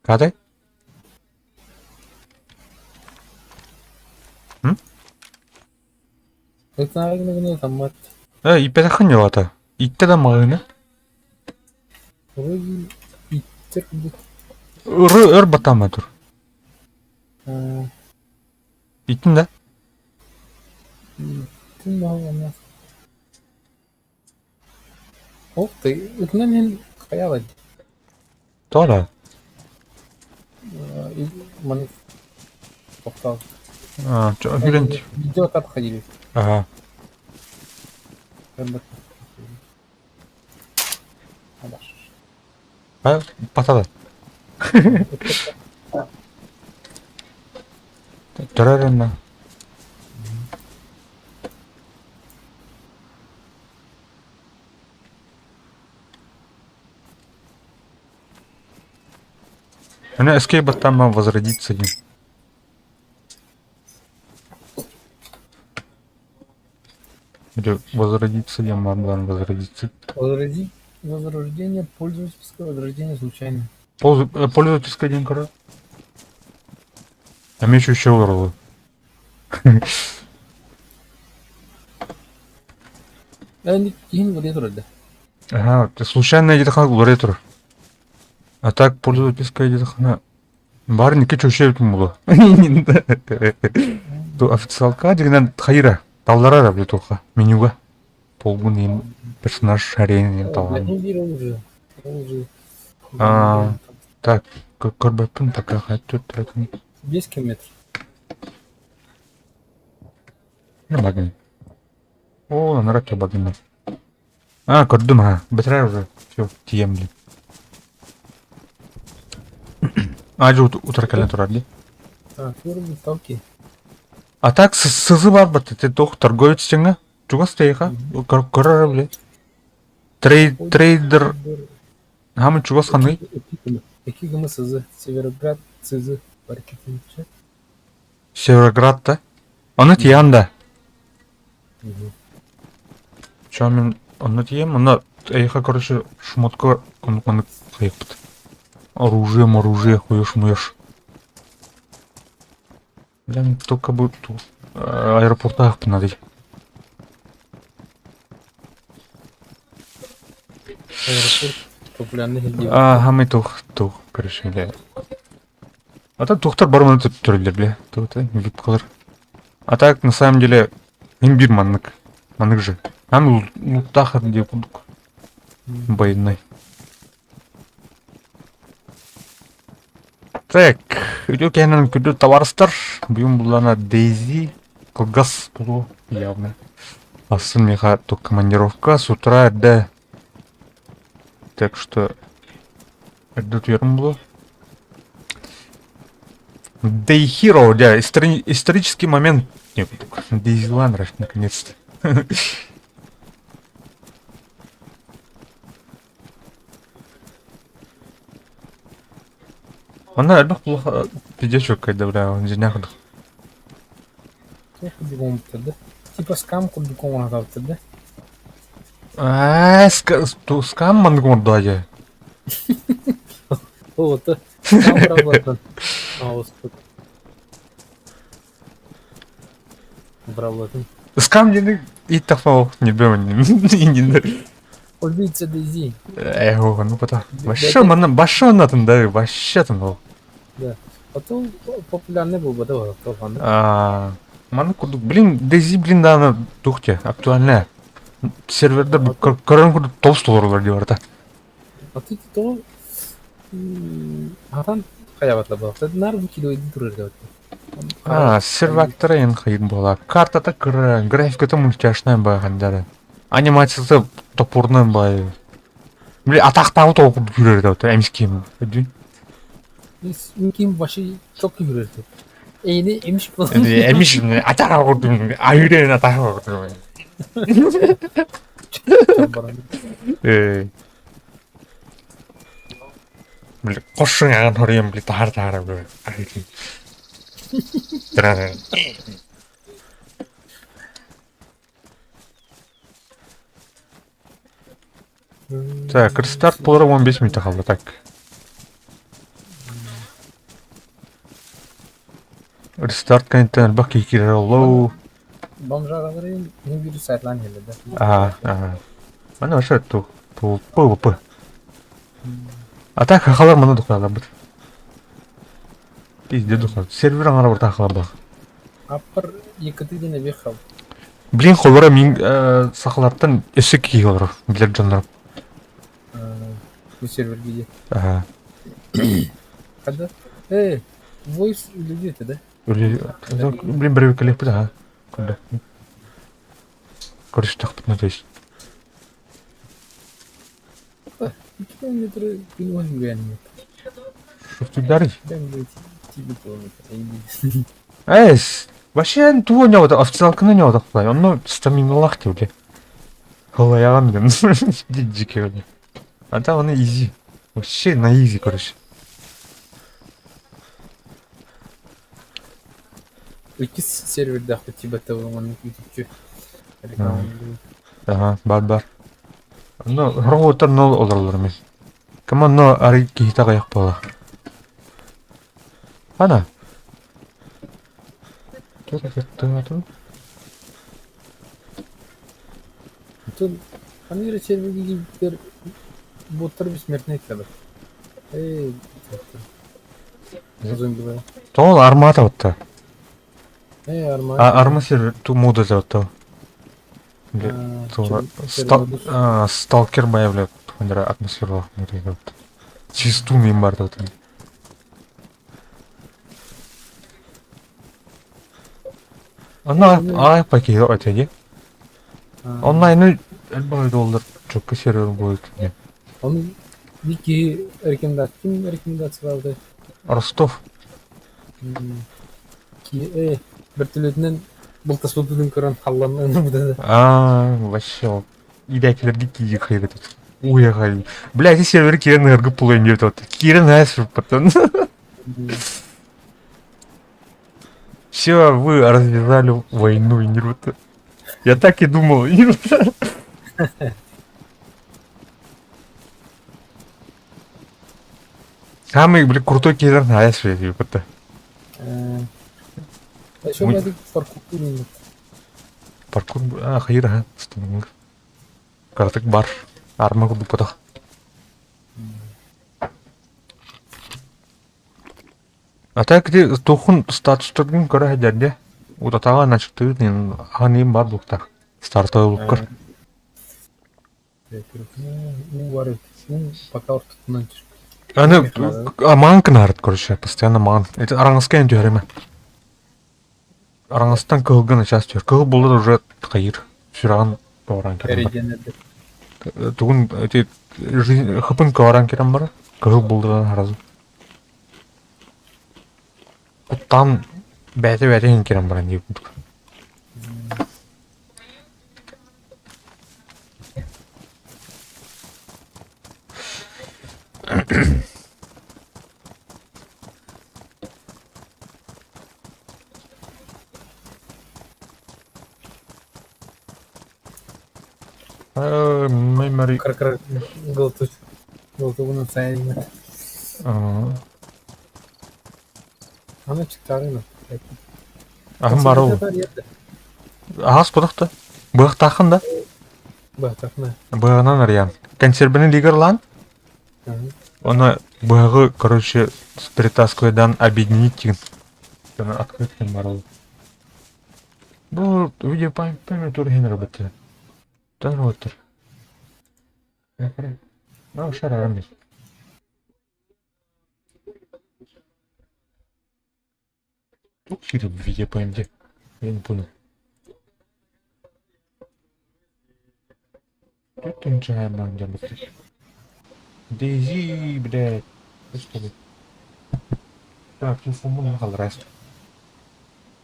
Катай? М? Ииппэтэххин ньуоҕата. Ииттэ да маҕаһыыны. Ыры өр баттаама тур. Ииттин да? Ух ты, ытынан иһин хайаабай? Тоҕо да? Маны тохтоон. А, жүрен. Видео отходили. Ага. А, патада. Төрөр Она Escape там возродится. Или возродиться, я могу возродиться. Возроди... Возрождение пользовательское возрождение случайно. Пользовательское день, короче. А мне еще еще урвало. Киһин уларыйа турар да? Ага, случайно где-то уларыйа турар. А так пользовательская где-то Баар никки чөчө эбитим буолуо. Официалка дигинэн хайыра талларар эбит туохха менюга полгун иин персонаж арены талаан. А, так көрбөппүн пока хайт 5 километр. Багын. О, народ багын. А, көрдүм а. Бэтэрээ уже. Все, тиийэн блин. Аажы утары кэлэн турар дии. А, фирмы толки. А так сызы бар бат ты туох торговец дьиҥэ чугас тэйиэхэ көрөр били трейдер хаамын чугас ханный Эки гымы сызы Североград сызы баркетинче. Североград да Ону тиийэн да Чё мин онно тиийэм, онно эйиэхэ короче шмотка оннук-маннык хайыахпыт. Оружие, оружие, хуешь-муешь. Бля, мин только бы аэропортаахпын надо. Аэропорт популярный иһин диэбит. Аһамай туох туох короче бля. А так туохтар барыманы төрүллэр бля. Туохта випкалар. А так на самом деле им биир маннык. Маннык же. Нам луктаах диye курдук. Байынай. Так, үтүө кэһинэн күндү табаарыстар. Бүгүн буллана Дейзи кылгас буолуо явно. Асын миэхэ тук командировка с утра эрдэ. Так что эрдэ утуйарым буолуо. Day Hero, да, исторический момент. Дейзилан, наконец-то. Онно элбэх булах пиздец чуоккайда бля, дьиҥнээх курдук. Туох курдук оҥорбуттар да? Типа скам курдук оҥоро да? Аа, скам маннык оҥордо дьэ. Вот, скам бырабылатын. Оҕуспут. Бырабылатын. Скам диэни ииттэхпэ не бэм Убийца Дейзи. Эх, ну пота. Вообще манна вообще оннатын да, вообще там ол. Да. Потом популярный был бы, да, А, манна курдук, блин, Дейзи, блин, да, тухте, актуальная. Серверде көрөн курдук толс толорулар диye барда. А ты то Хатан хайабатла буолла. Наар бу кило турар деп. А, сервактара эн хайын буола. Картата кыра, графиката мультяшная баҕандара. Анимацията топорная баайы. Били атахтаабыт оҕо курдук күүрэр да эмискиим. Өйдүүн? Ким вообще çok күүрэр деп. Эйни эмиш Эмиш атаха курдук айырын атаха курдук. Э. Били кошшун аҕан хоруйан били таһар таһара били айырын. Так, рестарт буолара 15 мүнүүтэ хаалла так. Рестарт кэнниттэн элбэх киһи киирэр оллоу. Бомжаралары не вирус сайтлаан иһэллэр да. Аа, аа. Маны вообще ту ту ПВП. А так хахалар маны духаларбыт. Пизде духал. Сервер аҥара барта хахалар бах. Аппар ЕКТ диэн эбиэх хал. Блин, холоро мин сахалартан өссө киһи олорор билэр дьоннорум. Бу серверге дии. Аха. Хада? Э, voice үлэлиир этэ да? Блин, бирибиккэлиэхпит аха. Көрдө. Көрүстэхпитинэ то есть. 2 километры күн уһун үөрэнним. Шуфтударый. Тиби километр. Эс, вообще тугу ойнообото, официалканы ойнооботохпутай. Онно стаминалаах дии бile. Халайаҕын гын. Дьикэ бile. А там оно изи. Вообще на изи, короче. Иккис сервердээх тибетте маннык үтүччү реклама. Ага, бар бар. Ну, роботтар нол олороллор эмиэ. Кым онно арый киһитэ аҕыйах буола. Ана. Тут ханнык эрэ сервергэ киирбиттэр боттар бессмертный этилэр. Эй, зомбилар. Тоҕо армата отта. Эй, арма. Арма сервер ту мода отто. Сталкер моя, блядь, атмосфера чисту мен бар да. Онно аай пакет отеди. Онлайны элбэх доллар чөккө сервер будет. Оны Вики рекомендация, ким рекомендациялады? Ростов. Ки бөртөлөтүнэн бултаспытын көрөн халланны бу. А, вообще. Идәкилерге киги кыйгы тут. Уехали. Бля, эти сервер кирен ыргы пулын деп тут. Кирен эс потом. Все, вы развязали войну, Нирвата. Я так и думал, Нирвата. Самый, бля, крутой киллер на АЭС, блядь, Еще бәдик паркур Паркур, а, хайыр, ага, Картык бар. Арма курдук потох. А так ити тухун статустаргын көрө сылдьар Утатаҕа начыктыыр аҕын бар буктар. Стартовый луккар. Уу бар уу пока ортотунан Аны маҥан кынаарыт, короче, постоянно маҥан. Это араҥаска эн түһэримэ. Араҥастан кыһылга начаас түһэр. Кыһыл буолла уже хайыр. Сүрэҕин тоҕорон кэлэн бар. Тугун эти жизнь хыпын көҕөрөн кэлэн барар. Кыһыл булла сразу. Куттаан бэйэтэ-бэйэтэ иһин кэлэн баран дии курдук. Memory. Кыр-кыр голтугунан сайын. Аны чыктаарына. Аһым баар ол. Аһас кудахта. Быахтааххын да? Быахтаахна. Быаҕынан арыйан. Консерваны лигерлаан. Оны быһаҕы, короче, перетаскивайдан объединить деген. Открыть бар ол. Бу видео память турген работает. Тан работает. Ну, шарарам. Тут в видео ПМД. Я не понял. Тут ничего не Дейзи, блядь. Господи. Так, телефон халрас.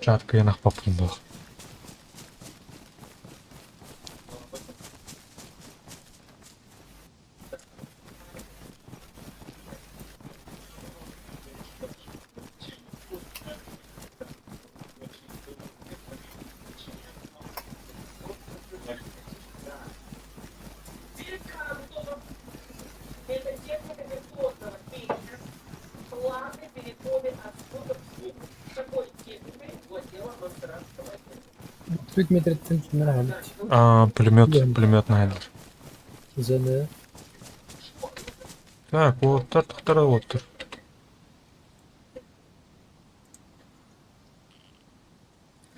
Чатка я нах попундах. 104 метртэн кимнэр аһабыт? А, пулемет, пулемет наһайдыр. Заны. Так, уоттар тохтор уоттар.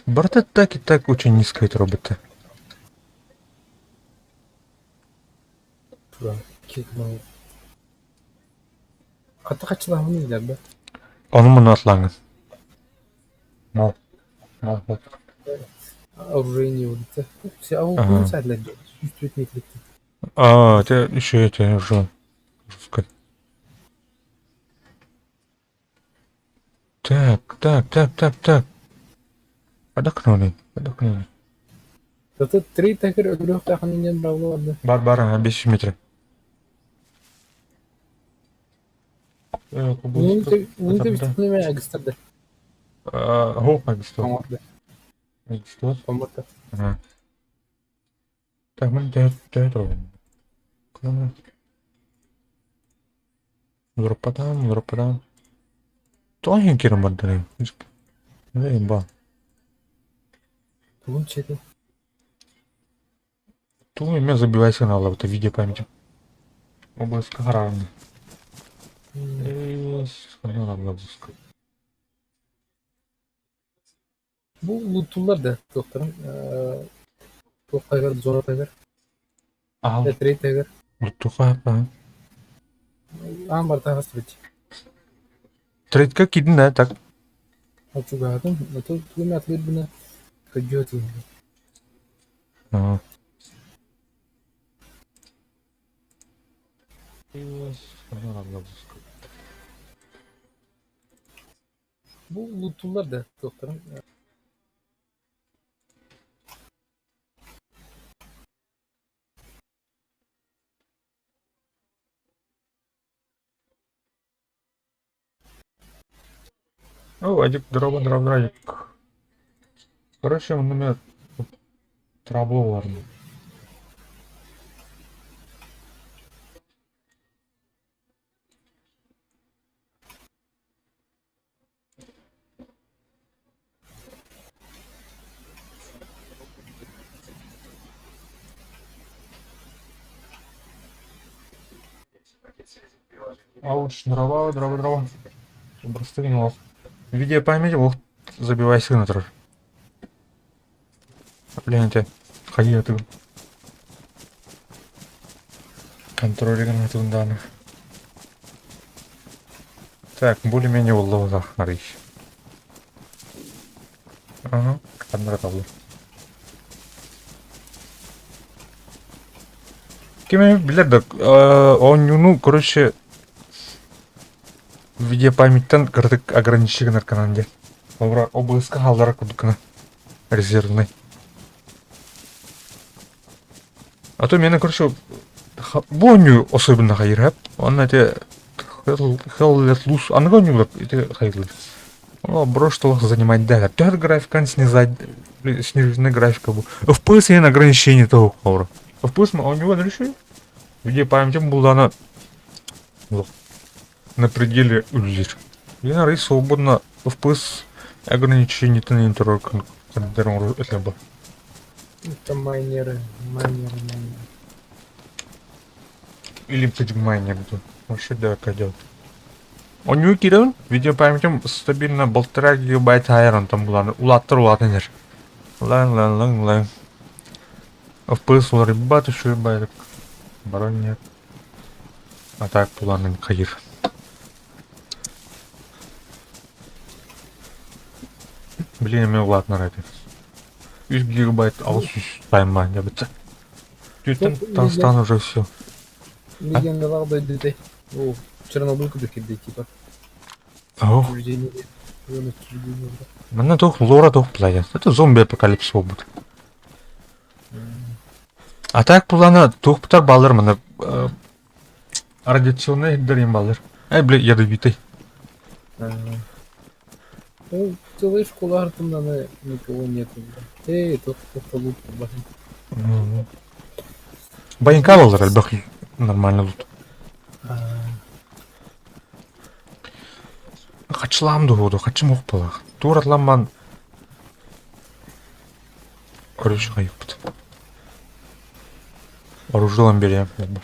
Барыта так и так очень низко это роботы. Хата хачылаһын билэр бе. Ону муну атлаңын. Мал. Мал. Оружейный улица. Все, а он садлар. 104 метр. А, это еще это уже жестко. Так, так, так, так, так. Подохнули, подохнули. Зато три такер өлүөхтээх иннин бравлы Бар, бар, ага, 5 метр. Агыстарды. Хоп, агыстар. Агыстар. Ага. Так, мы до этого. Дроппатаам, дроппатаам. Тоҕо иһин киирэн бардылар? Ба. Тугун чети? Ту эмиэ забивайся на это видео памяти. Область харааны. Бу лутуллар да туохтарын туохтайгар зонатайгар Аал этрейтайгар луттуха аан бартаҕас бит Трейдка киирдин да так. Очугаатым ото тугу атлыыр гына көдьүө Аа. Бу лутуллар да туохтарын О, Адик, здорово, здорово, здорово. Короче, он у меня трабло ладно. Ауч, дрова, дрова, дрова. Просто не лох. Видеопамять, лох, забивайся на тр. Блин, это ходи, а ты. Контроль на данных. Так, более-менее уллоҕа арыйш. Ага, ханнара Ким билэр да, оонньууну, короче, видеопамяттан кыратык ограничение гынар канан диэн. Холобура, ОБС-ка хаалларар курдук гына резервный. А то миэнэ, короче, бу оонньуу особенно хайырһап. Уонна ити Hell Let Loose аныгы оонньуулар ити хайыылар. Оно брошь занимать да. Төһөр графиканы снизать, сниженная графика бу. FPS иһин ограничение того холобура. FPS оонньууга решили. Видеопамятым буллаана на пределе үлэлиир. Билигин арый свободно FPS ограничениетин иһин турар этэ бу. Это майнеры, майнеры, майнеры. Или майнер буду. Вообще да, делать. Оонньуу киирэбин, видеопамятым стабильно 1,5 гигабайт хайар онтон булан улааттар улаатан иһэр. Лаҥ лаҥ лаҥ лаҥ. FPS уларыйбат үчүгэй баайдык баран иһэр. А так буланын хайыр. Блин, эмиэ улаатынар этэ. 3 гигабайт 800 таймаан дебит. Түүттэн таастаан уже все. Легендалаах дойдутай. О, Чернобыль курдук кирдей типа. О, Отчуждение. Зона отчуждения. манна туох лора туох плая. Это зомби апокалипсис буолбут. А так булана туохпутар баалар мана радиационный иһирдэр баалар. Эй, бля, ядовитый. Ну, целая школа артымнаны никого нету. Эй, тут кто-то лут бахын. Байынка баллар элбэх нормально лут. Хачылаам дуһуду, хачым ох балах. Тур атламман. Короче, хайыппыт. Оружие ылан биэриэм буолбар.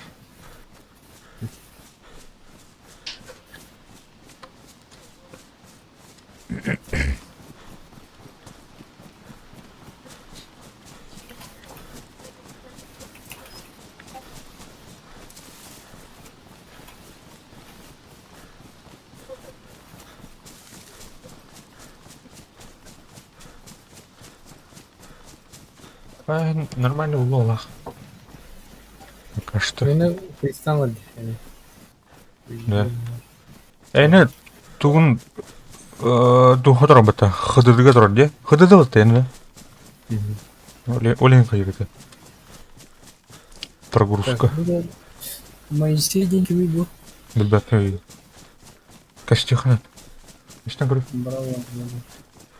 Нормально улуолаах. Пока что. Мені пристало дихани. Да. Эне тугун туха турар Хыдыдыга турар дии. Хыдыды батта эне. Олен хайырыты. Прогрузка. Моисей день кими был. Билбэт. Костюхна. Ишна говорю. Браво.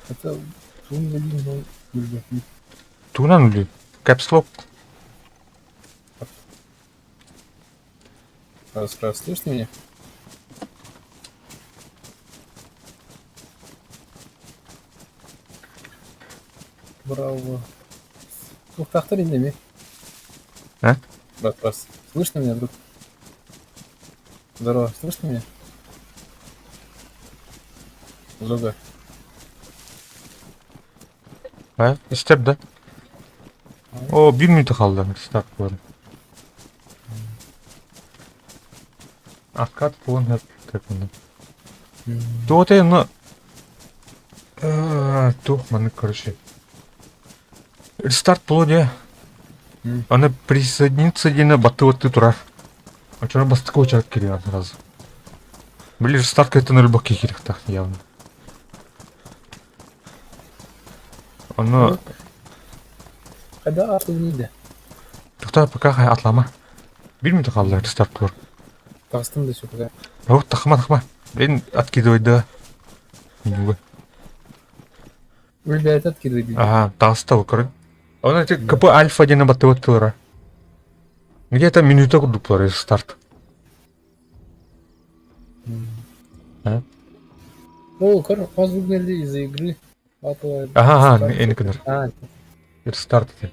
Это туун билин билбэт. Тугунан үлүй. Капслок. Раз, раз, слышно меня? Браво. Туохтаахтар иннеми. А? Раз, раз. Слышно меня, друг? Здорово, слышно меня? Друга. А? Истер да? О, bir минута қалды. Старт болады. Откат болған так онда. Туоте, ну... Туох маны, короче. Рестарт болу де. Аны присоединиться диэни баттыбыттыы турар. Оччоно бастакы уочарат кириэҕин сразу. Били рестарт кыттан өлбөккө киириэхтээх явно. Ону Когда аты Тоқтаа пока атлама. Биир минута хаалла рестарт тур. Таҕыстым да все пока. О, тахма тахма. Блин, откидывай да. Немного. Ребят, откидывай. Ага, таҕыста көрүн. Оны ити КП Альфа диэни баттыбыт тылара. Где-то минута курдук буолар старт. А? О, вас выгнали из игры. Ага, ага, эни кынар. Рестарт этин.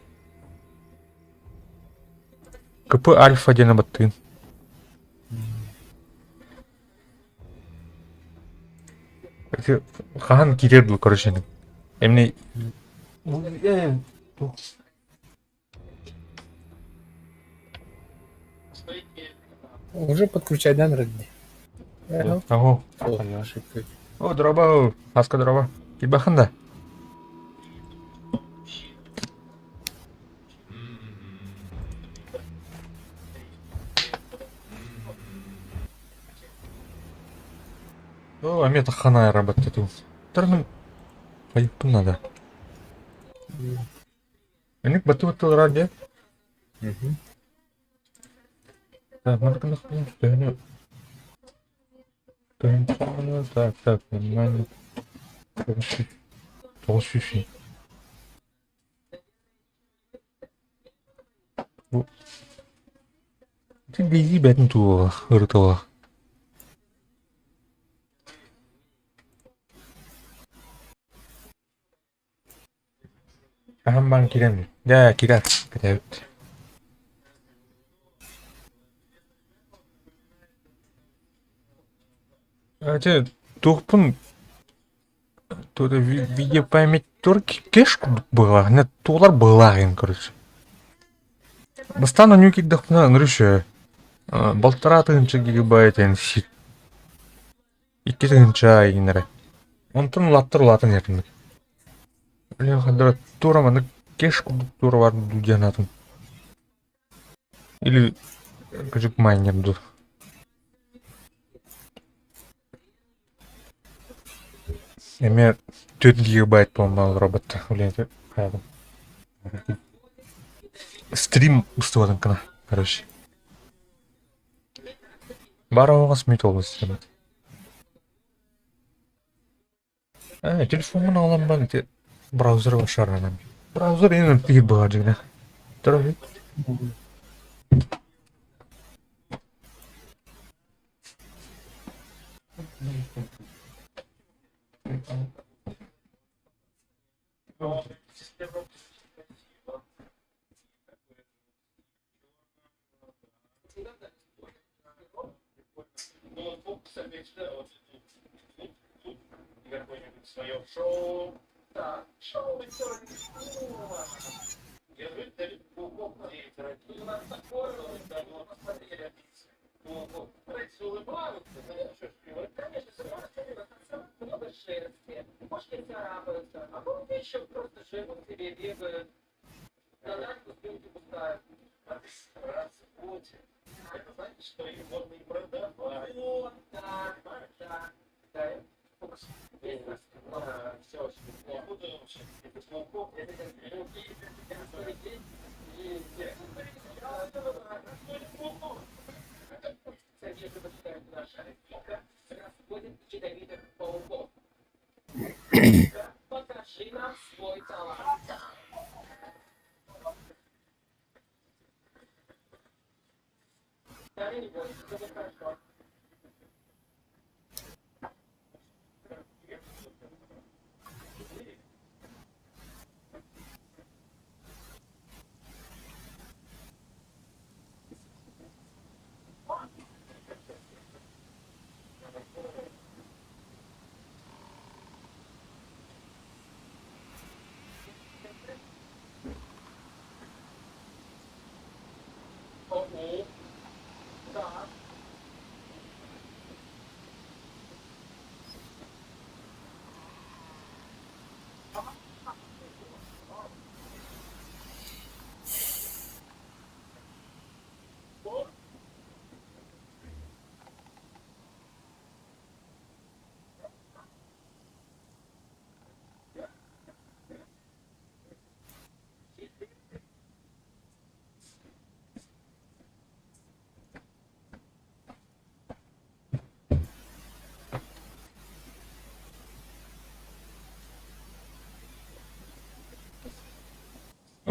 КП Альфа диэни баттыгын. Ити хаһан киирэр дуу, короче, эмне Уже подключай, да, Радди? Ого. О, дроба, аска дроба. Кибахан да. О, амета хана работает. Тарным хайыппын надо. Эник баты баттылар де. Так, так, так, нормально. Тоғыз. Ты бези бәтін туға, ырытыға. Аһам бан кирем. Да, кирер. Кетебит. Ате, туохпун тута видеопамять тур кеш была, не тулар была, короче. Бастан оню киддахпына ынырышы. Балтара тыһынча гигабайт эн сит. Икки тыһынча иннere. Онтон улаттар улаатан иһэртинник. Блин, хандара тура маны кеш курдук тура бар дудианатын. Или кыжык майнер ду. Эме 4 гигабайт по-моему робот. Блин, это стрим устуотан кына, короче. Бара оҕас мит ол стрим. А, телефонун алам бан ити браузер башаранам. Браузер энэ тигит баар дьигнэ. Тұра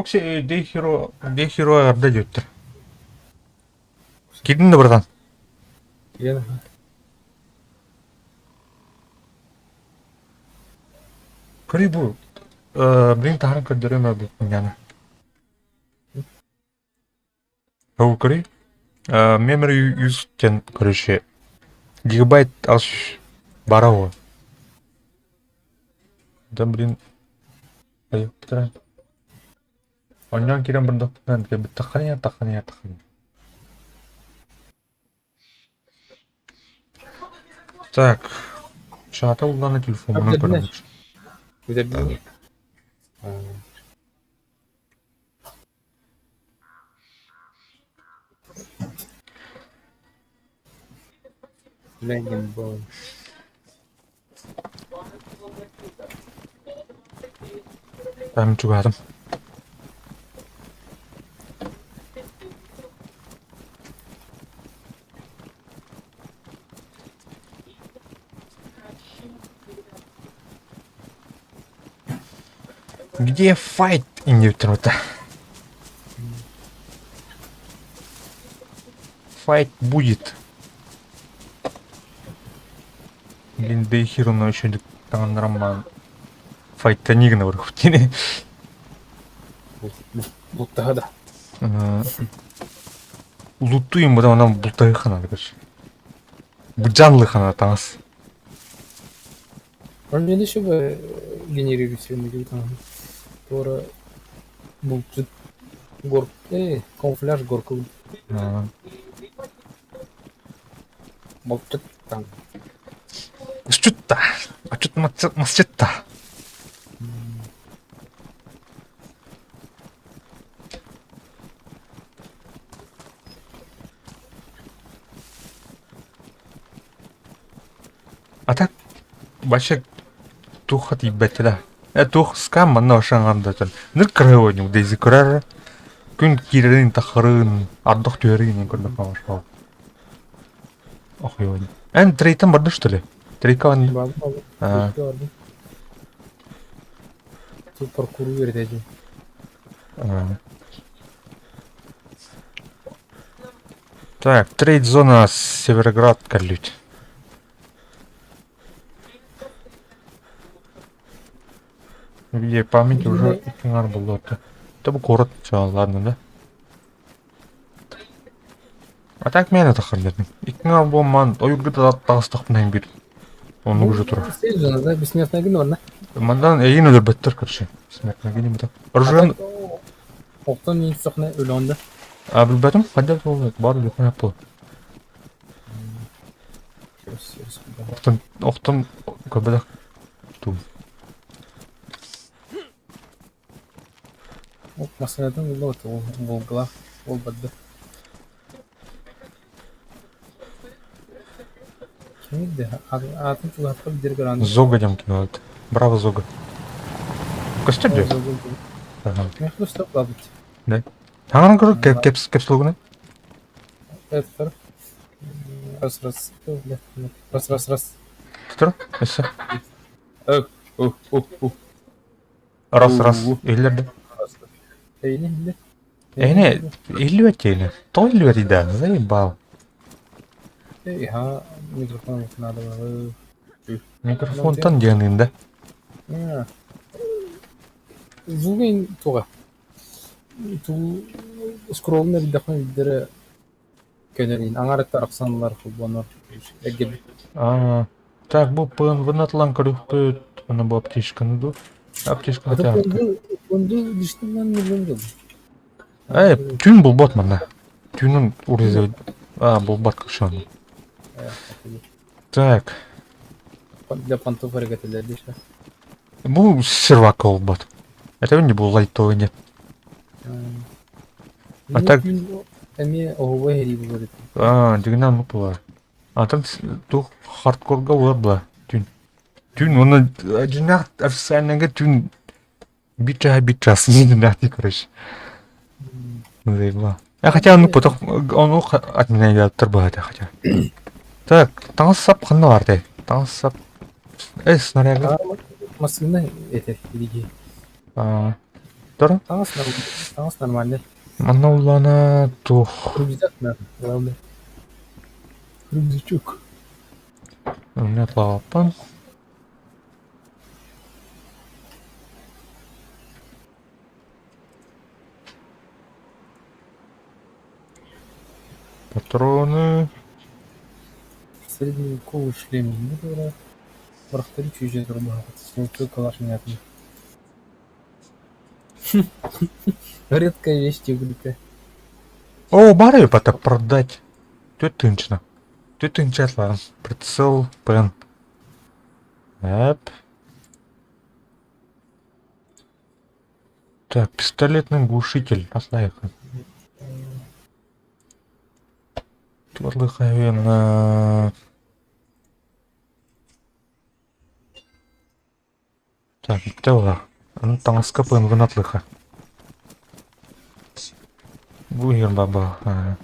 Окси Дейхиро Дейхиро эрдэ диэбиттэр. Киирдиҥ да братан? Киирэн Көрүй бу блин таһарын көрдөрүөм ээ бу хуйняны. Ол көрүй. Memory use диэн короче гигабайт аж бара ол. Да блин Онньоон киирэн бардахпына кэлбиттэххинэ тахханыы тахханыы Так, шаата уллана телефоммунан көрөбүт. Бүтэрдин Ленин был. Там чугаһатым. Где файт иннибиттэн Файт будет. Блин, да и хер он еще таҥнаран баран файттаныы гына барыахпыт дии. Бултаһа да. Луттуйум буда онон бултаһыахха наада короче. Быдьаанлыахха наада таҥас. Он мне еще бы генерирует сегодня там. Тора булчут гор камуфляж горка булчут там. Асчутта. Ачут масчытта. А так вообще туох тиийбэт да. Туох скам манна ошаҥҥардатан ныр кырыа Дейзи көрөр күн киирэрин таххарын ардах түһэрин көрдөххө ошол Охуй. Эн трейтен барды что ли? Трейка ван. А. Тут паркур үөрэтээчи. Так, трейд зона Североград калють. Где память уже иккиҥар буллуота. Это бу куорат все, ладно, да? А так мээнэ таххар диэтим. Икки альбом ойуурга да таҕыстахпына иһин биир оннук уже турар. Сезона, да, бессмертная гин уонна. Мандан эйин өлөрбөттөр, короче. Бессмертная гин бата. Оружие Оттон мин сохна өлөнде. А билбэтим, хайдах буолла, бар үлэхэ буол. Охтон, охтон көрбөтөх тум. Массыынатын булла Волгалаах ол барда. Кимий аатын чугаһаппат диир грант. Зога диэн кино Браво, Зога. Көстөр дии? Миэхэ көстөр баабыт. Да. Таҥаран көрөр кэпс кэпсэлгүнэ? Раз раз раз раз раз. Тұр, өссө. О, о, о, о. Раз раз иһиллэр Эйини иһиллэр. Эйини иһиллибэт диэни. Тоҕо иһиллибэтий да? Заебал. Ха микрофон надо было. Микрофонтан диэниин да. Звугин туга. Ту скроллун эрдэххэ илдэрэ көнөрүн аҥарыттар ахсанлар холбонор эргэрбит. Аа, так бу ПНВ-ны атлан көрүөхпүт, аны бу аптечканы ду. Аптечка Это хотя пунду пунду лишним миллион дыл. Э, түүн булбат манна. Түүнүн урезать. А, булбат кышаны. Так. Для понтов эргэтилэр дишэ. Бу сервак болбат. Это не был лайтовый нет. А так Эмиэ оһуба иһирии булар этим. А, дигинэн ну буолар. Атын туох хардкорга буолар була түүн. Түүн уонна дьиҥнээх официальныйга түүн биир чааһа биир чаас дьиҥнээхтии короче. Заебал. А хотя ону потом ону отменяттар быһата хотя. Так, таҥас сап ханна баартай? Таҥас сап э снаряга. Массыына этэ билиги. А, Тора? Таҥас таҥас нормальный. Манна уллана туох Рюкзак надо, главное. Рюкзачок. У меня лапа. Патроны. Средневековый шлем не буду Барахтары чужие турбаҕа калаш меняты. Редкая вещь тигрите. О, бары это продать. Түт тынчна. Түт тынчатлан. Прицел пен. Эп. Так, пистолетный глушитель. Аслайха. Турлыхавена. Так, бүттэ буолла. Аны таҥаска пыанвын атлыха. Бу иһэр баба.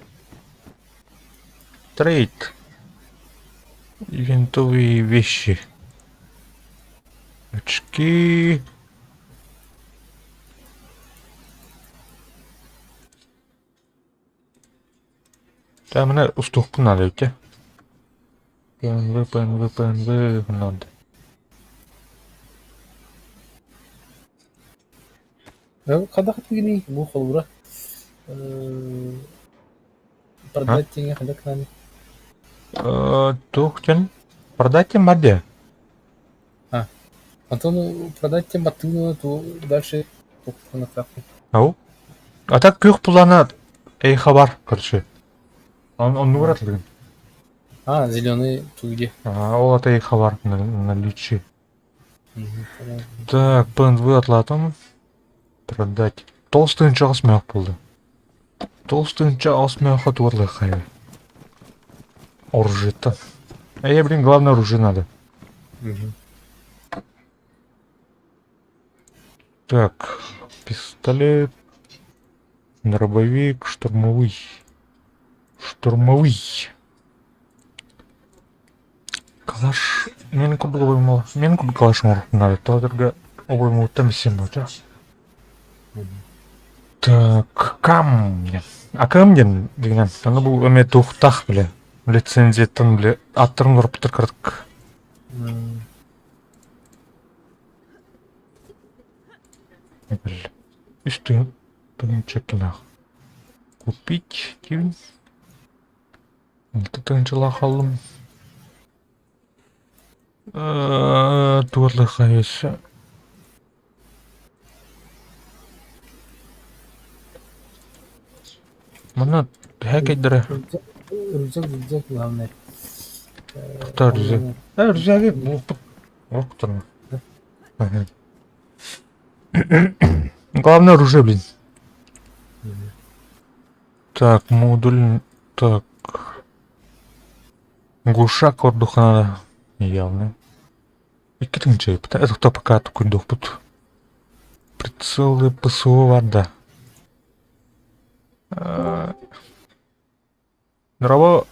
Трейд. Ивентовые вещи. Очки. Там устуохпун наада эбит ПНВ, ПНВ, ПНВ надо. Хайдах этигиний бу холобура продать тиҥэ хайдах гынан Туох диэн продать тем бар диэ? А, онтон продать тем баттыгын ту дальше туохтанахтаахпын. Ау. А так күөх пулана эйха бар, короче. Оннугар атылыгын. А, зеленый ту где? А, ол ата эйха бар на наличии. Так, ПНВ атлатым. Продать. Толстый 8 болды. Толстый 8 туарлы Оружие-то. А я, блин, главное оружие надо. Так, пистолет, дробовик, штурмовый. Штурмовый. Калаш. Мен курдук обоймал. Мен курдук калаш надо. Тоҕо обоймуттан син бача. Так, кам. А кам диэн дигинэн. Аны бу эме туохтаах биле. Лицензияттан биле аттарын ураппыттар кырдык. Үс тыһыынча килах. Купить кивин. Тыһыынчалаах хааллым. Туорлар хайыса. Манна хэкэйдэрэ. Рюкзак, рюкзак главное. Та рюкзак. Рюкзаги булпут. Октор. Главное оружие, блин. Так, модуль... Так. Глушак ордух надо. Явно. Икки тыһыынча Это кто пока курдукпут. Прицелы ПСО бар да. Здорово.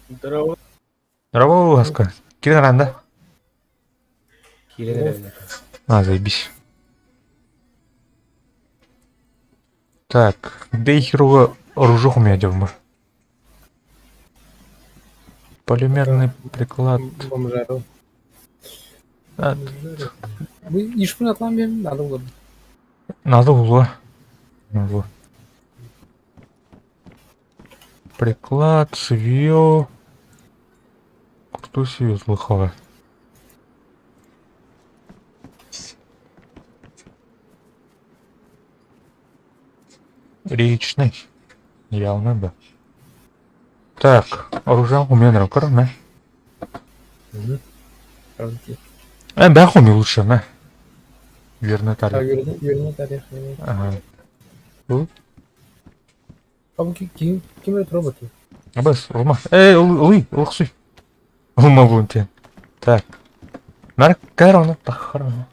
Здорово. Здорово, Ласка. Кирен ранда. Кирен эрэллэр. А, заебись. Так, где херово оружие у меня дёвмыр? Полимерный приклад. Бомжару. А, Бу ишпин атлан биэм надо было. Надо было. Надо. Приклад, цевьё. Крутой цевьё злыхова. Речный. Явно да. Так, оружие у меня нравится, да? Бэхуми лучше, на. Верно тарих. Верно тарих. Ага. Бу? Абы ким ким это робот? Абас, Рома. Эй, ылый, ылыксый. Ылма бу тен. Так. Нар кэр оны таххар оны.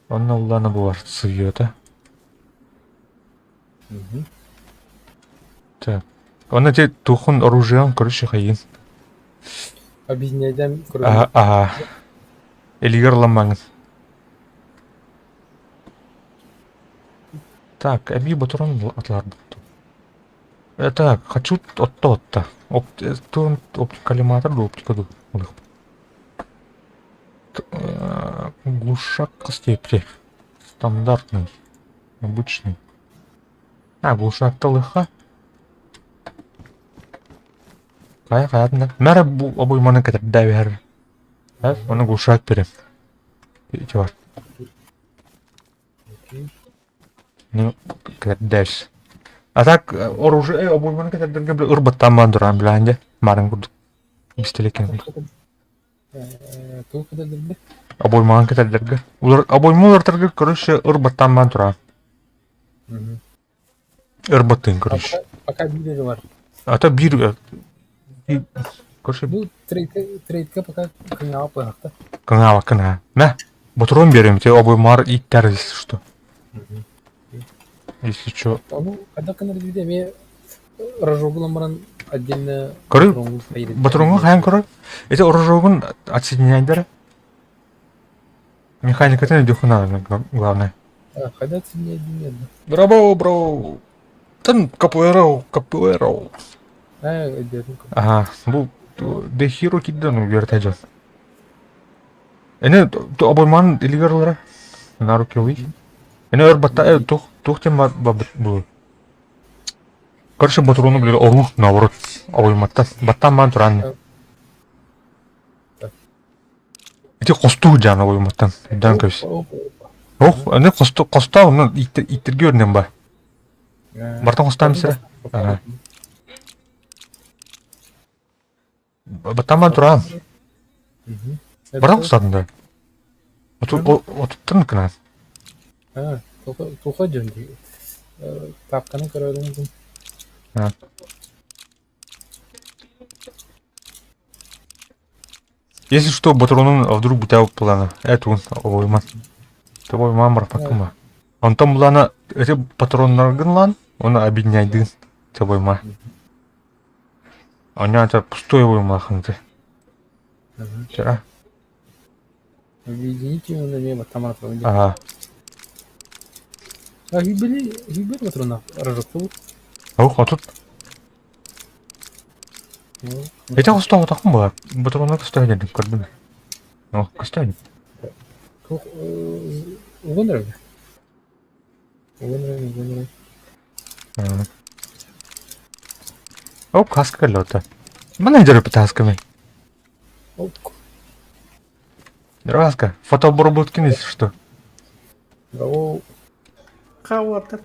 Онно уллана булар сыйыта. Так. Оны те тухун оружием, короче, хайын. Объединяйдем Ага, ага. Элигер ламмаңыз. Так, эби батуран атлар Так, хочу отто отто. Оп, оптикалиматор ду оптика ду. Глушак степи. Стандартный. Обычный. А, глушак лыха. Кая каятында. Мәре бу обойманы кетер дәвер. Оны глушак берем. Ити бар. Ну, дальше. А так, оружие обойманы кетердерге бile ырбаттан бандуран биланде. Марын курдук. Бистелекен. Туох кетердерге? Обойманы кетердерге. Улар обойму ыртарга, короче, ырбаттан бандуран. Ырбаттын, короче. Пока бире бар. А то бир короче, Бу трейдка пока кыҥаҕа пыһахта. кыҥаава кына. Мә, батурон берем, те обоймар иттер, если что. Если что. Ону когда кынар диде ме рожогулан баран отдельно Көрү, батуронга хайан көрөр. Эти оружогун отсоединяйдер. Механика дюхуна, главное. Когда отсоединяйдер? Нет. Браво, бро. Там капуэро, капуэро. Ага, бу дехиро киддан вертажан. Эне обойман илигерлера на руки уи. Эне өр батта тух тух тем бу. Короче, батурону биле ору наоборот обойматта баттан ман туран. Ити косту жан обойматтан. Дан көс. Ох, эне косту коста оны иттерге өрнен ба. Бартан костан мисре. Ага. Баттан ман туран. Бартан костадын да. Отуттан кына. Туха дьон Папканы көрөрүм. Если что, батронун вдруг бутау плана. Это он обойман. Тобой мамар пакыма. Онтон булана эти патроннаргын лан, оны объединяйдын. Тобой ма. Оня это пустой обоймахынты. Вчера. Объедините на небо там Ага. А гибели гибель патрона рожок Ох, а тут Эти костоо такын була. Батронна костоо дедим көрдүм. О, костоо. Угонры. Угонры, угонры. Оп, хаска кэллэ Мана дьарыппыт хаскамый. Оп. Хаска, фотобработкин если что. Браво. Хааллартар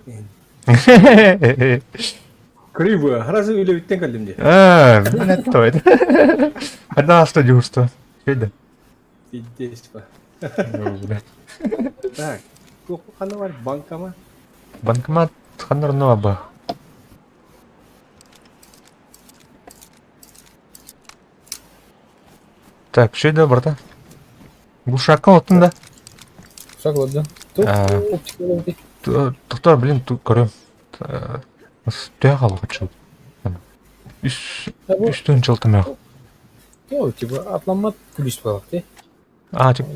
Криво. Сразу үлэбиттэн кэллим дии. А, блин, то это. Одна что дежурство. Что Пиздец. Блядь. Так. Ханна бар банкама. Банкомат ханнар аба. Так, что это, брата? Глушака оттun да. Шагладан. Тух оптика Тоқтар, блин, тут көрөм. Төһө хаалбыччы. Үс үс тыһыынча То, типа, атламмат күлүс буолар ти. А, тип,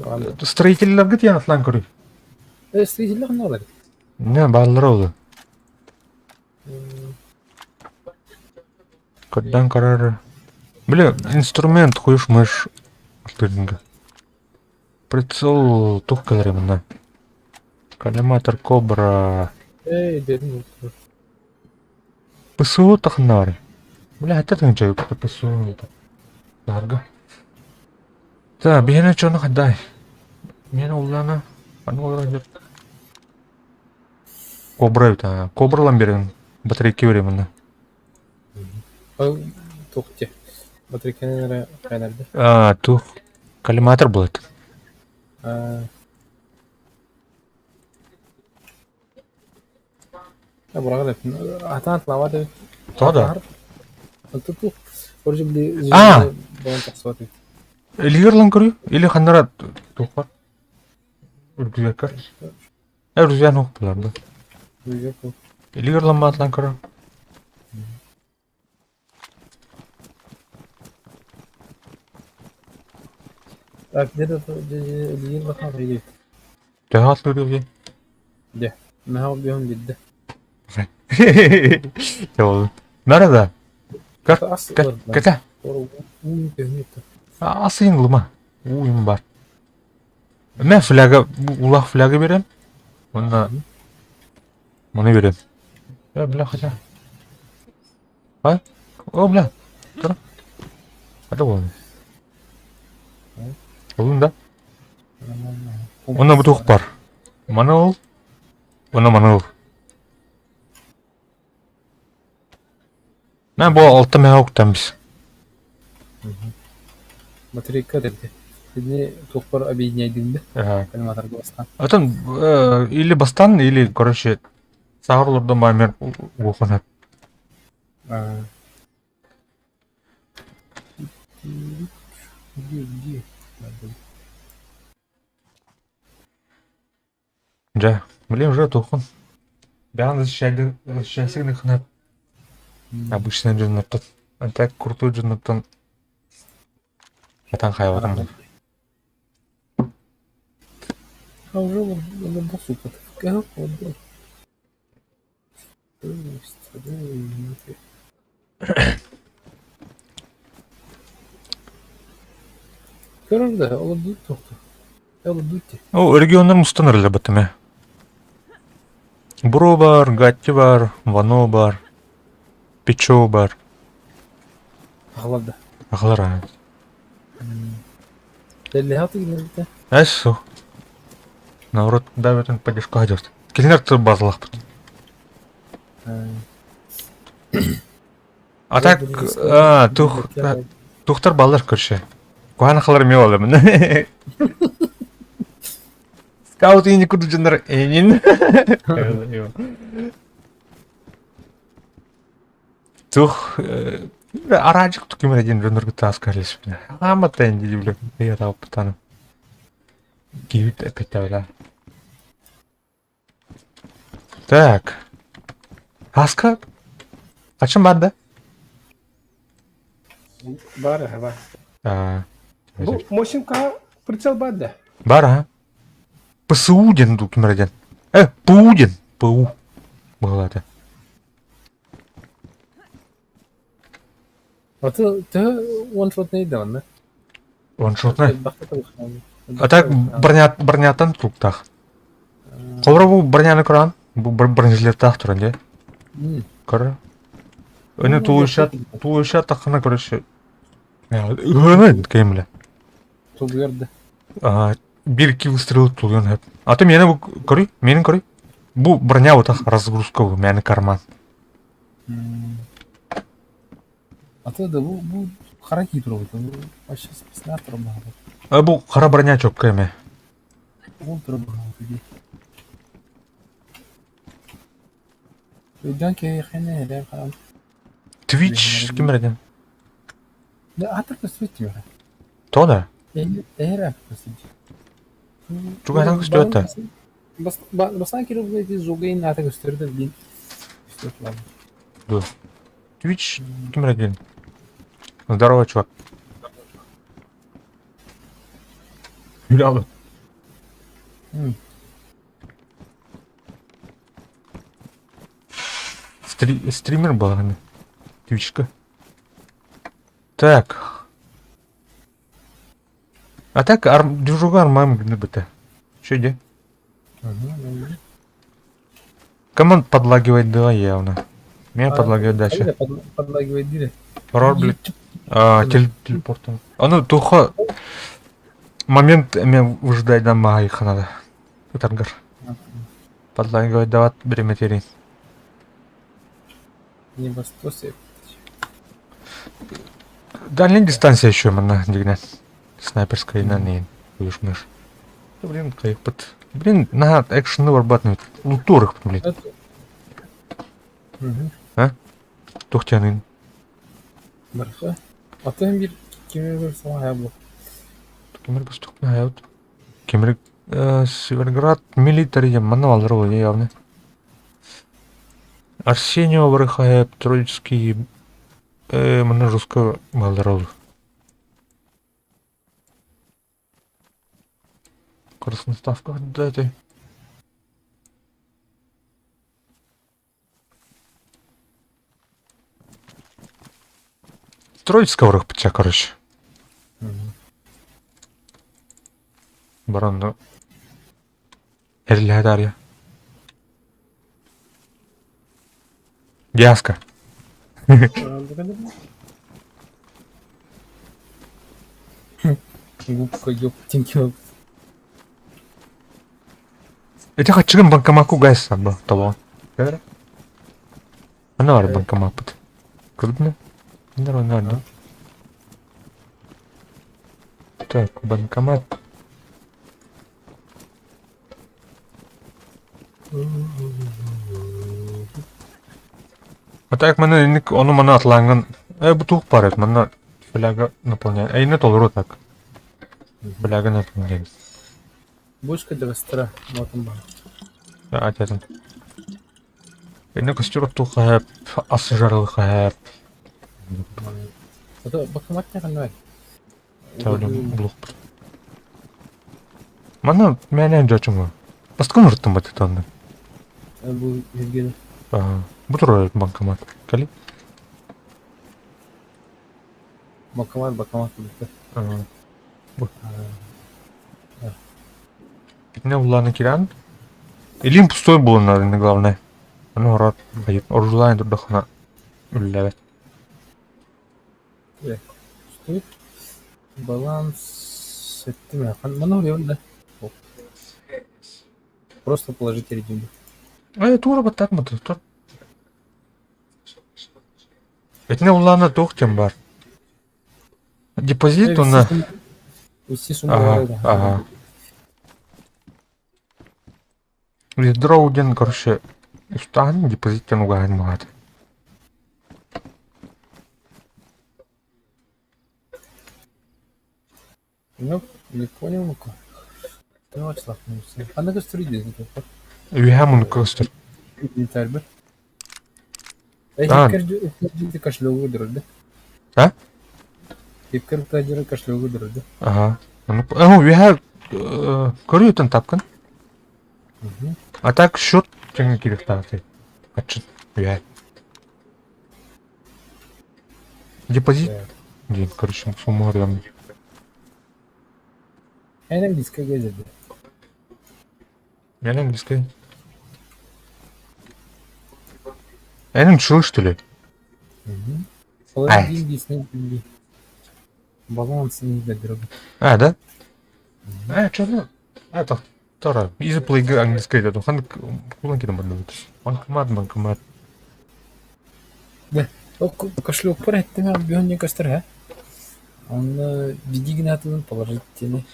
строительлерге тиэн атлаан көрүй. Строительлер ханна Не, бааллара ол. Көрдөн көрөр. Бля, инструмент хуйш мыш алтырынга. Прицел тух кэлэр манна. Коллиматор Кобра. Эй, дедим. ПСО тахнары. Бля, это тыһыынча ПСО это. Дарга. Так, биһиэнэ чону хаддай. Миэнэ уллана. Аны олорон Кобра эбит аа. Кобралан берен. Батарейка берем манна. Тух те. Батарейканы эрэ хайнарды. А, тух. Коллиматор был это. А Быраҕа атаан атлаабат эбит. То да. Тух. Короче, били А! балан тахсыбат эбит. Илигерлан көрүү или ханнара тух бар. Үргүзеккер. Э, үргүзен ук булар да. Илигерлан баатлан көрө. Так, где-то илигер бахан билет. Төһө атлыыр Де. Мехал биһон бидде. Жол. Нарада. Көр. Кете. Асыйын лыма. Уйум бар. Мен фляга, улах фляга берем. Онна Маны берем. Э, бля, хотя. А? О, бля. Тұр. Қайда болын? Олын да? Онна бутух бар. Маны ол. Онна маны ол. Мен бу алта мега уктан біз. Батарейка деді. Сидни туохпар объединяйдым да. Коллиматорга бастан. Атын или бастан, или, короче, сағырлардан бар мен уханат. Где, где? Жа, блин, уже тухун. Бян защищайся ханат. Обычный джиннаттан. А так крутой джиннаттан. Атан хайватан. А уже он босу как вот. Көрөр да, олар тохто. Олар дутти. О, регионнар мустан эрэлэр баттаме. Бро бар, Гатти бар, Вано бар, Печо бар. Ахлар да. Ахлар а. Телли хаты гинербите. Эс, Наоборот, давит поддержку идет. Килнер ты базлах. А так, а, тух, тухтар баллар көрше. Кухан халар ме оламын. Скаут и никуда джандар энин. Тух, аражык тукимер один джандар таскались. Ама тенди дивлю. Я тау птану. Кивит опять бля. Так. Аска? Ачым бар да? Бар, бар. А, Бу Мосинка прицел бар да. Бар, а? ПСУ ден ду кимер ден. Э, ПУ ден. ПУ. Была это. А ты ты one shot не да, да? Ваншотный. А так броня бронятан туктах. Холора бу броняны кран. Бу бронежилеттах туран де. Көр. Өнө тулуйшат, тулуйшат таххына короче. Ыһыны кемле. Тулуйар да. А, бир ки выстрел тулуйан хэп. А ты мене бу көрүй, менин көрүй. Бу броня вот разгрузка бу, мяны карман. А то да бу бу хара кии турабыт. Вообще спецназ турабыт. А бу хара броня чопка эме. Ол турабыт дии. Өйдөөн киһиэхэ эрэ хаан. Twitch ким эрэ Да атыр көстүбэт дии. То да? Эһэр көстүбэт. Чугайдан көстүбэт да? Бастаан кирип эти зугайын ата көстөр да блин. Көстүбэт ладно. Да. Twitch ким эрэ Здорово, чувак. Гулял. Стример был, Твичка. Так. А так арм, движуга армам гныбыта. Че где? Команд подлагивает, да, явно. Меня подлагивает дальше. Подлагивает дире. Рор, блядь. А, телепортом. А ну, туха. Момент меня выжидать да их надо. Таргар. Подлагивает давать время терень. Не бастосе. Дальняя дистанция еще мана дигнә. Снайперская на не уйышмыш. Блин, кайыппыт. Блин, на экшны барбатны. Лутурых, блин. А? Тухтянын. Барха. Атын бир кимер бир сама бу. Кимер гостукна хаят. Кимер Северград милитари мана алыр ул явно. Арсенио Бархаеп, Троицкий, мана жестко балдар ол. Красная ставка да ты. Троицкого рахпытя, короче. Баран Эрлиһэ Дарья. Диаска. Губка ёптенький. Ити хаччыгын банкомакку гайс абба тобоҕон. Ана бар банкомаппыт. Көрдүнэ? Нормально, да? Так, банкомат. А так маны инник ону маны атланган. Э бу тух бар эт манна фляга наполняет. Э инне толору так. Фляга наполняет. Бочка для костра. Вот он бар. Атятын. Инне костер тух ас жарылык. Это банкомат не канай. Блок. Мана мяне жачымы. Баскын ырттым бат этанны. Бу Евгений. Ага. Бу турар банкомат. Кали? Банкомат, банкомат. Ага. Бу. Питне уланы киран. Илим пустой было, наверное, главное. Аны рад. Оружлайн турдахана. Үлләбәт. Пустой. Баланс. Это Мана да. Просто положите деньги. Э, тура баттат мы тур. Этне уланы тух тем бар. Депозит уна. Ага, ага. Withdraw ден, короче, устан депозиттен угаан мағат. Ну, не понял, ну-ка. Ана көстөр үйдө. Үйһә муну көстөр. Инвентарь бар. А. Ипкер кошелегу дырды. А? Ипкер тажыр кошелегу дырды. Ага. Ну, үйһә көрү тапкын. А так счет теңге керек тағы. Ачын. Үйһә. Депозит. Дин, короче, сумма арыям. Эн английский газеты. Я на английской. Эн чыл, что ли? Ол Ай. деньги снять Баланс не дорого. А, да? А, что ну? А, так, Тора, easy play английский это, хан кулан кидем бандыбыт. Банкомат, банкомат. Да, кошелек пар эттим, бүгүн не көстөр, ха? Он видигин атылын положить тени.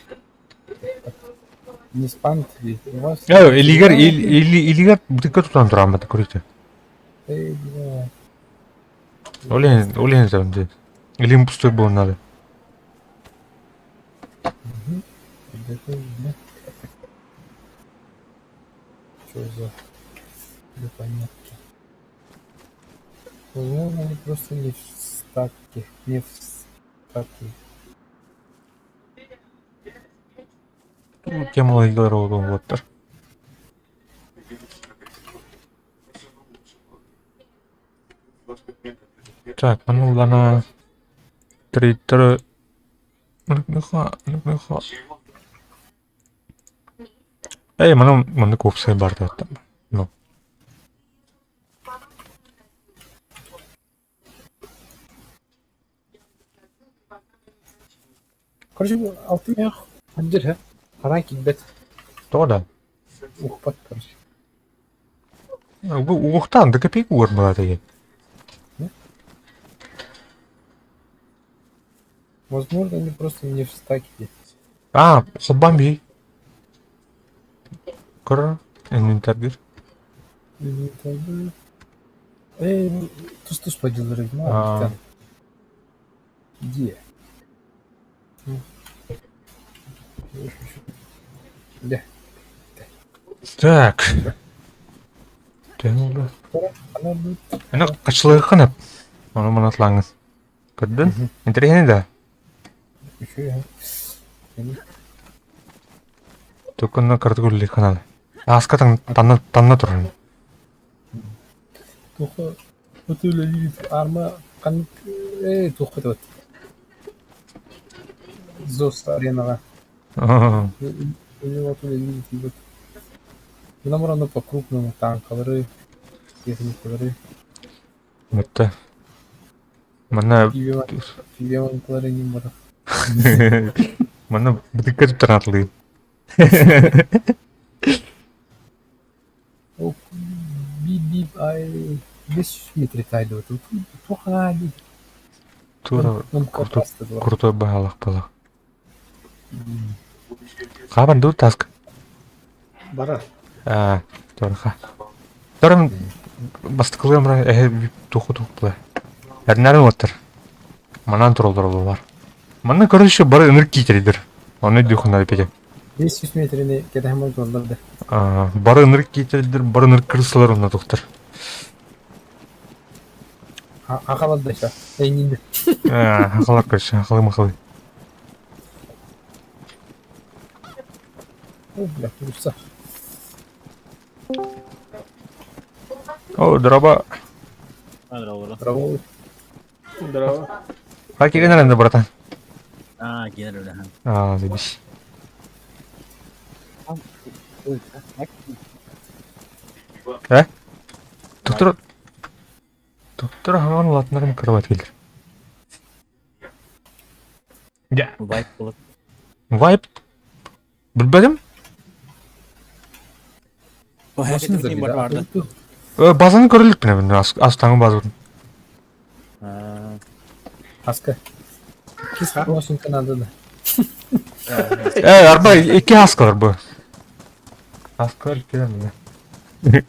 Не спам тебе. У вас... Илигер, илигер бутыка тутан туран бата көрүтэ. Эй, бля. Олен, олен там Или пустой был надо. Угу. Что за непонятки? Возможно, они просто не в стаке. Не в стаке. Темалар болуптар. Так, манулана три Эй, ману маннык уопсай бар Ну. Короче, алтымях хандыр хара килбет. То да. Ухпат, короче. Бу уохтан да копейку уор была таки. Возможно, они просто не в стаке. А, холбам би. Кор инвентарь. Инвентарь. Эй, тус-тус поділдер А. Где? Да. Так. Аны качылыгы Аны манатлаңыз. Көрдүн? Интересный да? Только картгулли канал. Аска танна танна туран. Тухы өтөлөлү арма кан э тухы деп. Зос аренаға. Мына по крупному танкалары, техникалары. Мытта. Мана Пивеманкалары не бар. Мана бутыкка туп таратлы. О, би ай 5 метр тайды. Тухали. Тура крутой баалах балах. Хабан ду таск. Бара. А, торха. Торым бастыкылым ра э туху тухпла. Эрнәрен оттыр. Манан туролдор бар. Манна короче бары ыныр китердир. Оны духуна пете. 500 метрini кетем болдурду. А, бары ыныр китердир, бары ыныр крысалар онна тухтар. Акалады да Эйнинде. А, акалар короче, акалы махалы. О, бля, курса. О, дроба. Здорово. Здорово. А кирен братан. А, кирен А, заебись. Э? Доктор... Доктор хаман латынарын кровать келдир. Я. Вайп болот. Вайп? Билбедим. Базаны көрүлүк менен астаңы базарын. Аска. Кис машинка надо да. Э, арба эки аскалар бу. Аскалар келем да.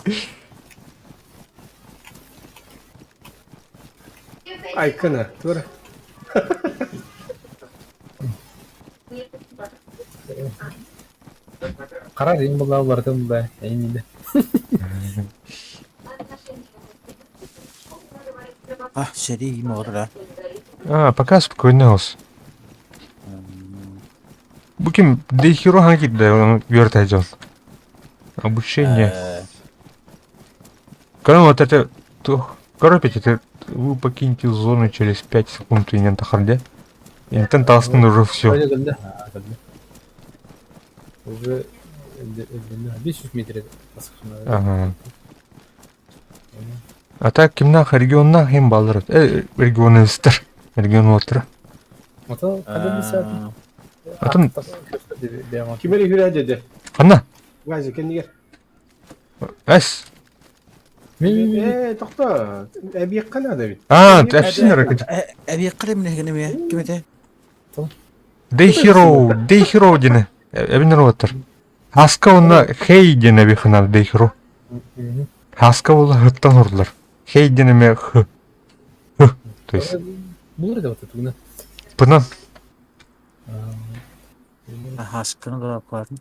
Айкына, тура. Карар эң булалардын да, эйниде. А, сери модра. А, пока спокойно ос. Бу ким Дейхиро ханкит да, вертайден. Обучение. Короче, вот это... Короче, это вы покинете зону через 5 секунд и не тахарде. Интен таскын уже все. Уже 500 метров. Ага. А так кимнээх регионнаах иһин бааллар регионалистар, регион уолаттара. Ото хада билсээтин. Атын Ким эрэ хүрээ деді. ханна? Гази кэннигэр. Эс. Ээ, тохто. Эбиэххэ наада эбит. Аа, эпсин эрэ. Эбиэххэ эмне гынамия? Ким этэ? Day Hero, Day Hero диэн эбинер уолаттар. Хаска уонна Хей диэн эбиэххэ наада Day Hero. Хаска буолла хыттан орлар. Хей диэн эмиэ х. Х. То есть Булар да вот тугуна. пынан. Хасканы да куатын.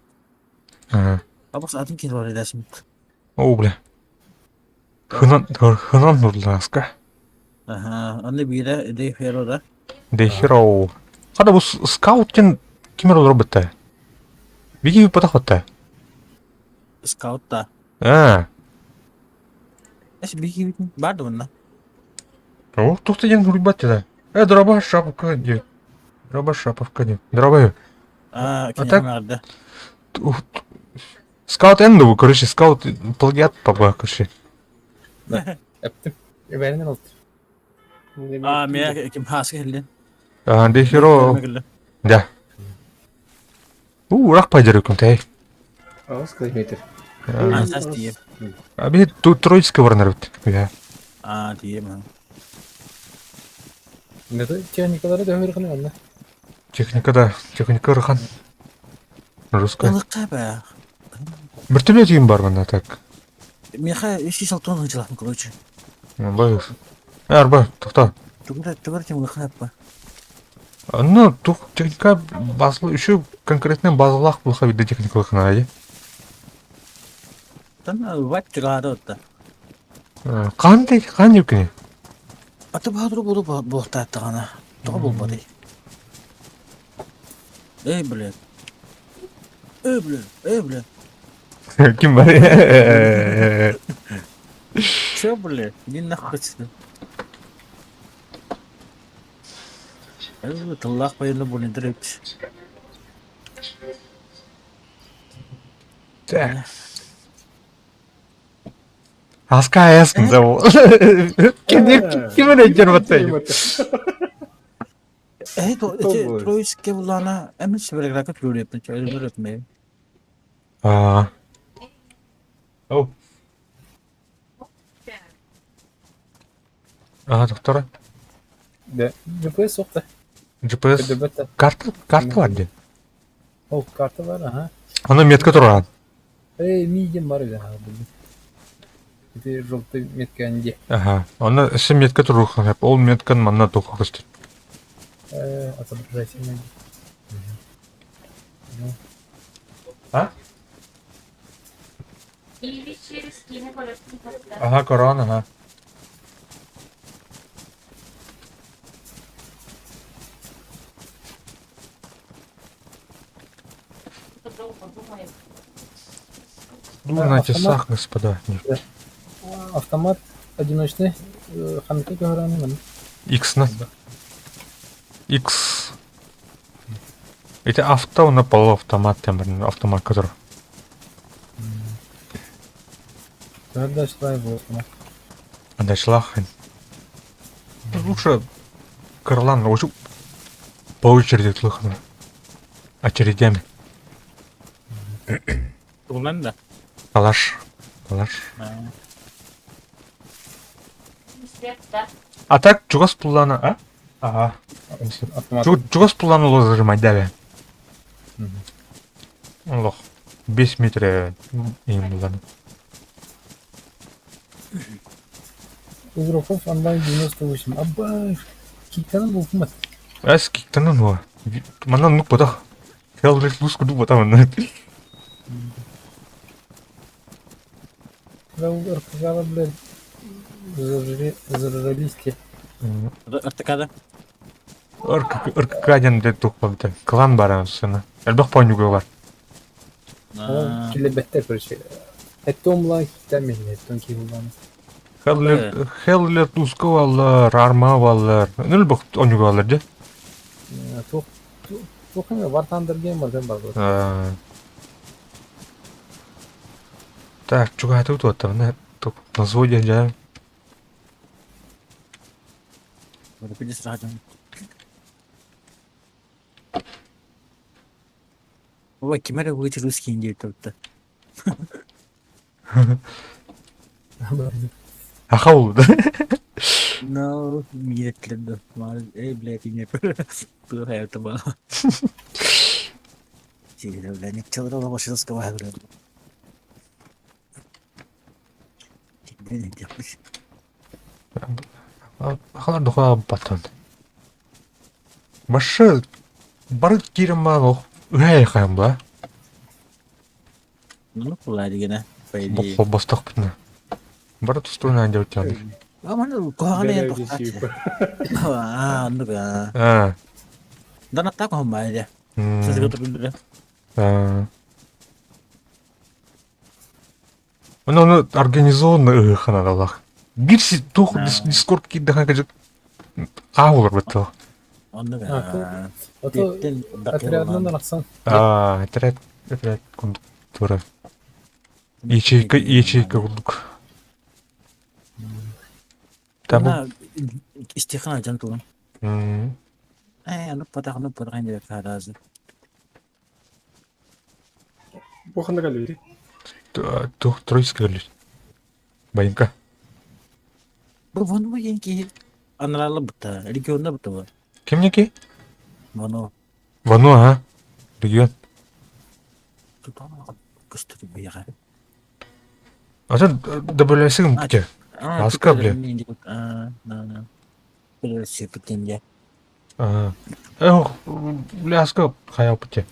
Абас атын кин бар эдәсим. О, бля. Хынан хынан орлар хаска. Аха, аны биирэ Day Hero да. Day Hero. Хада бу скаут диэн кимер олорор бытта? Биги бутах батта. Скаут да. Аа. Эс биги бар да мында. О, туох диэн суруйбат да. Э, дроба шапка диэн. Дроба шаповка диэн. Дроба. Аа, А так кине Скаут энду, короче, скаут плагиат папа, короче. Эптим. Эбэринен алты. Аа, мэ ким хаска хеллен. Аа, Day Hero. Да. У, урах пайдер күнтэй. Аҕыс километр. Аа, сас тиеп. А би тут Троицкий барнар бит. Я. Аа, тиеп. Это техникалары да өмір қаны анна. Техника да, техника ырхан. Русская. Ылыкка ба. Вертолет им бар мына так. Меха иши салтон жылахын короче. Бай. Арба, тоқта. Тугура тугура тем ылыкка ба. Ну, тух техника базалы еще конкретно базалах булха виде техника хана ди. Тан ват чыгары отта. Кандай кандай күнү? Аты баһадыр болу буохтааттаҕына тоҕо буолбатый? Эй, блядь. Эй, блядь, эй, блядь. Ким бар? Чё, блядь? Иди нахуй отсюда. Тыллаах байыны булин эбит. Так. Аска эсин зову. Ким ким эрэ баттай. Эй, эти Троицкий булана эмин сибирграка түлүреппин, чөйүрөпмэ. Аа. Оу. Аа, доктора. Да. GPS сохта. GPS карта карта бар дии. Ол карта бар, аха. Аны метка турар. Эй, мидем бар эле. Ити желтый метка анде. Аха. Аны өссө метка туруохха Ол метканы манна туох көстөр. Отображайте. А? Ага, корона, ага. Ну, на часах, господа. Автомат одиночный. Ханка көрөмүн. X на. X. Это авто на полуавтомат, там, автомат, который. Дальше его автомат. Дальше Лучше Карлан, уже по очереди слыхано. Очередями. Тугунан да. Калаш. Калаш. А так чугас пуллана, а? Ага. Автомат. Чугас пуллана лозажимать дави. Лох. 5 метров им буллана. Игроков онлайн 98. Абай. Киктанын был кымат. Эс киктанын уа. Манан нук батах. Хеллес луску ду батах манна. РКГ, блядь, зажрались те. РТК-да? РКК диэн дэ тух бабыта. Клан бара сына. Элбэх понюга бар. Килебеттер, короче. Эттом лайк, там или эттом киулан. Хеллер туска баллар, арма баллар. Нүл бох онюга баллар дэ. Тух тухын War Thunder Gamer ден бар. Так, чугатып туаттамына тук название жа. Ой, ким эрэ выйти русский диэбит турда. Аха булду. No, миэтлэр Эй, блядь, не туох это было. Бля, никчалар башырского Ахалар духаа батон. Башы бары киирэн баан ох үһэ хайам ба. Ну, кулаа дигэнэ. Холбостохпутуна. Бары тустууна дьабыттаадыр. Аманы куһаҕан Бэлэ эн сүүпэ. Аа, оннук аа. Аа. Данаттаах куһаҕан дьэ. Сасыга турбут Аа. Ону ону организованно ыһыахханаллах. Биир туох дискорд киирдэххэ кыдьык хаах олорбут туох. Оннук А, Ото отрядынан арахсан. Аа, отряд отряд курдук тура. Ячейка ячейка курдук. Там Истихан дьон тугун. Ээ, аны патах аны патах диэбэккэ хараазы. Бу ханна кэллибит? Туох Троицкий кэллибит. Байыҥка. Бу вону диэн киһи анараалла бутта, регионна бутта бу. Кимники? Вону. Вану, а? Регион. Көстөр биэҕэ. Атын добавляйсың бутя. Аска, бля. Аа. Эх, бля, аска хайа бутя.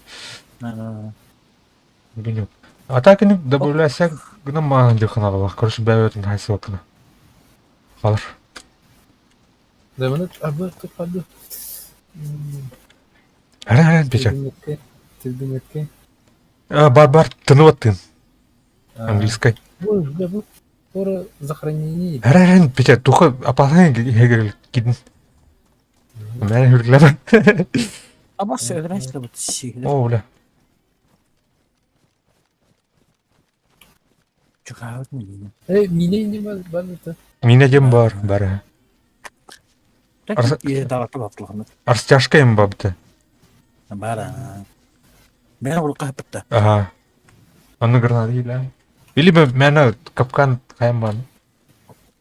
Гиню. А так ини добавляйся гына маан диханалах. Короче, бәйбәтин хайсылакына. Халыр. Заманы абы тупады. Әрен әрен пече. Тилдимекке. Тилдимекке. А, бар бар тынып аттын. Английской. Ой, бля, бу скоро захоронение. Әрен әрен пече туха апасын хегер кидин. Мәрен хүргләмә. Абас öğrenci bu şey. О, бля. Чугаут мин. Эй, мине не бар бар это. Мине дем бар, бар. Арстяшка им бабты. Бара. Мен ол капытта. Ага. Аны гранат или. Или бы мена капкан хайман.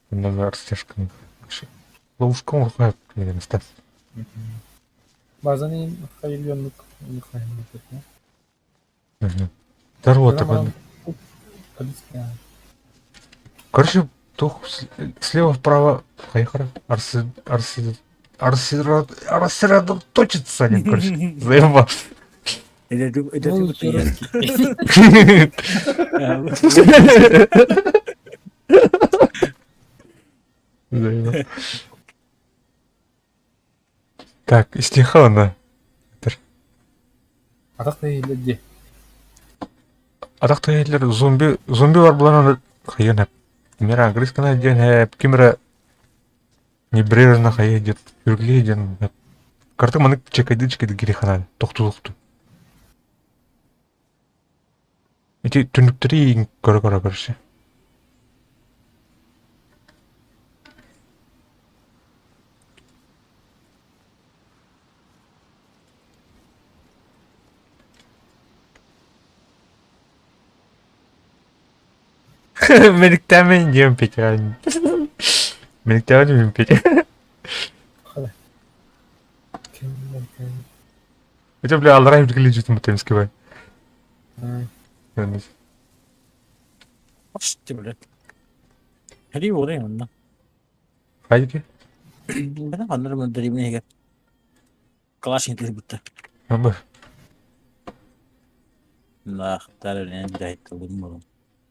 Номер растяжка. Ловушка урхап деген стас. Базаны хайылёнлук Здорово такой. Короче, тух слева вправо хайхара арсы арсы арсы арсерадоточится они, короче. Заебал. Это это Заебал. Так, истихана. Атах тәйілді. Атах тәйілдер зомби зомби бар булан хайын хәп. Мира английскана ден хәп, кимера небрежно хайы дет, үргли ден хәп. Карты маны чекайды чекайды гирихана, тоқту тоқту. Эти түнүктери көрө көрө көрүшү. Медиктамен диэн Петя. Медиктамен Петя. Это, бля, алрай выглядит мутемский бай. Что, блядь? Хали болай онна. Хайки? Бена ханнар мөндөрү эге. Калашин тил бутта. Амбы. Нах, тары не жайт булму.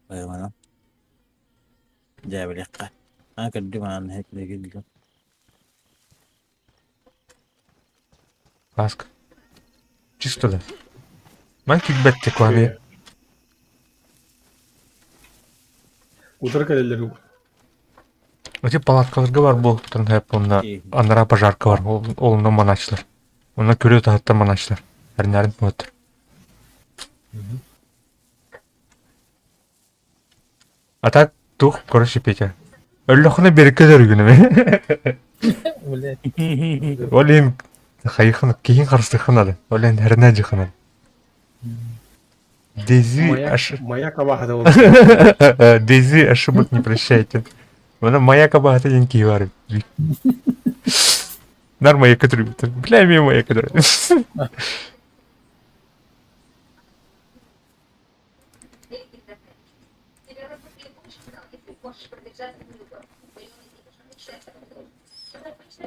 Байвана. Жабылыкка. А кырды ман хеклегилди. Ласка. Чисто да. Ман кикбетте куаны. Утыр кэлэллэр Эти палаткаларга бар буолуктан хэп онна анара пожарка бар. Ол онно маначлар. Онно көрө таһыттар маначлар. Эрнәрин мөттөр. А так тух, короче, Петя. Өллөхүнэ берекке дөрүгүнү. Блядь. Ол иһин хайыхын киһин харыстыххын ады. Ол иһин хэрнэ дьыхынан. Дези Маяк, аш... маяк абаһыта буолбут. Дези ошибок не прощайте. Мана маяк абаһыта диэн киһи бар. Нар маякка түрбүттэр. Бля, мен маякка түрбүт.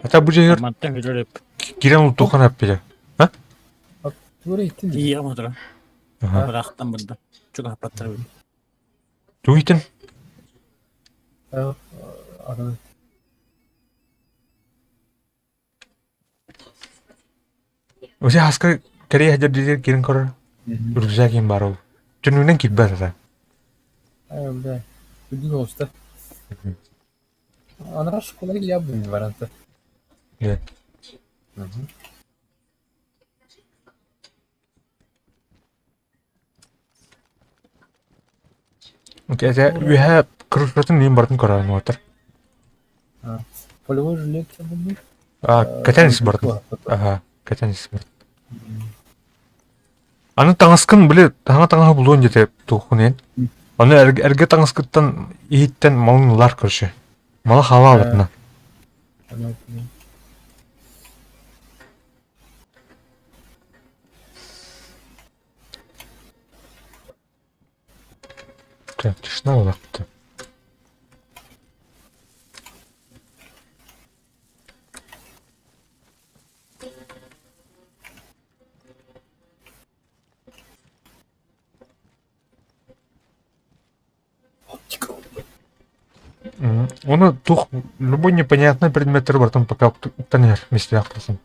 Ата бу жер Мантан күлөрөп. кирен ултухан аппеля. А? Тура иттин. Тиийэ мотора. Аха. Бырахтан барда. Чугаһаппаттар эбит. Тугу иттин? Атын. Осе хаска кэрийэ сылдьар диэтигэр киирэн көрөр. Рюкзак иһин баар ол. Түннүгүнэн киирбэт ата. Аа, бля. Үрдүк оҕуста. Анараа школа я буйун баранта. Иә. Окей, это үөһэ кружкатын мин бартын көрөөн уотар. Полевой жилет булбут. А, кэтэн ис бартын. Аха, кэтэн ис бартын. Аны таҥаскын били таҥа таҥаһы булуон диэтэ туоххун эн. Аны эргэ таҥаскыттан иһиттэн малын ылар көрсө. Мала халаабатына. Так, тишина улаатта. Оны туох любой непонятный предметтер бартын пока уктан иһэр миэстэлээх буолсун.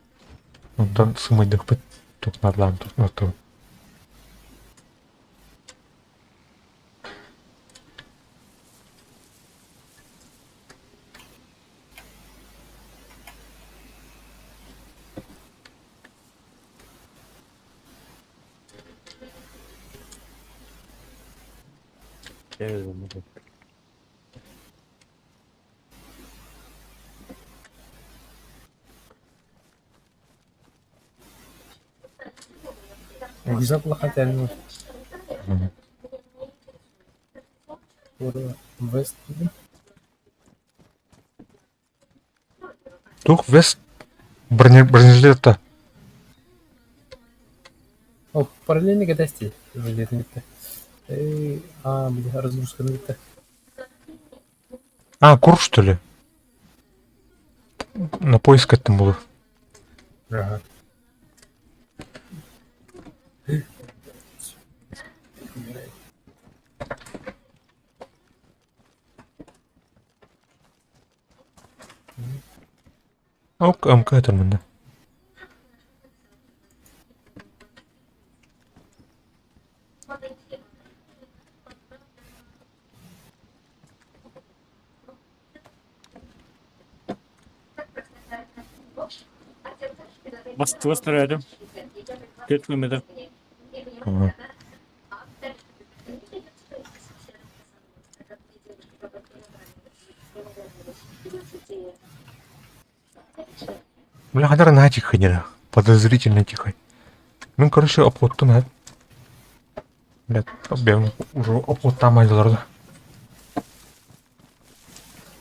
Онтон сымыйдыхпыт туох наадалаан туох Рюкзак улахан тэрин Вест Туох вест бронежилета? О, параллельно кэтэсти жилетин кытта. Эй, а, били разгрузканы кытта. А, кур что ли? На поиск эттим буолуо. Ага. Ок, МК этэр манна. Бастыгас төрөөтүм. 4 километр. Ага. Бля, ханара наһаа тихо нера. Подозрительно тихо. Ну, короче, обходтун а. Бля, бэм уже обходтаамай да.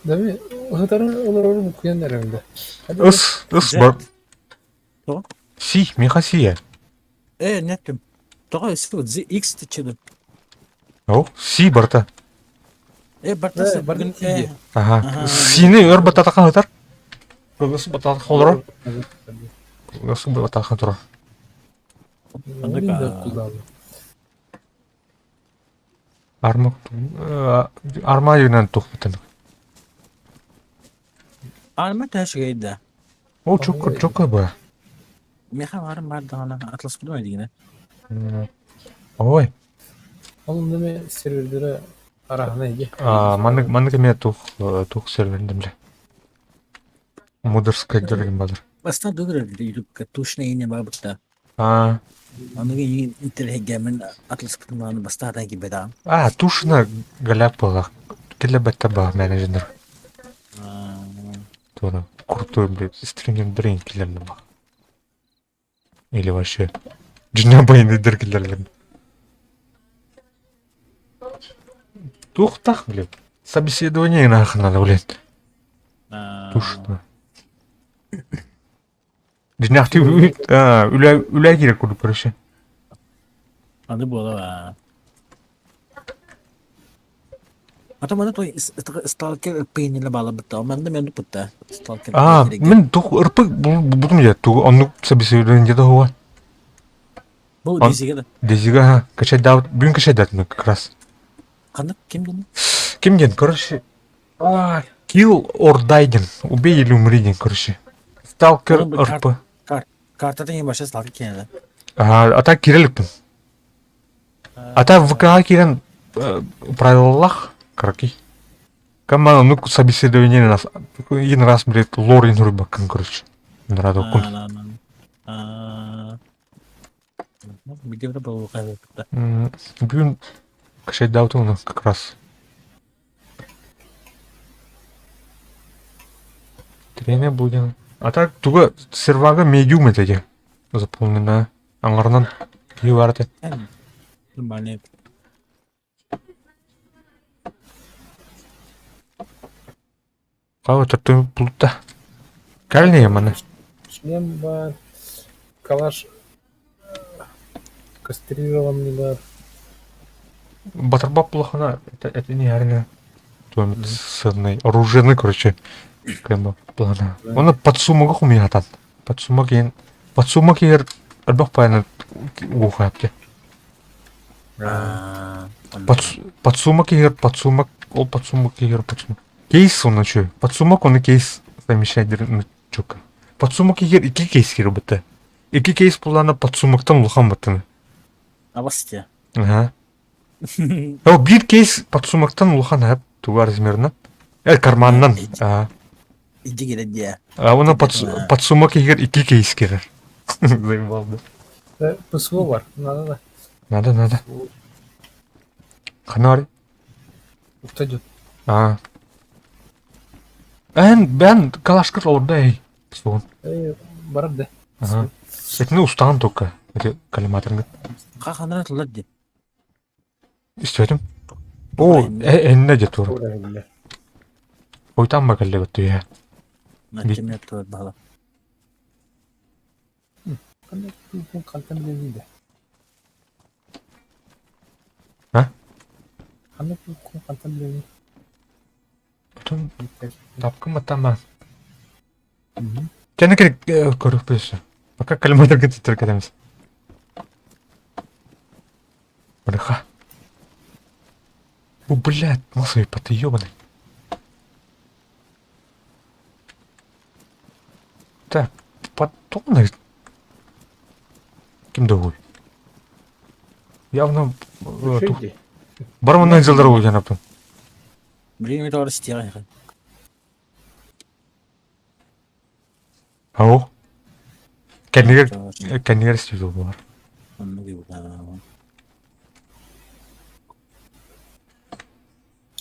Дами, ыһытарын олорор букуйан эрэмдэ. Ыс, ыс бар. Тоҕо? Си, миэхэ сие. Э, неттим. Тоҕо X тиччиди. О, си барта. Э, барта Барда тиийэ. Аха. Сини өр бататахан ытар. Кылгас бататахан олорор. Кылгас бататахан турар. Арма арма юнан тухпутан. Арма тэшгэй да. О, чокко, чокко ба. Меха барым бар даҕаны атласпытым дигинэ. Ой. Ол неме сервердері арахына иге. Маннык маннык эмиэ тух тух сервердим дьэ. Мудырскай дөргин базар. Бастан дөгөр ютубка тушна ине бабытта. А, Аныгы интерһегэмин атласпытым даҕаны бастаатан кибедаҕым. а тушина галяк буоллах. Килэ бэтте ба менеджер. Тура. крутой, блядь, стримердер киллэрдим бах. Или вообще дьиҥэ байыныйдар киллэрэллэр. Туохтаах, блядь, собеседование нахуй надо, блядь. Тушно. Дьиҥнээхтик үлэ үлэ киирэр курдук короче. Аны буола А то маны той сталкер пейниле баалабытта. Манна мен пытта. Сталкер. А, мен тух ырпык бутум я тугу оннук собеседование да хуа. Бу дизиге да. Дизиге ха, качайдаабыт, бүгүн качайдаатым как раз. Ханнык ким ден? Ким ден, короче, а, kill or die ден, убей или умри ден, короче. Сталкер РП. Картата не баша сталкер кенеде. А, а так киреликпин. А так ВК киирэн правилалаах кыракый. Кама ну собеседование нас един раз блядь лор суруйбаккын короче. Нарадоккун. Бүгүн качайдаабытым ону как раз. Тренер будем. А так туга сервага медиум это де заполнена. Аҥарынан киһи баар этэ. Нормальный. Хаа төртүн булта. Кэлниэ маны. Шлем баар, калаш кастрированный баар. Батарбап улахана это, это не арина. Сырный, оружейный, короче. Прямо плана. Оны подсумогу хумиятан. Подсумок иэн подсумок иһэр элбэх паайынан уухаапте. Подсумок иһэр подсумок ол подсумок иһэр подсумок. Кейс он үчүгэй. Подсумок ону кейс совмещать чука. Подсумок иһэр икки кейс киирбитэ. Икки кейс буллаана подсумоктан улахан баттаны. Абасте. Аха. О, биир кейс подсумоктан улахан ап туга размерынан. Э, карманынан. Аа. Иди кэлэн диэ. А уна подсумок иһигэр икки кейс киирэр. Заебал, да. ПСО бар, надо да. Надо, надо. Ханар. Устадет. Аа. Эн, бэн калашкыр олордо эй. Суон. Э, барар да. Ага. Этини устаан только. Эти коллиматорга. Хаханара тыллар диэн. Истибэтим. О, эннэ дьэ тура. Ойтан бакаллыбыт түһэ. Начемет тур бала. Хантан билэбин да. А? Ханнык хантан билэбин. Потом тапкым аттама. Кэнэ көрүк Пока коллиматорга түттэр кэтэмис. Бляха. О, блядь, масыпа, ты ёбаный. Так, патроны. Ким да Явно Барманнан дьылдар уйанаппын. Билигин тоҕо ситиэҕин. Ау. Кэннигэр кэннигэр студия буолар.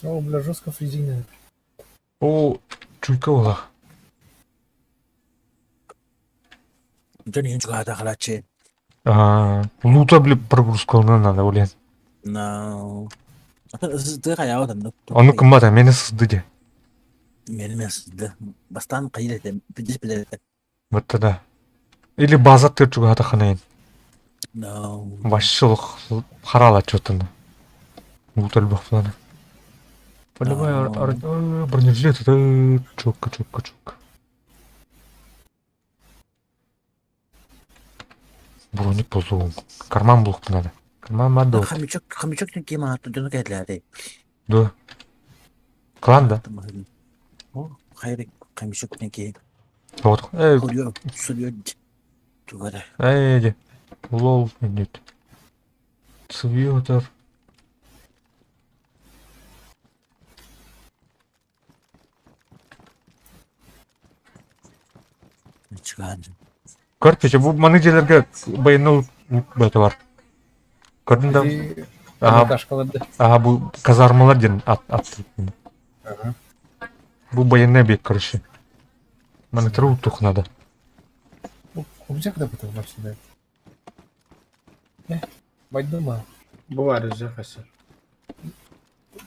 О, бля, жестко фрезина. О, чуйка буолар. Дьон иһин чугаһата халааччы. Аа, лута били прогрузкалана надо, блин. No. Ты хайаҕа таннык. Ону кыммата, мени сызды де. Мени сызды. Бастаан хайыр этэ, билдис билэр этэ. Вот тогда. Или база тыр чугаһата ханайын. No. Вообще харала что-то. Лут альбах плана. Полевая бронежилет, это четко, четко, четко. Броник болуун. Карман булук надо. Карман надо. Хомячок, хомячок ким ааты дьону кэллээри. Да. Клан да. О, хайры хомячок ки. Вот. Эй. Суруйар тугара. Эй, лол нет. Цвиотер. Көрпүчэ бу маны дьиэлэргэ байанал бөтө бар. Көрдүн да? Аха, аха бу казармалар диэн ат ат. Бу байанный объект короче. Маны тух надо. Рюкзак да потом вообще, да. Байдыма. Бу бар рюкзак өссө.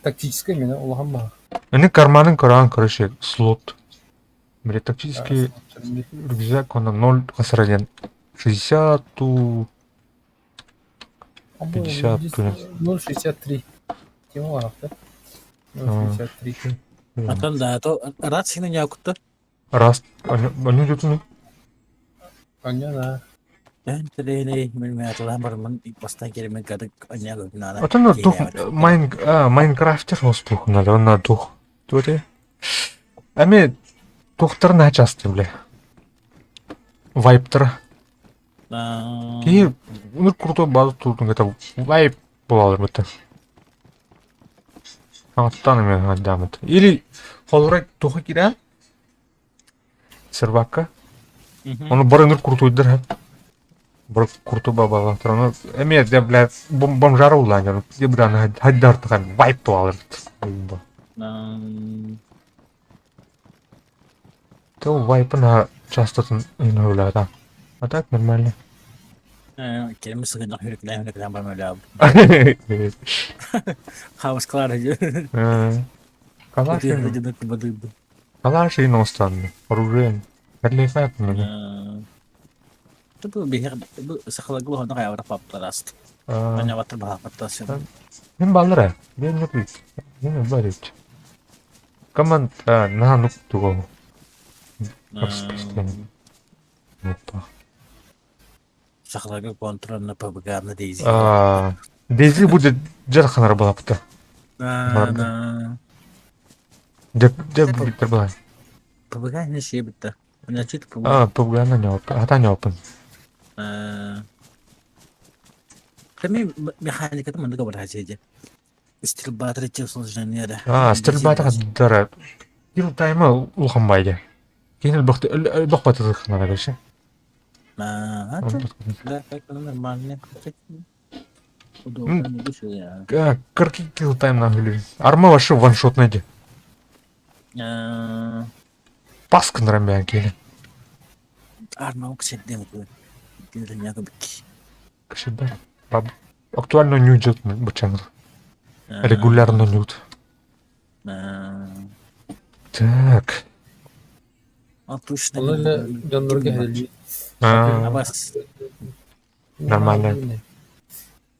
Тактическая мина улахан баҕа. Ини карманын көрөөн, короче, слот. Бля, тактический рюкзак, он 0 хасарален. 60 ту 50 ту. 0,63. Тема бар, да? 0,63. Атын да, то рацияны не акутта. Раз, они идут, Аня, да. Тэнтэрэни мин бармын бастан керемен кадык аня гынара. А то на дух майн а Майнкрафтер хоспух надо, он на дух. Туре. Ами тухтар на часто, бля. Вайптер. И ну крутой база тут это вайп буолар быта. Аттан эме адамыт. Или холурай туха кирен сервакка. Оны бар ыныр куртуйдыр. Бар курту баба Ону эме де бля бомжара улан. Де бля хаддар таган вайп буолар. То вайп на часто да. А так нормально. Келми сыгынак хүрүкләм хүрүкләм бармайлап. Хаус клар. Калаш. Калаш и ностан. Оружие. Карлифат. Бу бихер бу сахалаглы хона кая паптараст. Аня ватыр баха паттас. Мен баллара. Мен yok бит. Мен бар бит. Команд на нук туго. Опа. Сахалага контрол на ПБГ на Дейзи. А, Дейзи будет жарханар балапта. Да, да. Деп деп битер была. ПБГ не шебетта. Значит, ПБГ. А, ПБГ на не опен. Ата не опен. Ками механика там много брать Стрельба третьего сложнее. А, стрельба дара. Кил тайма улхан байды. Кейин бахты бахпаты хана дальше. А, да, так нормально. Удобно, не Карки кил тайм на гулю. Арма вообще ваншот найди. Паск нрамбян келе. Арма уксетдем. Кшибе. Баб. Актуально нюджет бучан. Регулярно нюд. Так. Оны дьоннорго хелли. А, Нормально.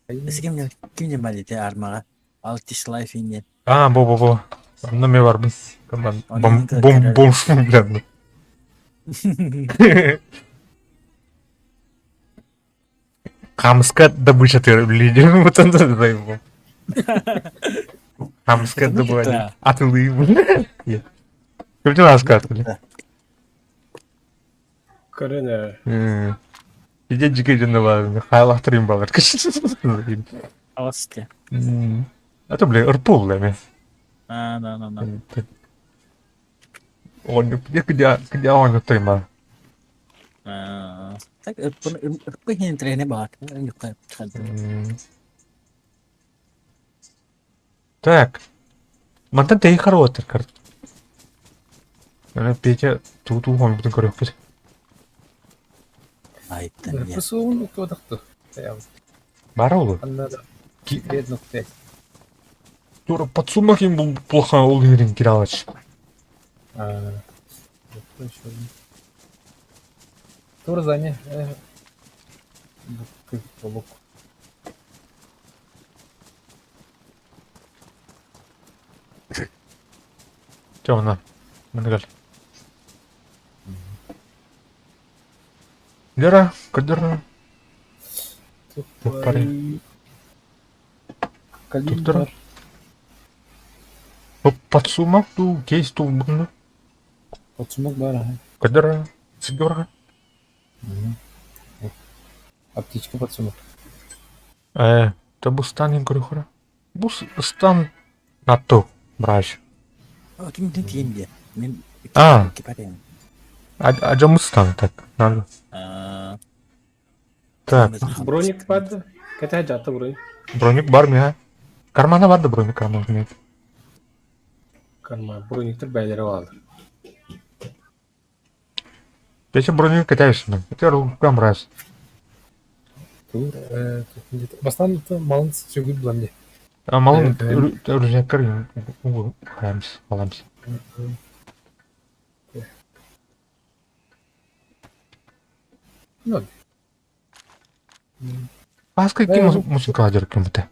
Ким ким малите армага? Алтиш лайф инне. А, бо бо бо. Онно ме бар бин. Бом бом бом блядь. Хамская добыча ты лидер. Вот он заебал. Хамская добыча. А ты лы. Как дела сказали? Көрөнө. Иде жиге жөнө бар. Хайлахтырым балар. Авасты. А то, бля, ырпул, бля, мен. А, да, да, да. Он где где где он тойма. Так, ырпы трени бар. Так. Мантан тей хороший карт. Ана Петя ту-ту хон бутын көрөкпүт. Айттым. Пысуун уктуодахту. Бар ол. Анна да. Тура подсумок им был плохо ол ерин киралач. А. Тура зане. Букы Чоғына. Мангал. Лера, кадыр. Пари. Доктор. Подсумок ту кейс ту бұны. Подсумок бар, ага. Кадыр. Сигора. Аптечка подсумок. Э, та бустан ин көрөхөрө. Бус стан нату, браш. Ким тиенде? Мен А. А жамустан так. Надо. Так. Броник бар. Кете жаты броник. Броник бар ми, Кармана бар да броник карман нет. Карма брониктер бәйлері бар. Пече броню кэтэбисмин. Ити рукам раз. Тур, бастаан малын сүгүт булан дии. А малын рюкзаккар харамс, баламс. Ну, Паска икки музыка дьарыккымыта.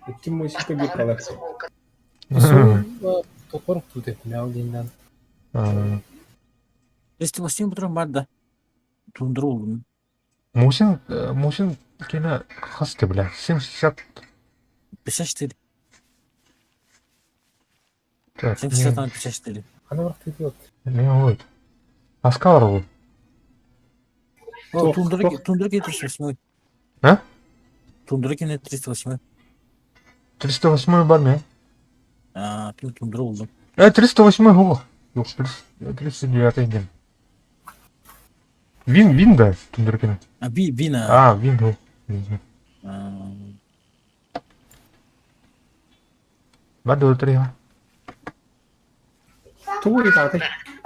Икки музыка биир коллекция. Топор тут мяу диэн. 308 утром бар да. Тундра булдум. Мусин, Мусин кина хас ты, бля, 70... 54. Так, 70 54. Хана барах тыытыат. Не вот. Аска бар ол. О, тундра, тундра 308. А? Тундра 308. 308 бар ме? А, тундра булдум. 308 го. Yok, 309 дем. Вин, вин да, тундра А, ви, вина. А, вин го. Бар да Тугу ыытаатый?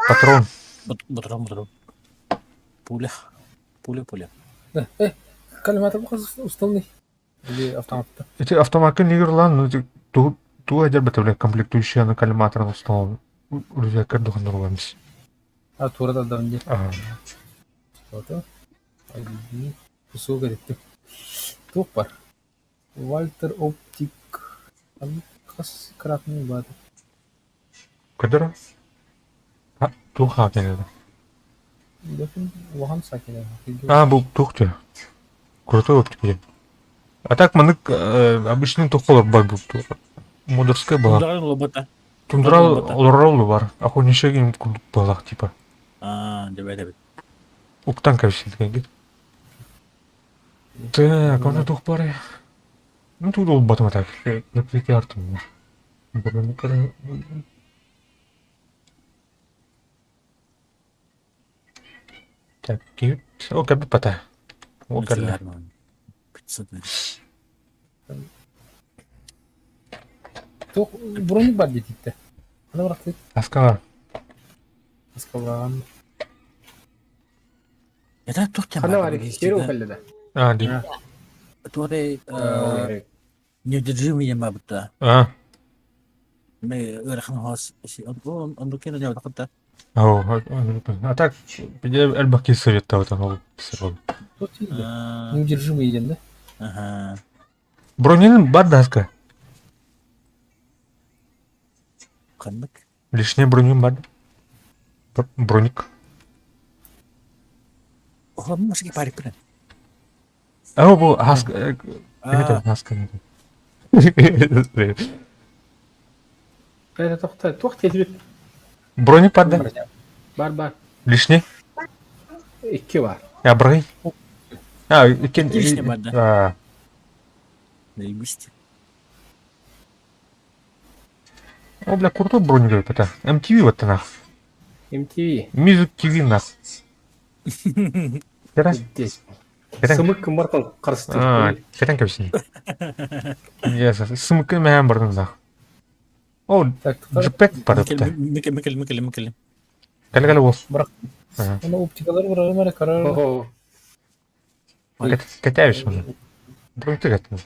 Патрон. Патрон, патрон. Пуля. Пуля, пуля. Калимата бу хас усталный. Или автоматта. Эти автоматы не юрлан, ну ту ту одер бля комплектующие на коллиматор установлен. Рюкзакка духанурламс. А тура да да Ага. Вот. Кусок говорит. Туох бар. Вальтер Оптик. Хас кратный бат. Кадра? А, тух хакенеді. Дөкүн улахан сакина. А, бұл тух те. Крутой оптик дем. А так манык обычный тухолор бар бұл. Модерская была. Тундра лобота. Тундра олоролу бар. Охотничий курдук балах типа. А, давай, давай. Уктан кәвсин деген. Так, аны тух бары. Ну тут ол батыма так. Реплики артым. Так, кит. О, кәбі пата. О, кәлі. 500. Туох броник бар диэтитте. Хана барах тыыт. Аскалар. Аскалаан. Это туох тем. Хана бар, кири кэллэ да. А, ди. Туоре неудержимый мабыта. А. Мы ырахан хос. Он он дукена не вакытта. О, а так, элбаки совет там ол писал. Туох тиийдэ. Неудержимый диэн да? Ага. Бронин бар да аска. Ханнык. Лишний бронин бар. Броник. О, мужики парик прям. А, бу аска. Это аска. Это тохта, туох тиэтибит. Броник бар да? Бар бар. Лишний? Икки бар. А, брой. А, иккен... Лишний бар, да. А, Заебись. О, бля, крутой броник это. MTV вот нах. MTV. Music TV нах. Кера? Здесь. Кера? Сымык кымбартан А, карсы. керен кепсин. Yes, сымыкы мәһәм бардым нах. О, Так, джипек барыпты. Микел, микел, микел, микел. Кәле кәле бол. Барах. Аны оптикалар барар мара карар. Ого. Кәтәбиш моны. Броник кәттем.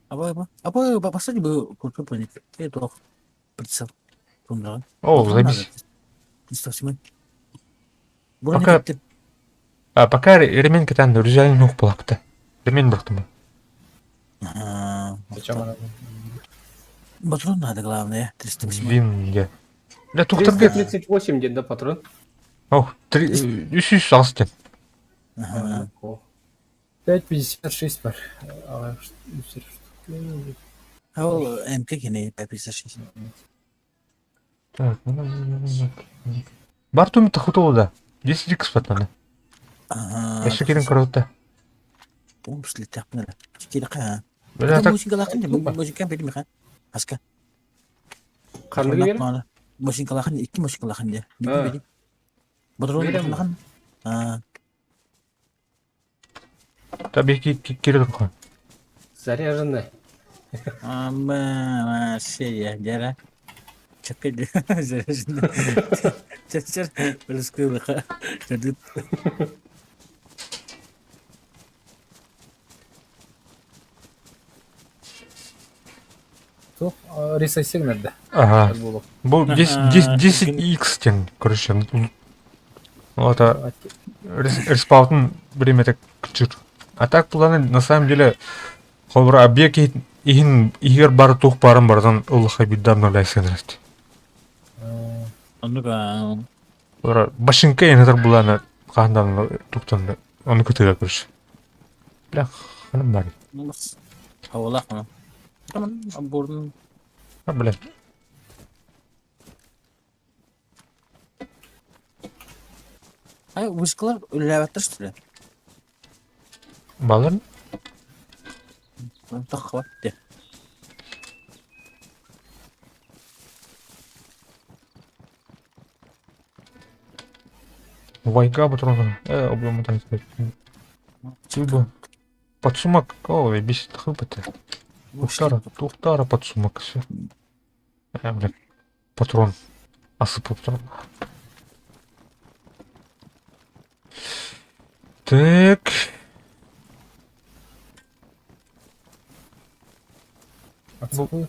Аба, аба. Аба, баста бы крутой броник. Ты туох прицел. Тундра. О, заебись. 308. Броник Пока- ты. А пока ремень кәтән рюкзагын юк булапты. Ремень бактым. Ага. Зачем она? Патрон надо, главное. 308. Вин де. Бля, тухтырга. 338 ден да патрон. О, 300 ден. Ага. О. 5.56 бар. А, А ол МК кене 556. Так, бар туми тахутолу да. 10 икс патманы. Ага. Эше керен көрөттө. Бомб слетап нара. Кире ка. Бля, так Музыка лахын, музыка бери миха. Аска. Ханныгы бер? Музыка лахын, икки музыка лахын де. А. Бери. Патрон Берем. лахын. А, таби ки кире кой. Заряженный. ама, вообще, я дера. Чакы заряженный. Чэ-чэ, ырыскыылыха. Чэдит. Туох ресайсигнерде. Ага. Буолуох. Бу 10 10x диэн короче. Это респаунтун бириэмэтэ кыччыыр. А так планы на самом деле холобура объект иһин иһигэр бары туох баарын барытын ыллахха биирдэ обновляйсыгын Оннук Олора башинка енетер булана хаандан туктан ону кытыга көрүш. Бля, ханам бар. Хавалах мана. Бурун. А, бля. Ай, вышкалар үлэлээбэттэр что ли? Балар? Таххабат де. Вайга патронов. Объем там Тюба. Подсумок. О, бесит хыпаты. Тухтара, Тухтара подсумок. Все. Бля, патрон. Осыпал патрон. Так. Отсыпы.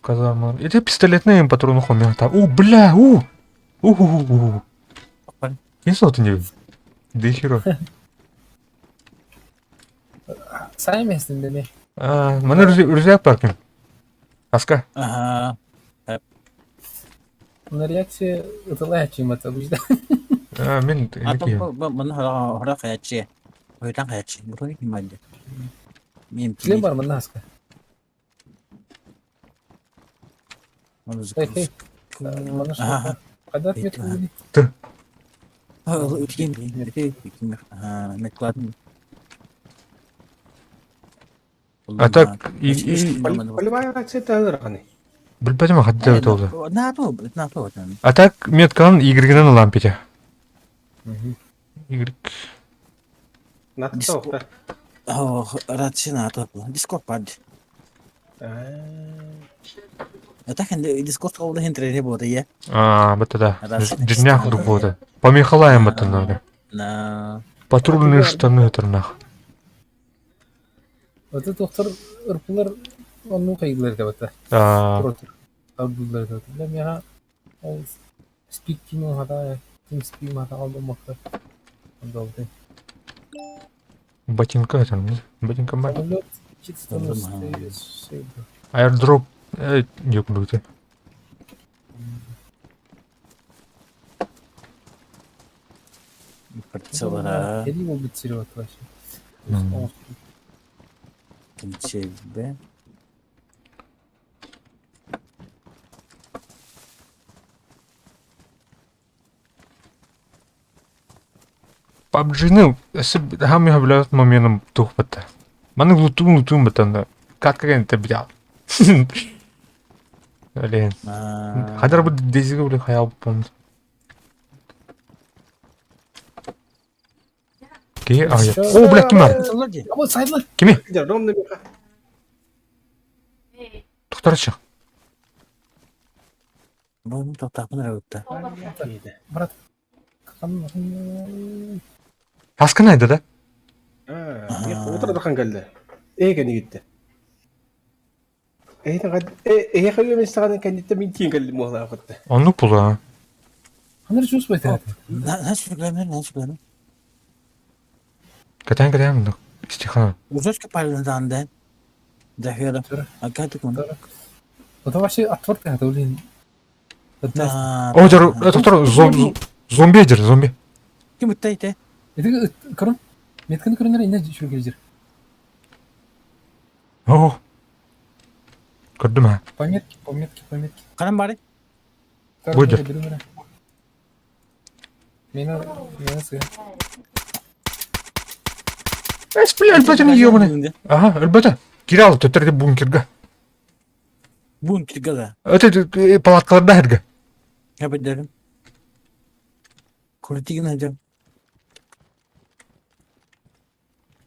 Казарма. Это пистолетные патроны хомята. О, бля, у! У-у-у-у. Не знал ты не. Да хера. Сами местные не. А, маны рюкзак паркин. Аска. Ага. На реакция ытылая чем это обычно. А, мен А маны хора хаячы. Хойтан хаячы. Бурун киманды. Мен Шлем бар мына аска. Эй, маны Ага. Когда отметку Ага. ввели? Меткладын. А так и Полевая рация это билбэтим хадда өтөлдө. Нато, нато. А так метканын Y-нен ылам пите. Y. Надо Рация нато. Дискорд пад. Это Дискорд кабыл хентрени болды, я. А, бата да. Днях дубода. Помехалаем бата надо. На. Патрульные штаны это нах. Вот это доктор ырпылар онну кайгылар деп ата. А, Абдуллар деп ата. Мен ол спик тим хата, тим спик хата алдым макта. Долды. ботинка это, ботинка бар. Самолет чисто Airdrop yok mu Прицелара. Я не могу вообще. Кончебе. PUBG ну, хам я блядь моментом тухпата. Маны лутум лутум батанда. Как это бля. Блин. Хадар бу дезиге блин хаял бан. Ке а я. О, бля, ким бар? А вот сайдлар. Кими? Тухтарчы. Бу токтапын рәвүттә. Брат. Аскын айда да? Отырдықан келді. Эге гитти. Эге хәле саған кәндетте мин тиен келдим ола акытты. Оннук була. Ханыр чувствует это. На сүргәмнәр, на сүргәмнәр. Катан катан Стиха. Узочка палындан Да. Акаты кун. Это вообще отвертка, это блин. О, жар, доктор, зомби жер, зомби. Ким үттәйте? Это корон. Метканы көрүнөр эне сүргө жер. О. Көрдүм ha. Пометки, пометки, пометки. Канан бары? Будет. Мена, мена сыга. Эс, бля, өлбөтүн ёбаный. Ага, өлбөтө. Кире ал, төттөрдө бункерге. Бункерге да. Это палаткаларда херге. Хәбәдәрем. Күртиген әдәм.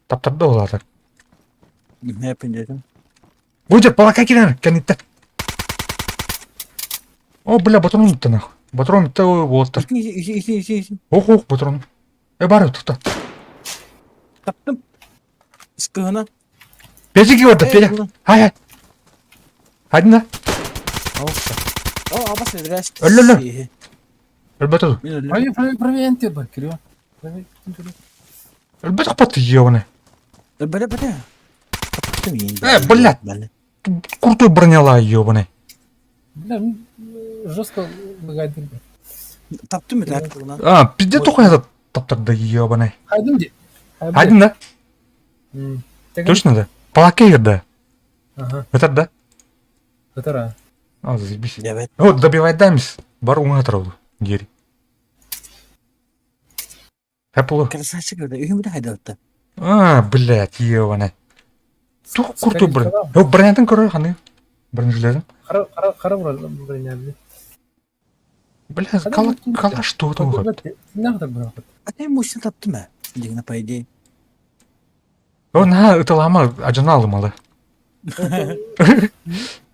Таптарды олар. Хәбәдәрем. Будет палатка кирен, кәнитте. О, бля, батон унутты нахуй. Патрон бүттэ уолаттар. Ити, ити, ити, ити. Ох, ох, патрон. Э, бар, тохто. Таптым. Ыскыһына. Петя киирдэ, Петя. Хай, хай. Один да? О, абас эдрәс. Өллө, өллө. Өлбөтө. Правее, правее, правее, энтер бар, Кирилл. Правее, Өлбөтөх бат ебаный. Бля, бля. Э, блядь. Крутой броняла ебаный. Бля, жестко лагает. Таптым это. А, пизде только этот таптар да ебаный. Хайдым де. Один да? Точно да? Палакейр да? Ага. Это да? Это А, заебись. Вот, добивай дамис. Бар уңа туралы. Гери. Apple. Красавчик, да, үйүм да хайдалта. А, блядь, ебаный. Тух курту бр. О, бронятын көрөр ханы. Бронежилетин. Хара хара хара броня. Бля, кала кала что это выход? Нахта бро. А ты мужчина таптым ә? Дигна по идее. О, на, это лама, ажаналы малы.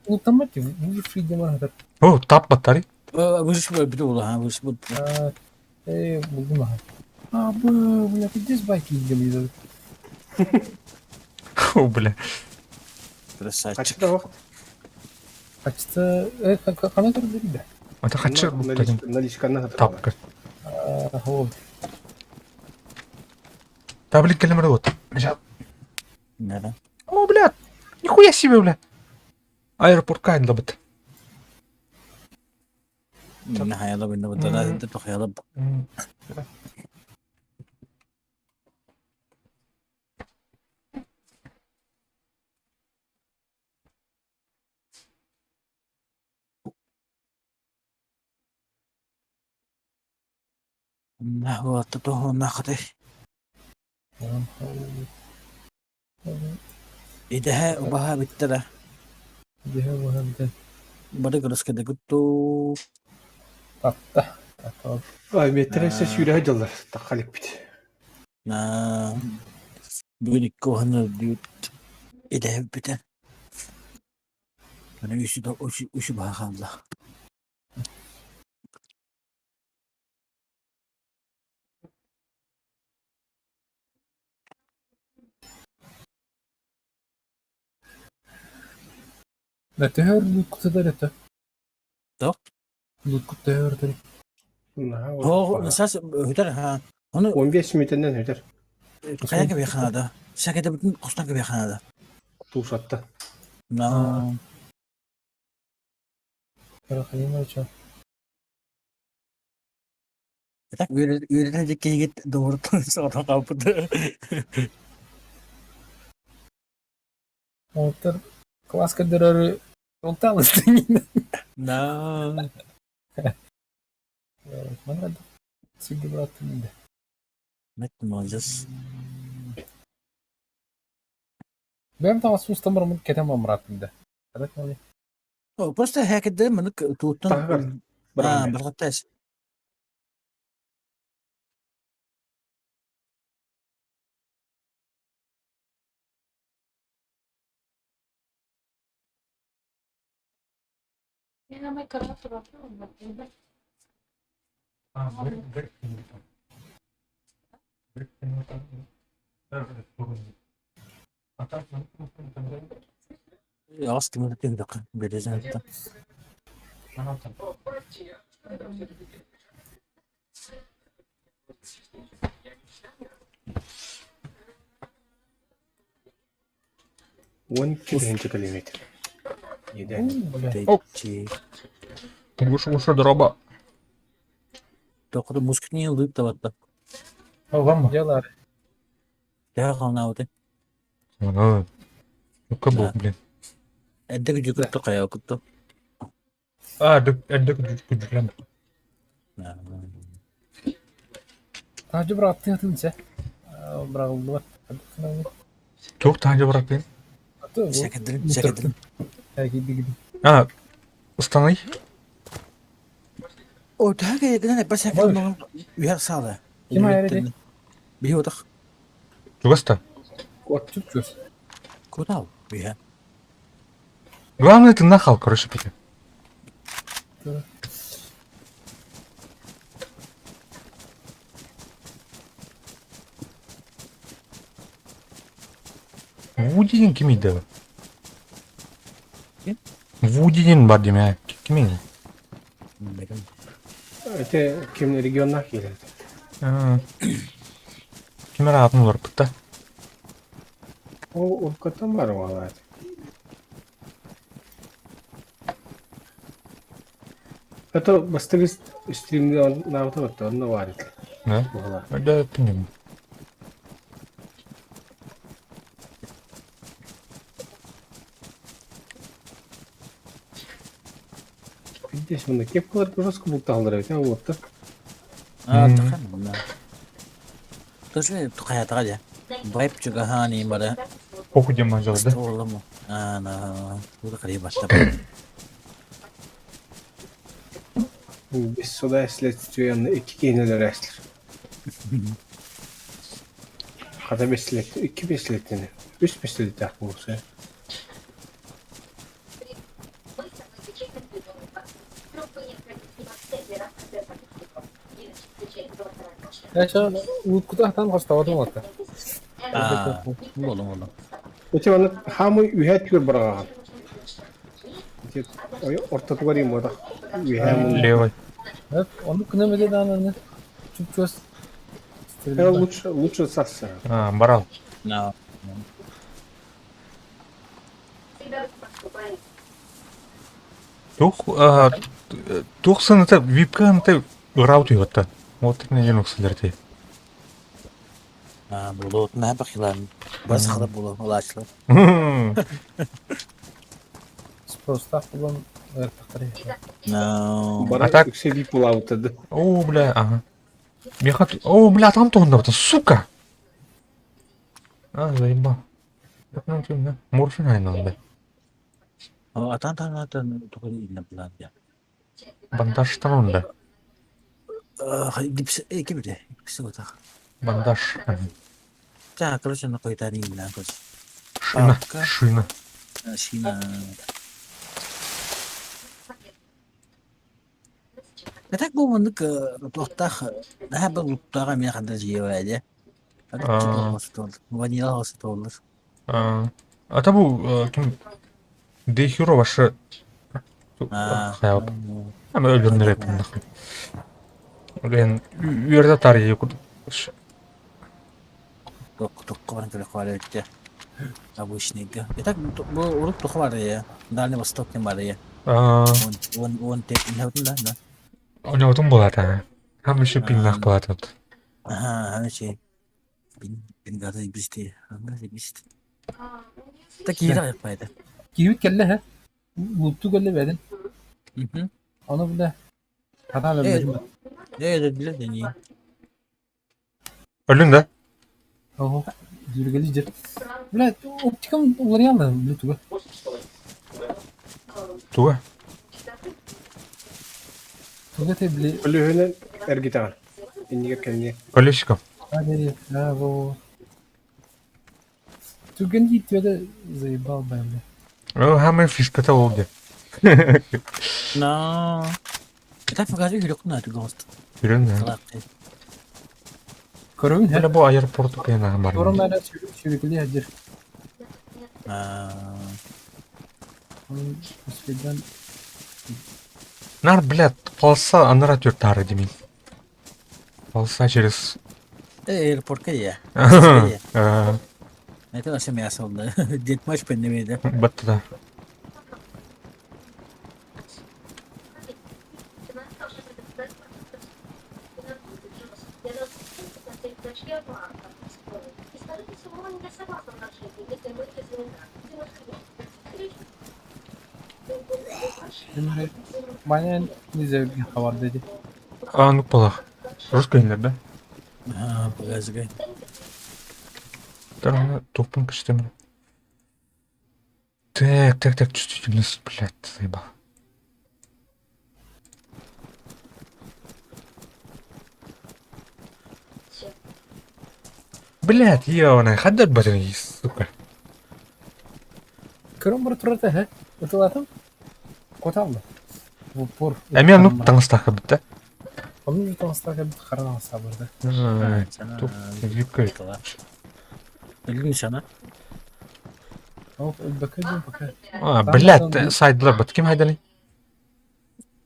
Ну там эти выжившие демон. О, тап батари. Выживший бит була, выживший. Э, булдум аха. А, бля, пиздец байки идем. О, бля. Красавчик. Хачта, э, хана турды да. Это хачы Наличканы тапка. Вот. Таблик келемер вот. Да. О, бля. Нихуя себе, бля. Аэропорт кайн лабыт. Нахаялап, инна тохаялап. هو تطه ناخده إدها وبها بالتلا إدها وبها بالتلا بدك رس كده كنتو تفتح Ай, метресе сүүрэ дьаллар тахалик бит. На бүгүн икки диют идэһэ бүтэн. Аны үсү үсү үсү баха хаалла. Да төһөр луткутыдар это. Да? Луткутыдар это. О, сас өтөр ха. Оны 15 мүнөтөнөн өтөр. Кая кебеханада. Сакета бүтүн кустан кебеханада. Туушатта. На. Караханимовича. Так үйрәтә диккә doğru саҕа калпыты. Оттор класс көдөрөрү олталыстын. На. Манна сиги браттын да. Мет молодец. Бэм там сустамыр мын кетем амраттын да. Адак мали. О, просто хакеде мынык туутан. Тагыр. А, баргаттас. Ас ким тыгдак березен. Он километр километр. Оп. Ушу ушу дроба. Токуду мускни лып табатта. Алам. Делар. Я кална оты. Ну, ну блин. Эддек жүкүттү кая күттү. А, эддек жүкүттү. Тажы браттын атынча. Брагылды. Туох таһырдьа бырахтын? Сәкәдерим, сәкәдерим. А, устанай. О, тәһәгә генә бер сәкәдерим үйәр салы. Ким айры? Бии отах. Чугаста. Чуп-чуп. Куда? Бия. Главное, ты нахал, короче, Петя. Вуди диэн кимий да? Ким? Вуди диэн бар диэмэ. Кимий? Бэкем. Это ким регионнаах киирэр. Ким эрэ аатын уларыппыт да? Ол уруккаттан баар буолаат. Это бастакы стримҥэ наабыта батта онно баар этэ. Да? Буолаа. Да, түннүгүм. Здесь мына кепкалар жестко бултаһаллар эбит, уоттар. Аа, тахан мына. Тоже тухаятаҕа дьэ. Байып чугаһаан бары. Похуй диэн мажал да? Оолому. Аа, на, туга карый батта. Без суда следствие икки киһини өлөрөөстөр. Хата бэстилиэт, икки бэстилиэттини, үс бэстилиэттээх буолуохсуйа. Яша уткута хатан хостоватым олатта. Аа, болом болом. Ити маннык хаамый үһээ түгэр быраҕаҕын. Ити ортотугар иҥматах үһээ мунна. Левой. Ону күнэ даҕаны чуп-чугас Лучше, лучше сасса. А, барал. No. Туох туох сыната випка anta ыраут уйбатта. Вот не жен уксалар ти. Аа, булу наһаа бахилан. Бас хала булу улаачлар. Спростаах булан ыртахтары. No. Бара А так- үксэ вип улаабыта О, бля, ага. Меха... О, бля, там то сука! А, заебал. Морфин айналды. Атан тан атан тугу илнэ булан я. Бандажтан онда. Гипс э ким бile? Гипс отах. Бандаж. Та, короче, на койта не короче. Шина. Папка. Шина. Шина. А так бу маннык туохтаах наһаа бу луптааҕа эмиэ ханна дьиэбэ Аа. Ванила хосутоллар. А табу ким Дехюро ваше Аа. Ама өлөрнөр эпин нахуй. Блин, үөрдэ тарыйы курдук. Токко баран көрө хаалыытта. Обычныйга. Итак, бу урук туха бар я. Дальний Восток не бар я. Аа, Он он он тек не да, да. оньоотун буолата. Хам еще пиннах буолатат. Ага, аны Бин бин бисти. Аны бисти. Так киирэ пайда. Киирбит кэллэ һэ. Лутту кэллэ бэдин. Мгм. Ону бile хатан Э, өлбөтүм. э, биле дени. Өлүн да? Ого. Дүргели жер. Бile оптикам уларыян да бile туга. Туга. Туга те бile Өлүһүнэн эргитаҕын. Иннигэр кэнниэ. Колесиком. Аде, а, во. Түгэн дийтведе заебал бля. О, хамы фишката ол де. На. Так покажи жүрөк на тугост. Үрэн да. Салак. Көрөбүн Бля һэ. бу аэропорту кэна бар. Көрөм әле сүрүкүлі әдір. Аа. Onun успедан Нар, блядь, полоса анара тюртары демин. Полоса через... Э, аэропортка я. Э, Это вообще мясо oldu. Дед матч пендемейdi. Батта да. Şimdi bana ne bir haber dedi. А, ну палах. Русская да? Аа, багажга. Тарана топын кіштемін. Так, так, так, чувствительность, блядь, заебал. Блядь, ёбаная, хаддар батын, сука. Көрөм бір тұрады хэ. Утылатым. Коталды. Bu пор. Әмия ну таңыстақы бітті. Onun bir таңыстақы бит қаран сабырды. Туп, випка. Өлгүн сана. Ол өлбөккө диэн пока. А, блядь, сайдылар бат. Ким хайдалый?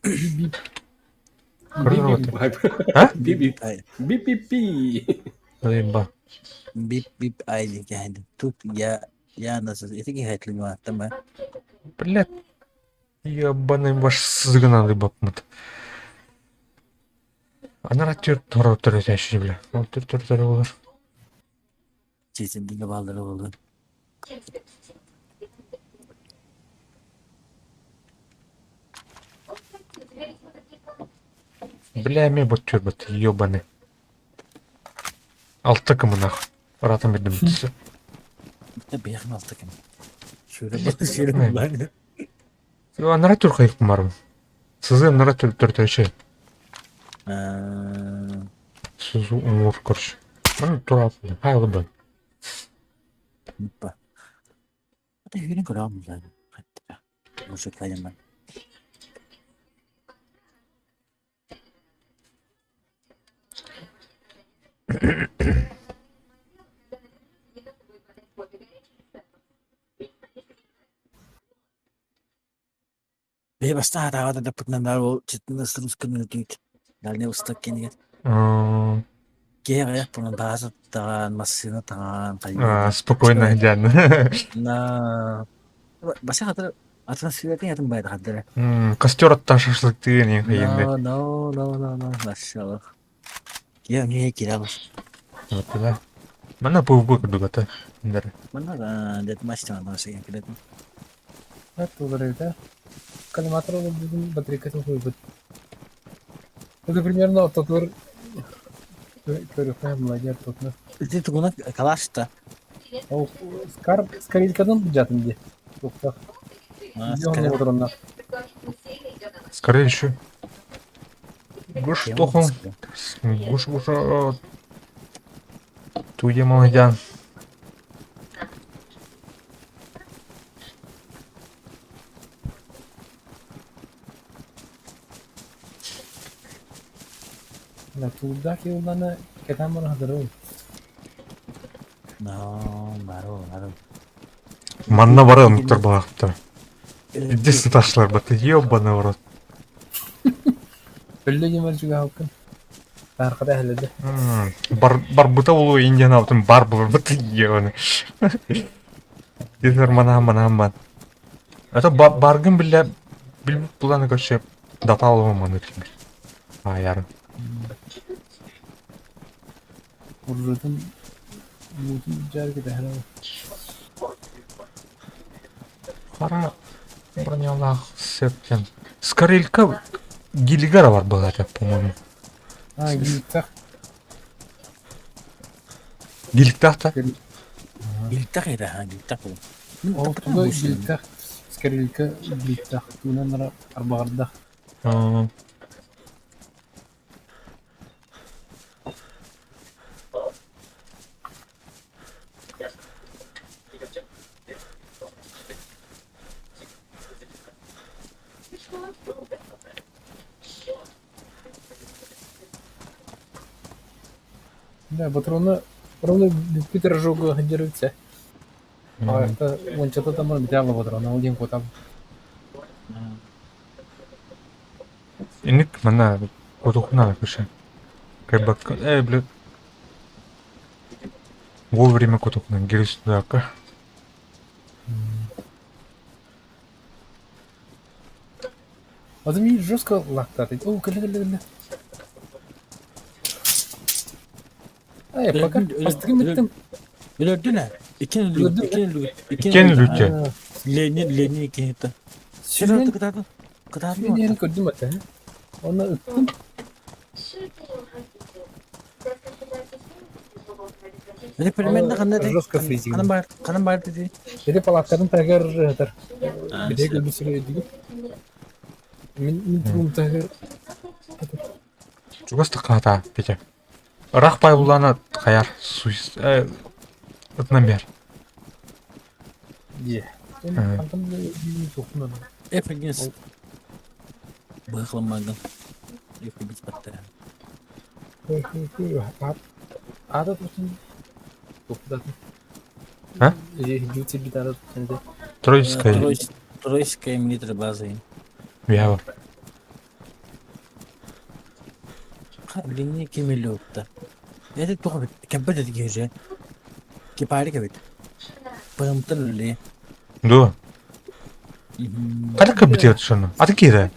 Бип. А? Бип бип. Бип бип. Бип бип ай кэһэйдим. Тут я я насыз ити киһи аттама. Блядь. Ебаный ваш сызгыналы бапмыт. Анара түр торо төрөтәши бля. Ол түр түр түр болар. Чечендиге балдыры болду. Бля, мен бот түр бот, ебаный. Алты кымынах. Ратым бердим. Битте бияхын алты кем. Шүрі шүрі булар. Анара түр кайык барым. Сызы анара түр түр төрөшө. Сызы уңур көрш. Мына тура хайлы бын. Ниппа. Ата хүрен көрөм булар. Хатта. Мушу кайыман. Бе баста таҕа да пытнандар ол читна сырыс күнү Дальний Восток кенигер. Киһи пунун бааза таҕаан, массыына таҕаан, Спокойно, идеально. На баса хатыр атмосфератын атын байда хаддара. Костер аттан шашлык тыгын ең хайынды. No, no, no, no, no, машаллах. Я не кирабыз. Вот да. Мана PvP курдугата. Индер. Мана дет мастер ана сеген килет. Оттулар Коллиматор бүгүн батарейкатын хуйбут. Это примерно ортотугар көрүөххэ младер тотна. Ити тугуна калашта. Ол скар скорилькадан бужатын ди. Туктак. Видеоны отыронна. Скорее еще. Гуш тохун. Гуш гуш. Туе молодян. На тулда килдана кетамыр хадыры. No, баро, баро. Манна бары ұмыттыр балақтар. Иди ташлар баты, ебаный в рот. Өллө жемер жүгө халкын. Таркада хеледе. Бар барбыта болу Индияна алтын бар болur баты ебаный. Дезер мана мана ман. Это баргын биле билбит буланы көрчө дата алып маны тимир. Аяр. Уржутун мутун жар кете хеледе. Хара бронялах септен. Скорелька Гилигара бар была это, по-моему. А, гилтах. Гиликтахта? Гилтах это, ха, гилтах. Ол туга гилтах. Скорилька гилтах. Тунан арбагарда. Да, патроны ровно Питер жогу хадерутся. А это он что-то там взял патрона, один кот там. Иник мана кутухна кыша. Кайбак, бля. Вовремя кутухна гирисдака. А ты мне жестко лактаты. О, кля, кля, кля. Ай, пока бастыгым беттим. Өлөрдүн ә? Икен өлү, икен өлү, Икен өлүчө. Ленин, Ленин икен это. Сүрүн Кытарды, кытарды. Сүрүн көрдүм ата. Оны ыттым. Это примерно кандай? Жестко фризинг. Канан бар, канан бар деди. Эти палаткарын тагыр жатыр. Бирек өлбүсүрө диги. Мен мен тугум тагыр. Чугас тыката, Петя. Рах пай булана хаяр суис ытынан бер. Е. Антон тухнан. Эфигес. Быхламаган. Эфигес батта. Ада tutun. Тухтатын. А? Ждут гитара тут. Троицкая. Троицкая милитари база. Я Билиҥҥи ким өлүөттэ? Эти туох эбит? Кэмпэ да киһи Кипарик эбит. Пырымтан үлэлиэ. Дуо? Хайдах кэлбитигэр шону? Аты киирэ.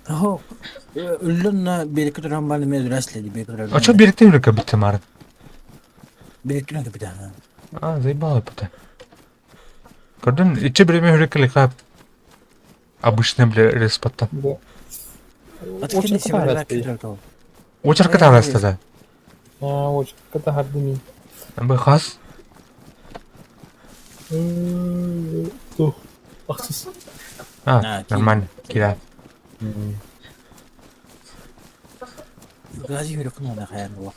Оһо, үллэн биэрэккэ туран баан эмиэ өлөрөөс леди биэрэккэ туран. А чё биэрэктэн үлэ кэлбитэ марын? Биэрэктэн кэлбитэ. А, заебало это. Көрдүн, иччи бириэмэ үрэ кэлиха обычный бля респоттан. Бу. Аты кэннэ сибирга кэлэр то. Очерка таҕаста да. А, очерка таһарды мин. Бу хас? Тух. Ахсыс. А, нормально. Кира. Гази үрөкүн она хаян була.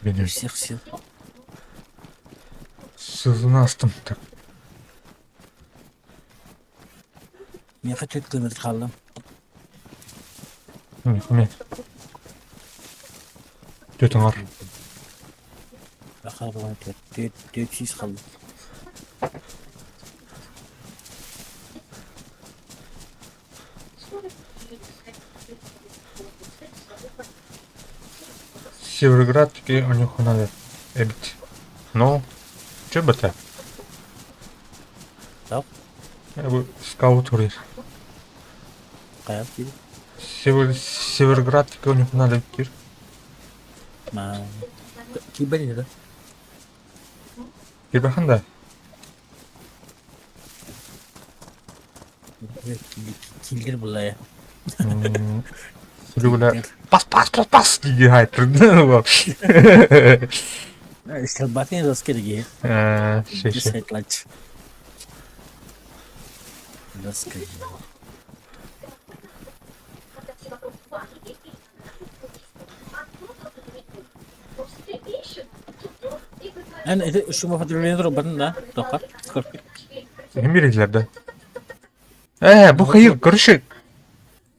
Бенер. Всех сил. Сызына астым. Так. Миэхэ түөрт километр хаалла. Мин. Түөрт оҥор. Хаалла түөрт түөрт сүүс хаалла. Северград и у них надо эбит. Ну, чё бы это? Так. Я бы скаут урир. Хайа киир. Север, Северград и у них надо кир. Ма. Киирбэт да? Кирбахан да? Киллер буллая. Сүрүгүлэ пас пас пас пас дии хайтрын. Стрельбатын доска дии. Ши ши. Доска. Эн ити шума патрульный турбатын да? Тоха. Ким биэрдилэр да? Ээ, бу хайыр, короче,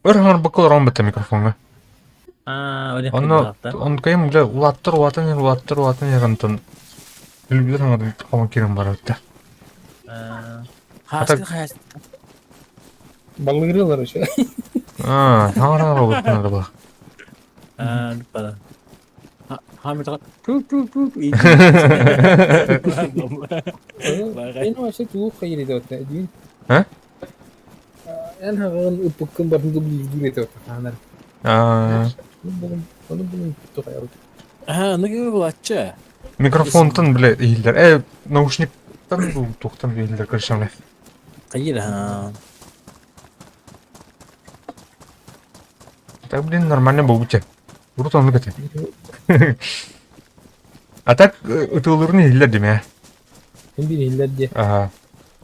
өр хаҥарбакка олорон бытта микрофоҥҥа. Аа, Онно онтукайым уже улааттар улаатан иһэр улааттар улаатан иһэр онтон телевизор хаҥатын хомон киирэн барар да. Хааска хаас. Баллыгырыылар еще. Аа, хаҥар хаҥар була. Аа, бара. Хамытаҕа ту-ту-ту Эн вообще тугу хайыр этэ диин? А? Эн хаҕын ыппыккын барын дублиирдиир этэ хаанар. Аа. Ону булун тухайар. Аа, ну ким булаччы? Микрофонтан бile иһиллэр. Э, наушниктан бу туохтан иһиллэр көрсөҥ. Хайыр аа. Так, блин, нормально буолбут Урут оннук этэ. А так ытыылырын иһиллэр димэ. Мин биир иһиллэр диэ. Аха.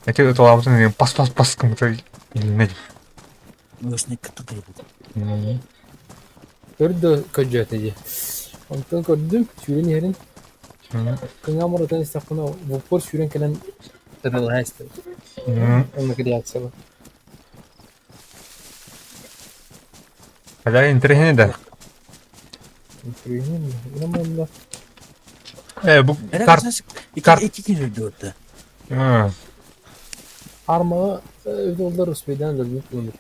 Эти ытылаабытын пас пас пас кымыта иһилиннэ дии. Наушник кытта тыйбыт. Өр да көрдөөтө дии. Онтон көрдүм, сүүрэн иһэрин. Кыҥаам урутан истэхпинэ, в упор сүүрэн кэлэн ытылаһа истим. Оннук реакция бар. Хотя интэриэһинэй да. Интэриэһинэй уонна Э, бу кар... кар... Икки киһи өлдү Армаҕа өлөр успейдаан өлбүт буолбут.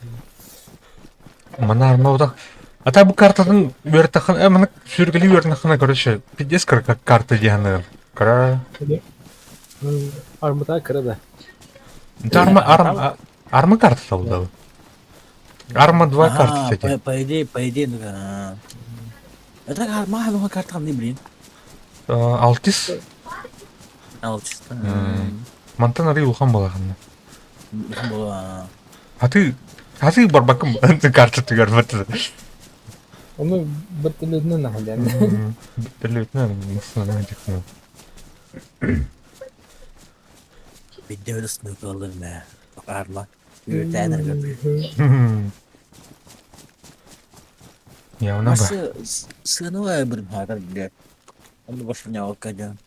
Манна арма утах. А та бу картатын үөртэххин, э, маны сүргэли үөрнэххинэ, короче, пиздец карта диэханныгын. Кыра. Армата кыра да. Арма, арма, арма карта салдабы. Арма 2 карта, кстати. По идее, по идее, ну Это арма хануха карта не блин. Алтис. Алтис. Мантан арый улахан буолаханна. Улахан буола. Хаты хаты барбаккын карта түгэр бат. Оны бертөлөтүнэн наһаллаан. Бертөлөтүнэн массыынанан дьахтан. Бидде өлө сныкалыр мэ. Арма. Үөртээнэргэ. Явно ба. Сыаныва бір баатар билер. Онду башыня дьон.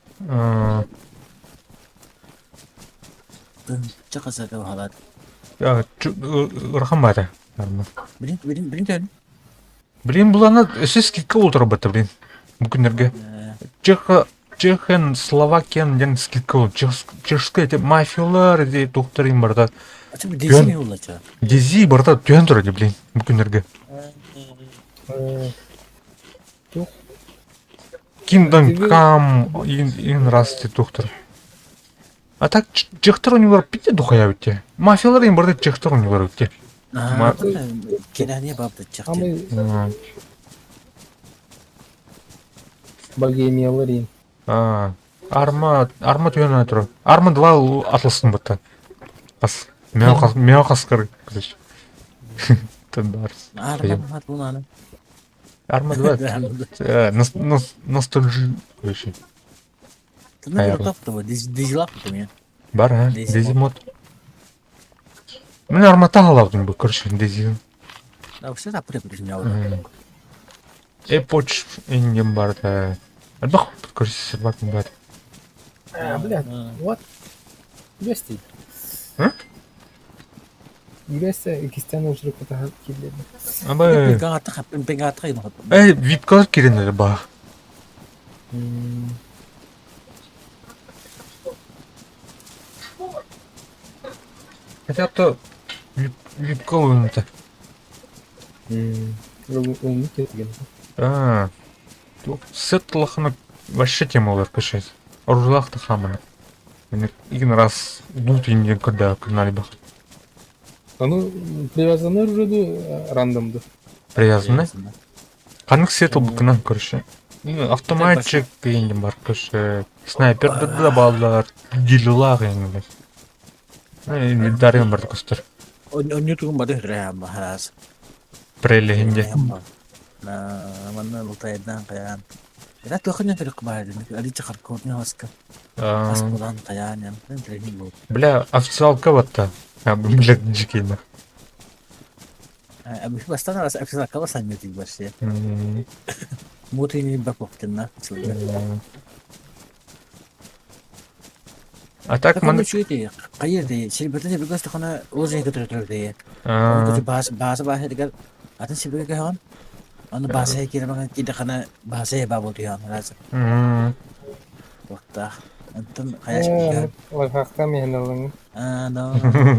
Чакасата халат. Ырахан баата. Билин билин билин төн. Блин, булана өссө скидка ултарбыта, блин. Бу күннэргэ. Чеха. Чехен, Словакиян диэн скидка ол. Чешская эти мафиялар, эти тухтар им барыта. А Дези не улача. Дези барыта түһэн турар блин, бу күннэргэ. Kingdom Come ин раз ти тухтар. А так чехтар у него пите духая те. Мафиялар им барыта чехтар у него те. Кенане бабды чехтар. Богемиялар им. А, Арма, Арма түһэн турар. Арма 2 атылсын бытта. Ас, мео хаскар, короче. Тындарс. Арма 2 Арма 2. Ностальжи, короче. Бар, а? Дези мод. Мен армата халабдым бу, короче, дези. Эпоч индем бар да. Элбэх короче сервак бар. А, блядь, what? Үгэсти. М? Үгэсте иккистээн уучуру кутаһан киирдэ. Абы. Эй, випкалар киренер ба. Хотя то випка ылыныта. Ылыннык кеткен. А, сет лахана вообще тема олар кышайт. Оружлах та хамана. Игн раз лут инден когда канали бах. Аны привязаны оружие рандомды. Привязаны? Ханнык сет букынан короче. Автоматчик инден бар короче. Снайпер да балдар. Дилулах инден. Дарым бар костер. Онньутугун бары хыраан бахарас. Прелехинде. Манна лутайдан каян. Это тохня только баар. Али чахар корня хаска. Аскулан каян. Бля, официалка батта. Бля, дикий Бастан раз официалка бас анньютуг барсе. Мутини бакоктенна. А так ман чуйте. Кайыр силбертен бигас тахана озен көтөртөр. Оны бас бас бас дигер атын силберге кахан. Аны баса кире киде хана баса ба болду раз. Вакта. Антон хаяш. Лайфхакта мен алың. А, да.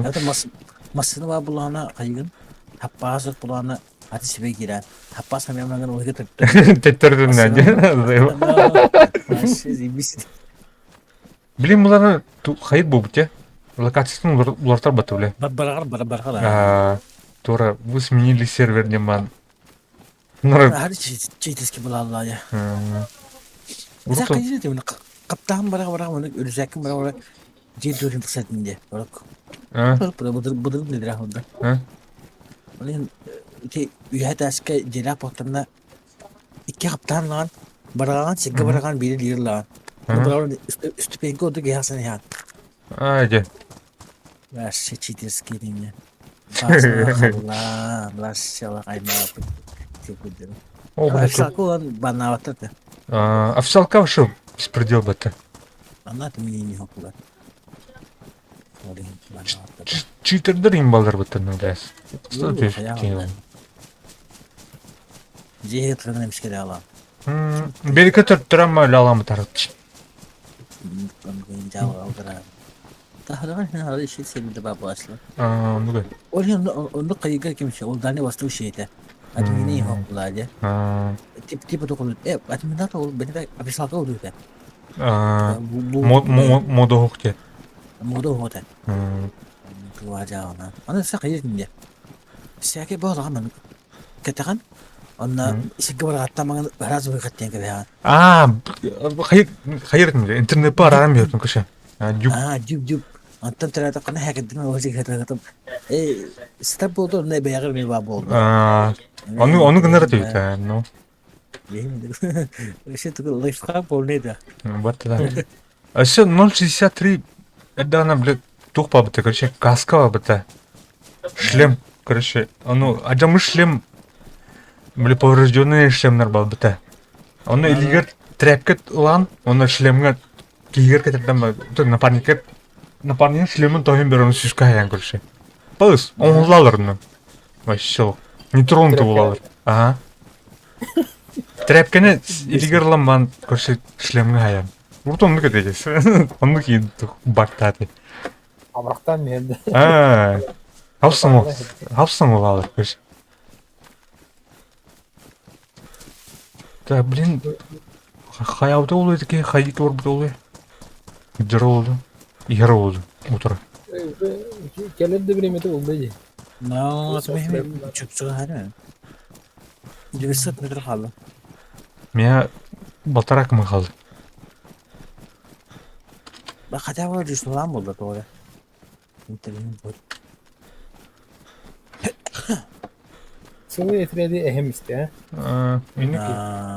Это мас масыны ба булана кайгын. Таппас булана аты себе кирен. Таппас хамямнаган ойга төттө. Теттердин Блин, буларны хайыр бу те. Локациясын улартар баты, бля. Баргар бар баргар. Тура, вы сменили сервер, неман. Хар чейтески булалла я. Биза кайсы деп каптан бара бара муну үрзәкин бара бара жер дөрүн тыксатынде. Барак. Бу бу недер ахында. Блин, те үйәтәскә җирә потымна икки каптан лан бараган сигге бараган бири лир лан. Бараган ступенька оду гясын я. А, де. Вообще читерский динде. Басла, лашала кайма. Официалка он банаватты. Официалка вообще беспредел бата. Она ты мне не хопла. Читердер им балдар бата нагас. Что ты? Же тренем скере ала. Береке төрттөрөм алам тарат. Онду кайыга кимше, ол дани басту шейте. Админи хопла Тип типа токул. Э, админата ол бене официалка ол дүйте. Мода хокте. Мода хоте. Туажаана. Аны са кайыр Сәке болаган кетеген. Онна сикке баргатта мага раз выхаттен кебе. А, хайыр хайыр интернет бар арам бертим кышы. Дюп. А, дюп дюп. Антон тарата кана хакедин ози хататым. Э, стап болду, не бягыр не ба болду. А, оны оны гынар дейт, ну. Вообще такой лайфхак полный да. Вот да. А все 0.63 это она, блядь, тух бабыта, короче, каска бабыта. Шлем, короче, ну, ажамы шлем, бля, поврежденный шлемнер бабыта. Оны илигер тряпка ылан, оны шлемге кигер кетерден напарникке напарник шлемин тохин бер оны сүскә хаян, короче. Пыз, оңлалар ну. Вообще, не тронутый булалар. Ага. Тряпканы илигер ламбан, короче, шлемге хаян. Урут оннук этэ Оннук бартааты. Абырахтаан биэрдэ. Аа. Хапсың хапсың олалар көш. Да, блин, хайабыта ол эти хайык барбыт ол Дьара олду. Иһэр олду. Утара. Кэлэр да бириэмэтэ буолла дии. Но, чупсуга 900 метр хаалла. Меня полтора км хаалла. Да хотя бы дюшнулам буолла тоҕо Интернет Сылы этирэди эһэм истэ, а? Инник,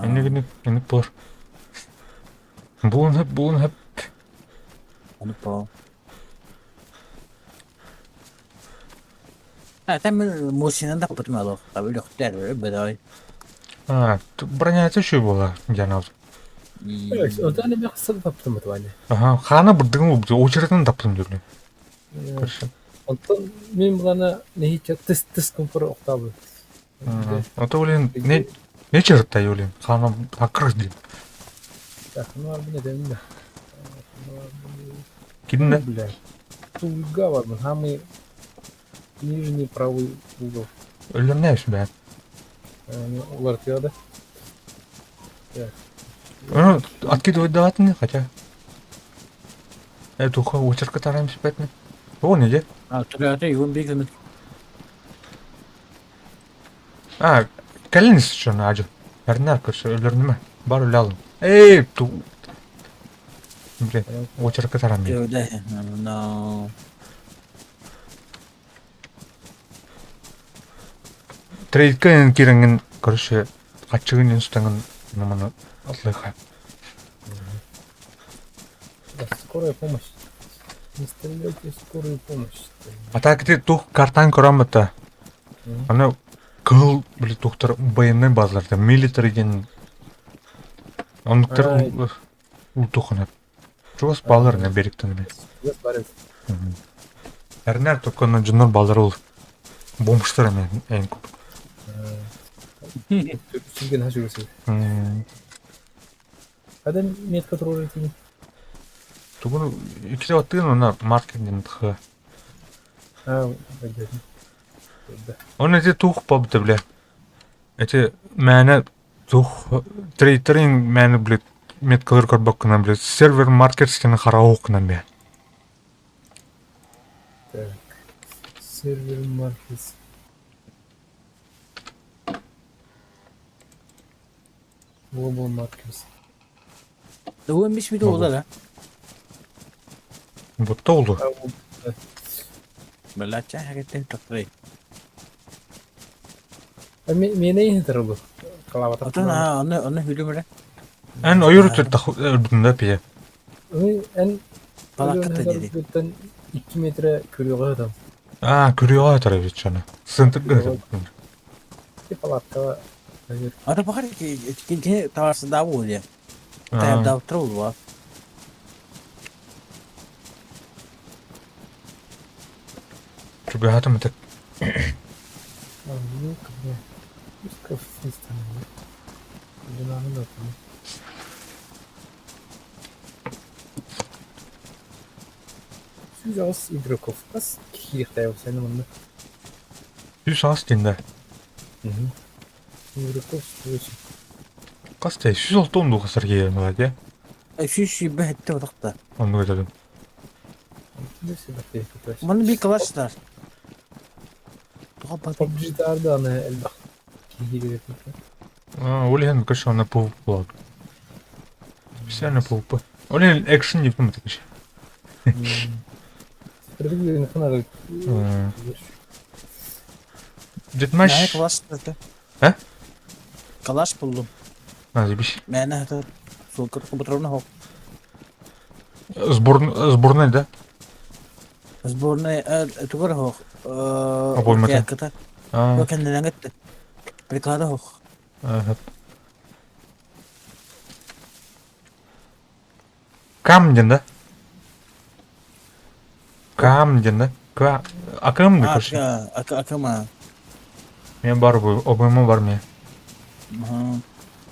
инник, инник, инник буолар. Буун хөп, буун хөп. Ону по. А там мусинан да потом алох, а өлөхтөр бөдөй. А, броня еще была, диэн Онтон эмиэ хасса да таптым бытыбаны. Аха, хаана бырдыгын убду, очередын таптым дүрнү. Онтон мин булана нэһииччэ тыс тыс кымпыр охтаабы. Ото блин, не не черта блин, хаана акрыс дим. Ну арбын этем да. Кимне? Бля. Тулга бар, самый нижний правый угол. Өлөрнәш бә. Улар да. Ну, откидывать давать хотя. Это ухо очерка тараемся пятна. Вон иди. А, трята, его бегает. А, кэлин шону ажы. Эрнер көрсө өлөрнүмэ. Бар өлө алын. Эй, ту. Блин, очерка тарам. Но. Трейдка кирэнгин, короче, хачыгын инстаңын наманы атлыха. Скорая помощь. Не стреляйте скорую помощь. А так ты тух картан көрөм Аны кыл, блин, тухтар военный базаларда, милитари диэн оннуктар ултухана. Чугас баллар не бериктен мен. Эрнер токконно дьоннор баллар ол бомжтар эме эн куп. Сүрген хашыгысы. Каден метка турар этини. Тугун икките баттыгын онна маркер диэн тхы. А, Он эти тух побыта, бля. Эти мээнэ тух трейтерин мээнэ, блядь, меткалар көрбөккүнэн, блядь, сервер маркер стены хараоқкунан бе. Так. Сервер маркерс. Global markers. Уон биш мүтө буолар а? Бутта oldu. Балача хагаттан тохтой. Миэнэ иһин бу. Калабата. Отон а оны оны хүлүмөрө. Эн ойур түрдүндө пие. Эн Балакката дири. 2 метре көрүгө адам. А, көрүгө тарабит чана. Сынтык гыты. Палатка. Ата бакар ки таварсында бу диye. Тайып турул Чугахатым так. Ну, как Сүз игроков кас кииртай сені мында. Үс ас динде. Игроков очень. Кас те сүз олтон ду касар киер мала де. Сүз бәхетте отакта. Онну өтөдүм. Маны би класстар. PUBG тарды аны элбах киирге. А, олен көш аны PvP болады. Специально PvP. Олен экшн не в такиш. Дедмаш. Класс. А? Калаш булдум. А, забись. Мәне хата сулкыр кубытрына хок. Сбор сборная, да? Сборная тугар хок. Обоймата. Ката. А. Кенден гетте. Приклада хок. Ага. Камден, да? Камден, да? Ка... Акым да короче. Ака акама. Мен бар бу, обойма бар мен.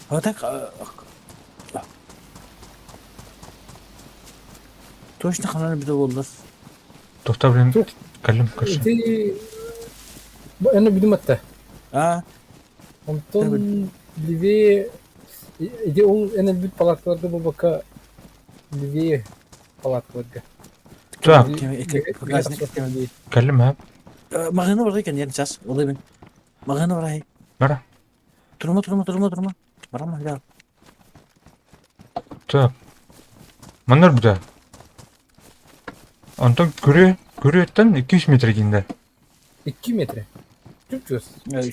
Ага. Так. Точно ханан эбитэ буоллар. Тоқта, блин, кэллим, короче. Ити аны бүтүм атта. А, Онтон левее иди ол эн өлбүт палаткаларга буолбакка левее палаткаларга. Так, кэллим, а? Маҕаһыына барай кэнниэн час, ол эбин. Маҕаһыына барай. Бара. Турума, турума, турума, турума. Барама, бля. Так. Манна өлбүтэ. Онтон күрүө, күрүөттэн 200 метр киинде. 2 метр. Чуп-чугас.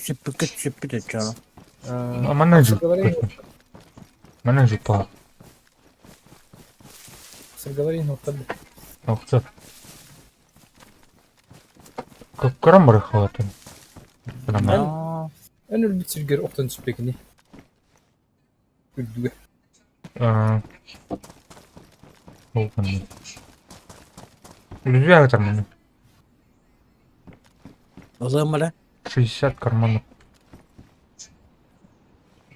Сүппүккэ сүппүт өччөҕө. Манна Манна жупа. Сыргаларын оттарды. Охтор. Көккөрөн барыхалатын. Эн өлбүт сиргэр охтон түспэкини. Үрдүгэ. Ол манна. Үрдүгэ агытар манна. Ылыам эрэ. 60 карманов.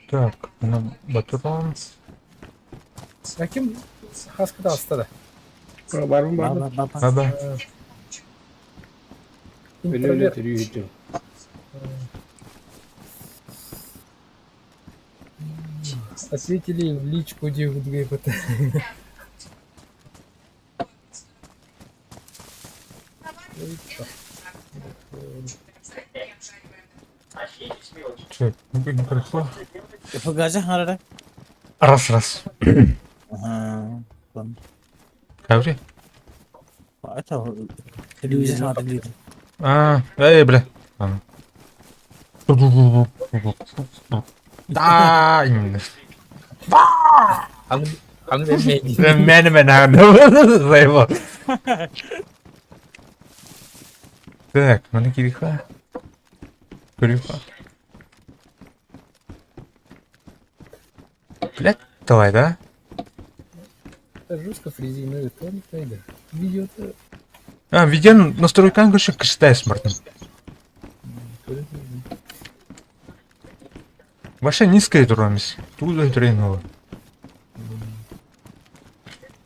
Так, мына батырон. А ким хаскыта аста да? Барбын бардым. Баба. Өлө өлө төрүү Ответили в личку диэбит Че, не пришло? Фгаза харара. Раз, раз. Ага. Каври? Это телевизор надо телевизор. А, эй, бля. Да, именно. Мэн мэн заебал. Так, маны кириха. Кириха. Блять, давай, да? Жестко фрезиновый тон, Видео-то... А, видео настройкан көрші кіштай смартын. Вообще низкая турамис. Тут тренова.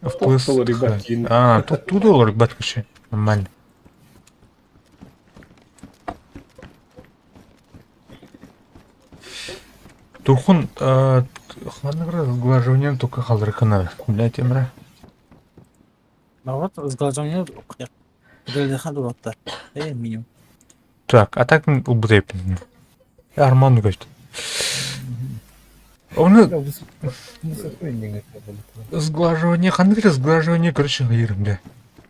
FPS. А, тут ту доллар бат кіші. Нормально. Тухун, ханныгра сглаживание только халрыкына. Блять, эмра. Наоборот, сглаживание минимум. Так, а так убытайпын. Арман говорит. Оны сглаживание, ханныгра сглаживание, короче, ғайырым,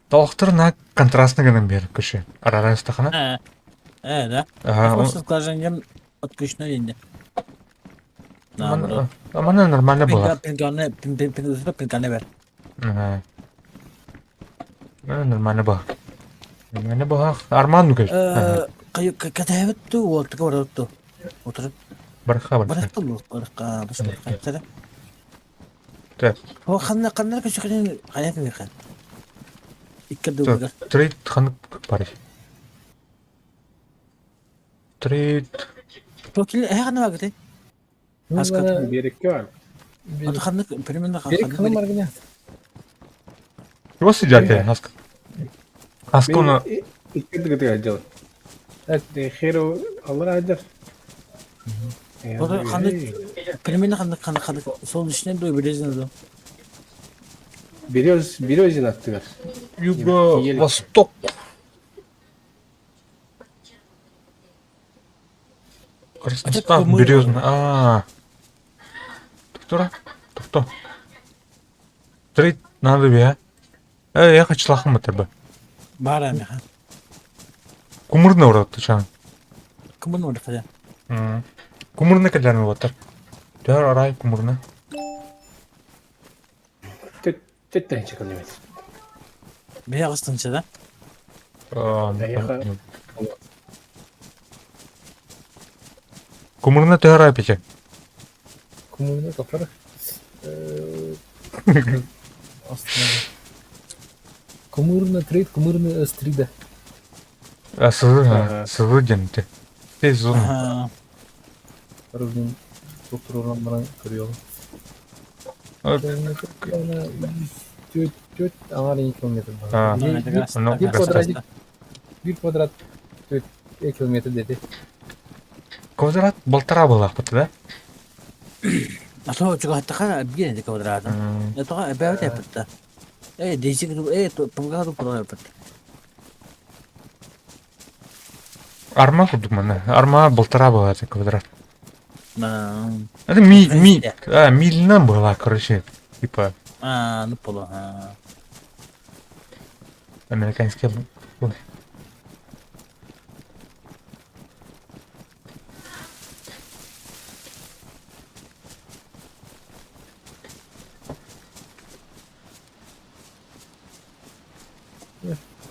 Толықтыр на контрастный гынан бер, короче. Арарастахана. Да. Просто сглаживание отключено енді. Мана нормально было. Пинганы бер. Ага. Нормально было. Нормально было. Арман ну конечно. Катаебытту, уолтука баратту. Отырып. Барха барха. Барха, барха. Так. О, ханна ханна көчөкөнүн хайа кымыхан. Икки дылгар. Трейд ханнык бар. Трейд. Токил э ханна багыты. Аска. Берекке бар. Аты ханнык примерно Берек ханна маргыня. Чего сидят я, Аска? Аска оны Икки дылгар ажал. Херо алар ажар. Ото ханнык примерно ханнык ханнык ханнык сол ишинен дой билезин до. Берез Березин аттыгар. Юго-Восток. Красностав, Березный. А, Тоқтора, тоқто. Трейд надо бе. Э, я хочу лахым бы. Бара меха. Кумырны урат чан. Кумырны урат да. Кумырны кәләрме батыр. Төр арай кумырны. Теттен чыкын емес. Бе агыстынчы да? Кумырны төр арай пече. Кумырны топар. Кумырны трейд, кумырны стрида. А, сылы, сылы денте. Тез зона. Рыбын топтуруран баран көрüyorum. Түөрт түөрт аҥаар икки километр А, баар. Биир ну, биир гаста. квадратик биир квадрат түөрт километр диэти. Квадрат полтора была, да? А то чугаһаттаха биир эти квадрата. Это эбэбит эппитта. Э, десик э, пугаду пугаппыт. Арма курдук манна. Арма полтора была это квадрат. Это ми, ми, а, мильна была, короче, типа А, ну поло. американский.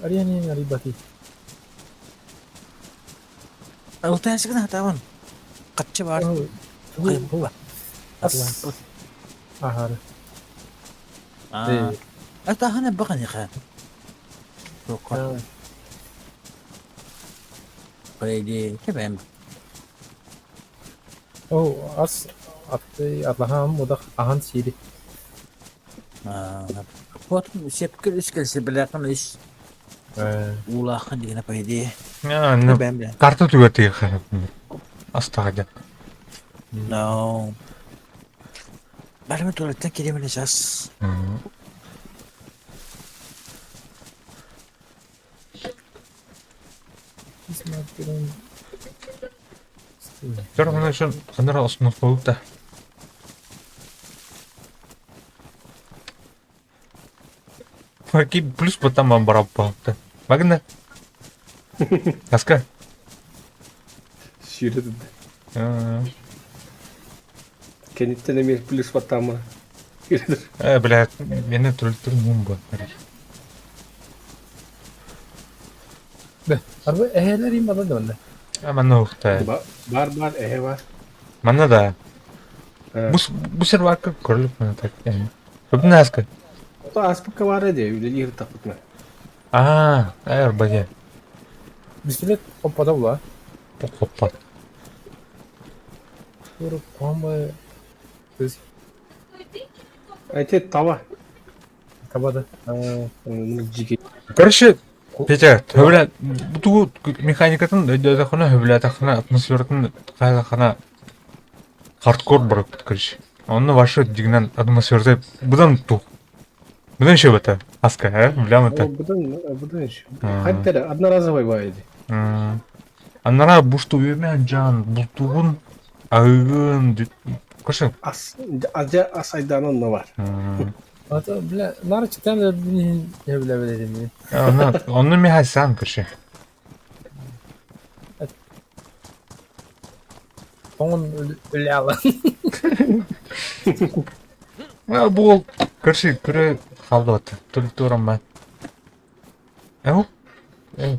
Ариани арибати. Алтайсыгына хатабын. Каччы бар. Ахары. А. Атахана бакан яха. Прейди, кебем. О, ас атты атлахам удах ахан сири. Вот сепкер искелсе билакын ис. Улахан деген апайди. А, ну, карта түгәтиге Астаға No. Барымы туалеттен келемін жас. Все равно еще ханара основ да. Какие плюс потом вам барабан-то. Магна. Аска. Сүйреді. Кенеттен эмес плюс баттама. Э, блядь, мени түлтүр мун бу. Бе, арба эһэлэр им бада да. А манна ухта. Бар бар эһэ бар. Манна да. Бу бу сервакка көрүлүп мана так. Көбүн аска. Ото аспыкка бар эди, үлелир тапытна. А, эр бае. Бистилет хоппада була. Хоппа. Тур куамба көз Айте таба. табада. Жиге. Короче, Петя, хөбүлэ бутугу механикатын өйдөтөхүнэ хөбүлэтэххинэ атмосфератын хайдаххына хардкор барыппыт короче. Онно ваша дигинэн атмосферата быдан тух. Быдан еще это аска, э? Билям это. Быдан быдан еще. Хайттер одноразовый баа эди. Аннара бушту үөмэ жан бултугун агыгын короче. Ас азя ас айданын бар. Ата бля, нары читам да бини не биле биле Онно онно мехасан короче. Тоңун өлө ала. Бу короче көрө халды Түлтурам ба. Эу? Эу.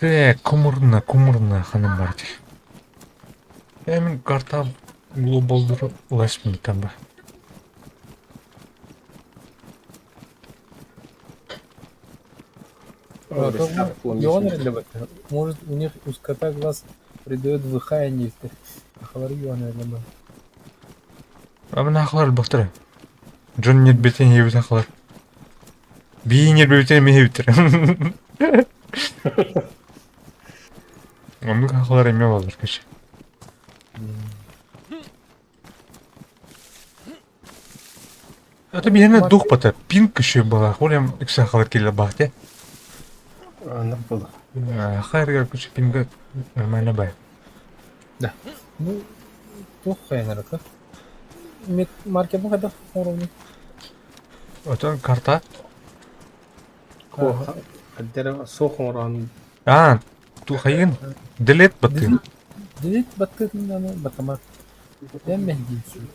Э, кумурна, кумурна ханым бар ди. Э, мин карта глобалдыр улашмын там ба. Может, у них у скота глаз придает выхаяние. Ахалар йоан эреле А мен ахалар бахтыр. Джон нет бетен ебит ахалар. Би нет бетен ме ебитер. Оннук ахалар эме болар кеше. Это меня дух пота пинг еще была. Холем икса ахалар келе бахте. Анық болды. Хайрга күчү пинга нормально бай. Да. Ну, туох хайанарата. Мет маркетин хайдах оҥоробун? Отон карта. Аддера суох оҥорон А, ту хайын. Делет баттын. Делет баттын аны батамар. Эмме дейсің.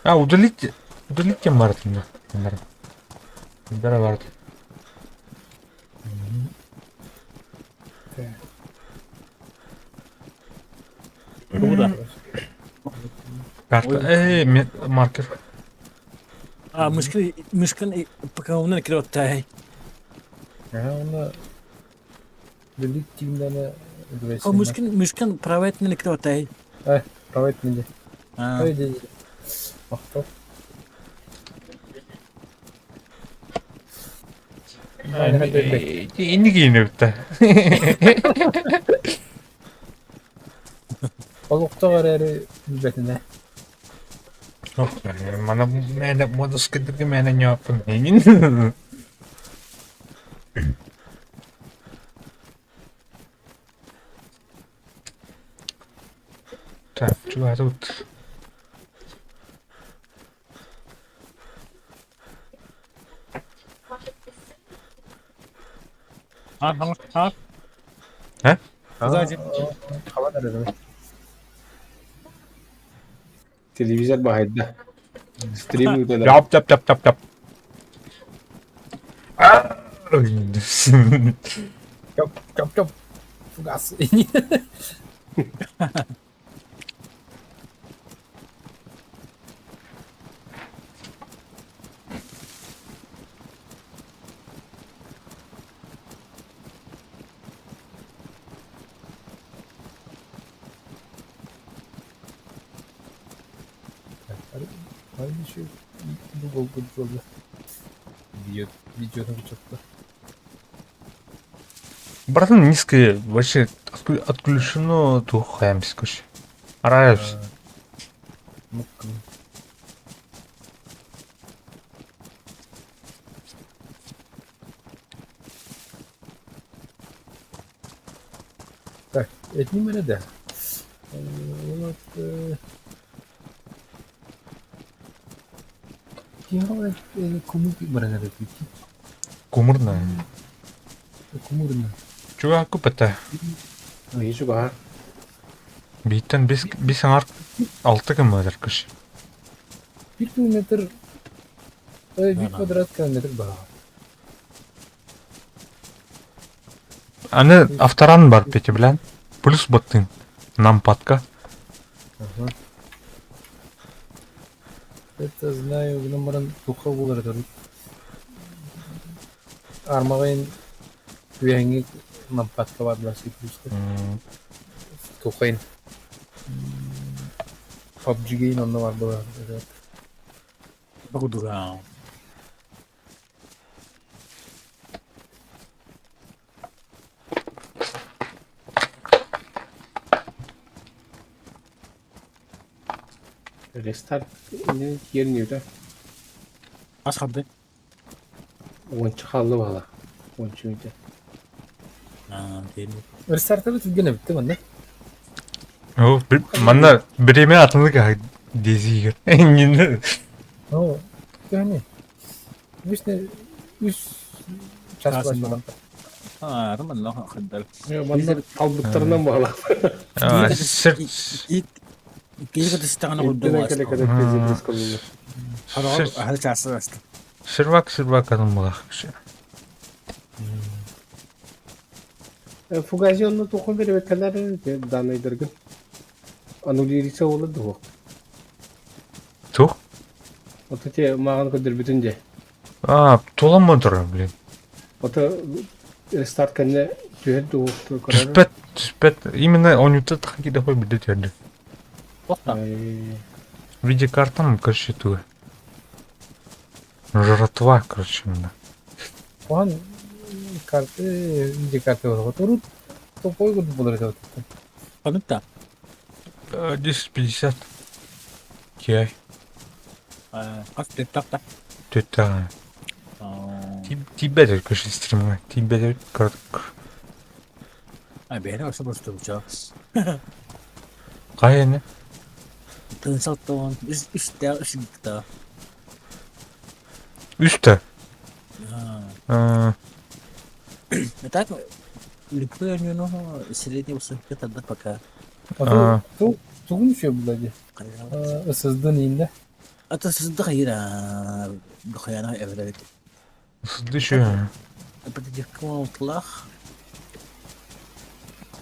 А, удалить, удалить Мартина. Бара бар. Куда? Карта. Эй, маркер. А, мышкын, мышкын, пока он накрывает. Ага, оны Бүлүү тиимнэни О, Мышкин, Мышкин правайтын электротай. Э, правайтын или. Ой, ди. Махтал. Инник иинэбитэ. Олохтоох эрээри билбэтинэ. Мана мээнэ модускайдарга мээнэ ньооппун эҥин. Так, чугаһатыбыт. Э? Телевизор баһайда. Стрим ыыталар. Тап тап тап тап тап. Чоп чоп чоп. Фугас. Aynı şey Google Google'da. Video, видеоны чыкты. Братан, низкое вообще отключено тухаемся, короче. Араюсь. Ну-ка. Так, этним эрэ да. Вот Киһи кумук баран эрэ Кумурная. Кумурна. Чуга купата. Чугаһа. Бииттэн бис бис аҥар алта кэммэтэр кыш. 1 километр, 1 квадрат километр баар. Аны авторан бар Петя билэн. Плюс баттын. Нампатка. Ага. Это знаю, гынан баран туха буолар этэ. Армаҕайын үөһэҥҥи нампатка баар буолар плюска. Тухайын PUBG-гейн онно бар буолар. Богдура. Рестарт киэрниүтэ. Ас харды. Уонча хаалла баҕала. Уонча мүнүүтэ. Рестартабыт түргэн эбит манна. О, манна бириэмэ атыннык дезигер. Оо, төһөнүй? Үс үс час буолан. Аа, манна хандар. Манна талбыттарынан баҕалаах. Сир Киһи кытыстаҕына Ирдэнэн кэлэ кэлэ президент кылылар. Аһы часы аста. Сирвак сирвак атын булах. Фугази онно туохун беребеккэлэр данныйдаргын аннулирица буолар дуо? Тух? Ото те мааҕын көрдөрбүтүн дьэ. А, туоламмын турар, блин. Ото рестарт кэннэ түһэр дуо көрөр. Түспэт, түспэт. Именно онюта тахакидахой билде түһэрди. Видеокартам, короче, туга. Жратва, короче, именно. Оһан карты, видеокарты бар. Урут топой курдук буолар этэ. Ханыкта? 1050. Киай. Хас төттөх Төттө. Тибет короче, стримҥа. Тибет коротко. А бэйэ ошо бостубуча. Хайаны? Тыынсалтон үс үстэ үсүгүтэ. Үстэ. А Так, липы ну средний высокий тогда пока. Тугун все было де. Сыздын инде. А то сызды хайра дохаяна эврет. Сызды еще. Утлах.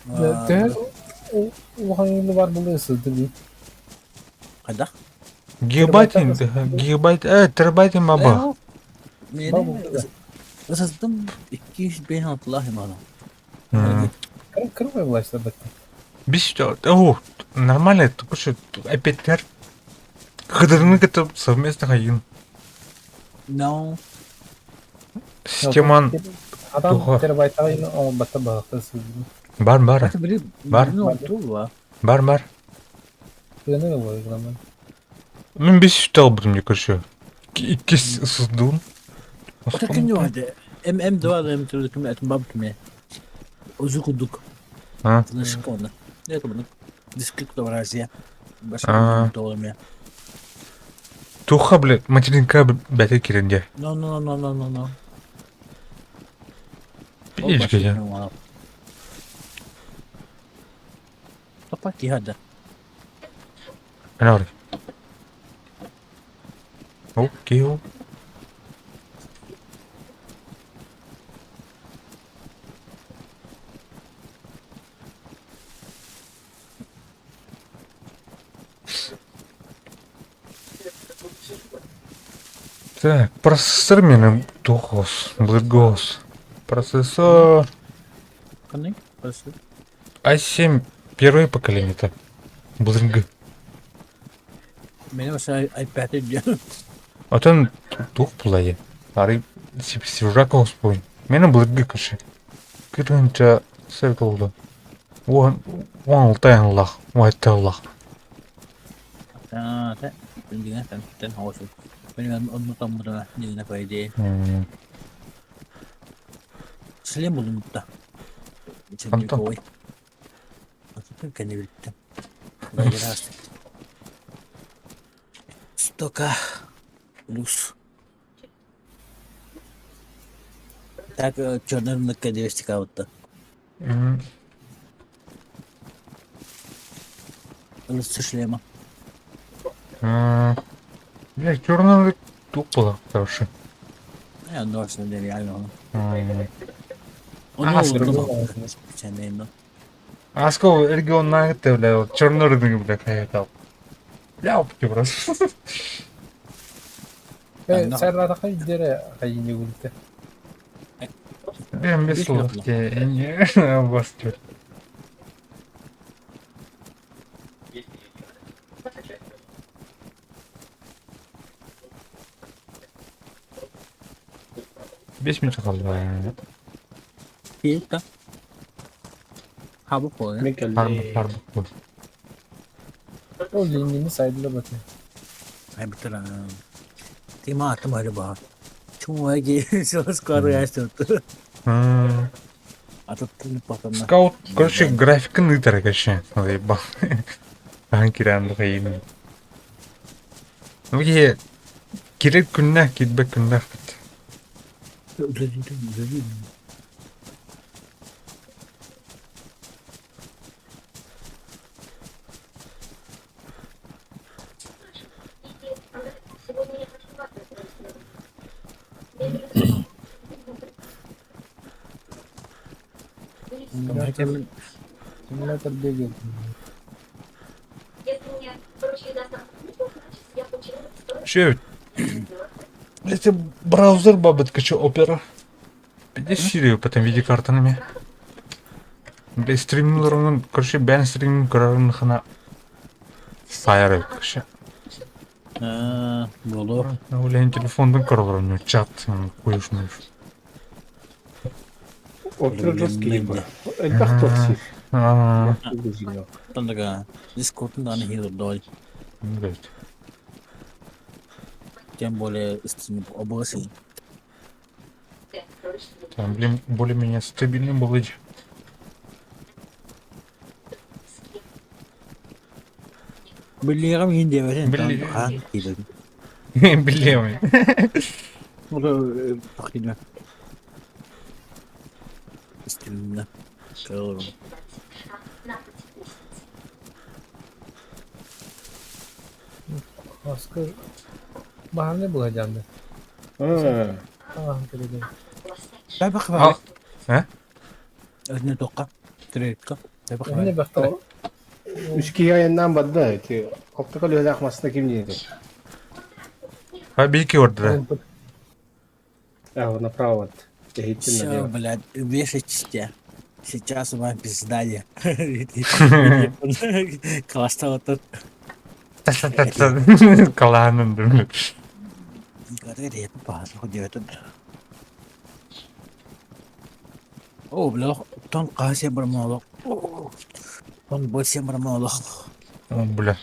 Төһө улахан бар булды сызды би. Хайда? Гигабайт гигабайт терабайт маба. Сыздым 205 утлах мана. Кырбай власть бытта. Бис о, нормально, только что опять Кыдырны кытта совместно хайын. No. Системан Адам терабайтаҕа оҥорбатта баһахта сылдьыбыт. Бар бар. Бар. Бар бар. Тыаны ылла Мин бис үстэ албытым дии көрсө. Иккис сыздыым. Отакын vardı. Em em duvar em türlü etim babtım ya. Uzu kuduk. Ha. Тынышык оны. Не bunu? Дискlik да бар Азия. А. Başka bir ya. Туха, блядь, материнка бәте киренде. No no no no no no. Пиздец, я. Папа кихада. Анар. Окей. Так, процессор менен тухос, блыгос. Процессор Қандай? Процессор? i7 первое поколение так. Блынг. Мене осы iPad диэн. Отон тух булайы. Ары сибиржак оспойн. Мене блынг кыши. Кырынча сәл толду. Уан уан алтайын лах, уайталлах. Аа, тэ. Билгенә тән тән һавасы. Мен онну таммыда нигенә по идее. Шлем булунта. Антон. Кәне билттем. Стока плюс. Так, черный рынок 200 кого-то. Ылысы шлема. Бля, черный тук была хороший. Я норсен реально. А, А сколько регион на это, бля, вот черный рынок, бля, хаятал. Бля, опки просто. Сарратаха идере хайини гулте. Бля, без слов, я не вас чё. Бес минут қалды. Киевка. Хабы қой. Мен кэллим. Харбы, харбы. Ол линияны сайдыла баты. Ай бітір. Тима атым әлі бар. Чума ки скоро ястыр. Атып тынып батамна. Скаут, короче, графикын ытар, короче. Заебал. Ахан киран қайын. Ну, е, керек күннә, кетбек күннә. Симулятор бегает. Че, это браузер бабытка, че, опера? Пиздец, потом видеокартами. Бля, стримлерын, короче, бән стрим көрөрүн хана сайры, короче. Болу. Үлән телефондун көрөрүн чат, куюшмуш. Опера жесткий бар. Элбэх туох Аа, Тандага Дискордун да аны доль. блядь. Тем более стримип обосы. Там, блин, более-менее стабильный был. Билигам инде берен. Билли- Хан киден. Билемин. Бу тахина. Стримна. Кылым. Оскар баһаны була жанды. Аа. Аа, келеде. Табак А, бар. а? Өзүнө тоққа. Третка. Табак Эмне бар. бактар? Үс киһи айаннаан барда ити алта көлүһэлээх массыына ким диэтэ? А бики ордера. Аа, направо вот. Эһиттин Все, налево. блядь, вешать чистя. Сейчас вам пизда диэн. Класстаабыттар. Калаанын дымы. О, бля, тон қаһа бармаалах. Тон больше бармаалах. О, бля.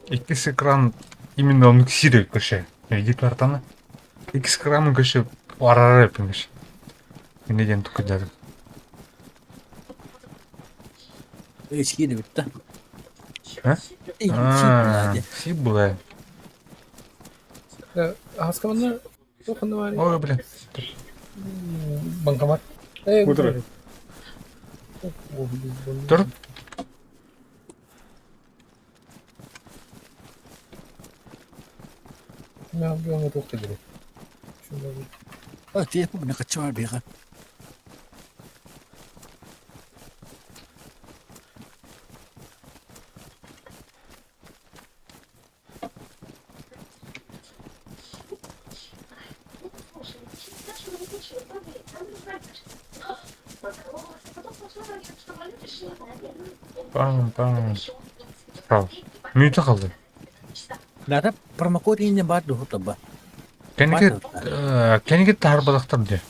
Иккис экран именно он сире көше. Види картаны. Иккис экран көше арары пимеш. Инде ден tukudадым. Эчки битте. А? А, си була. Хаскаманна туох баар Ой, бля. Банкомат. Утро. Тур. Тиэппин каччыбар биэхэ. Пам, пам. Прав. Мүйтө қалды. Дата промокод инне бар дуһу таба. Кэнниги кэнниги таарбадахтар дии.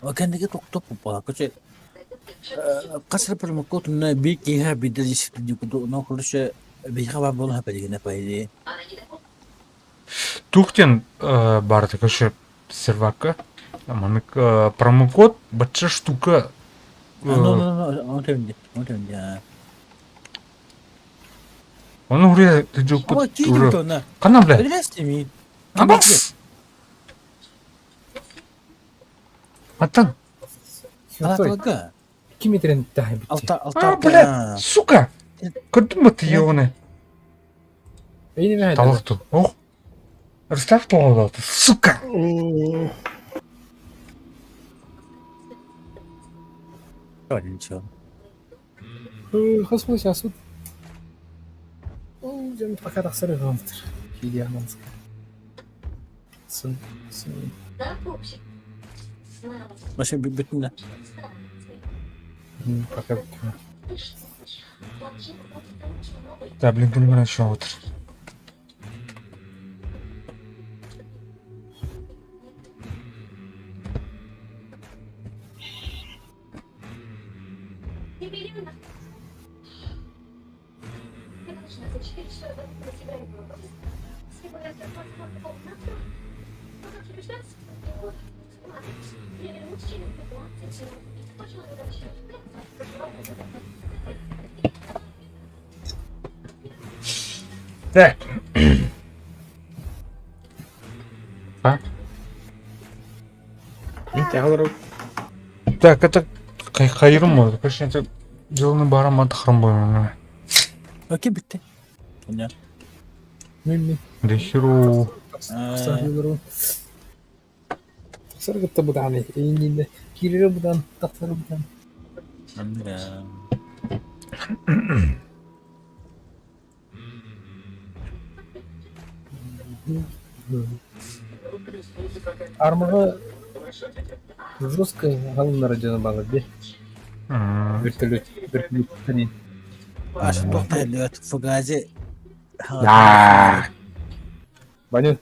Кэнниги тохтоп пупа. Коче касыр промокод на би киһа бидер дикуду но короче биха бар болу хапедигене пайди. Тухтен барды короче сервакка. Манык промокод бачча штука. Ну ну ну он төмдө он төмдө. Оны урия тыжуппут уже. Кана бля? Абас! Аттан. Ким этэрин таһайбыт. Алта А, бля, сука! Көрдүм бу тиயோны. Талыкту. Ох. Рустав талалды, сука! Ничего. Хос сейчас вот. Пока тахсары гамтыр. Сын, сын. Маша бүтүнэ. Пока. Да, блин, ты не отыр. Так. А? Так, это хайрым болды. Короче, это дьылны барам атахрым боймын. Окей, битте. Понятно. Мен Да херу. Тахсар гытта бутаны. Эйнинде кирире бутан, тахсар бутан. Да. Армага жестко галымнара жана балы би. Вертолет, вертолет. Аш тохтайлыт фугази. Да. Баню.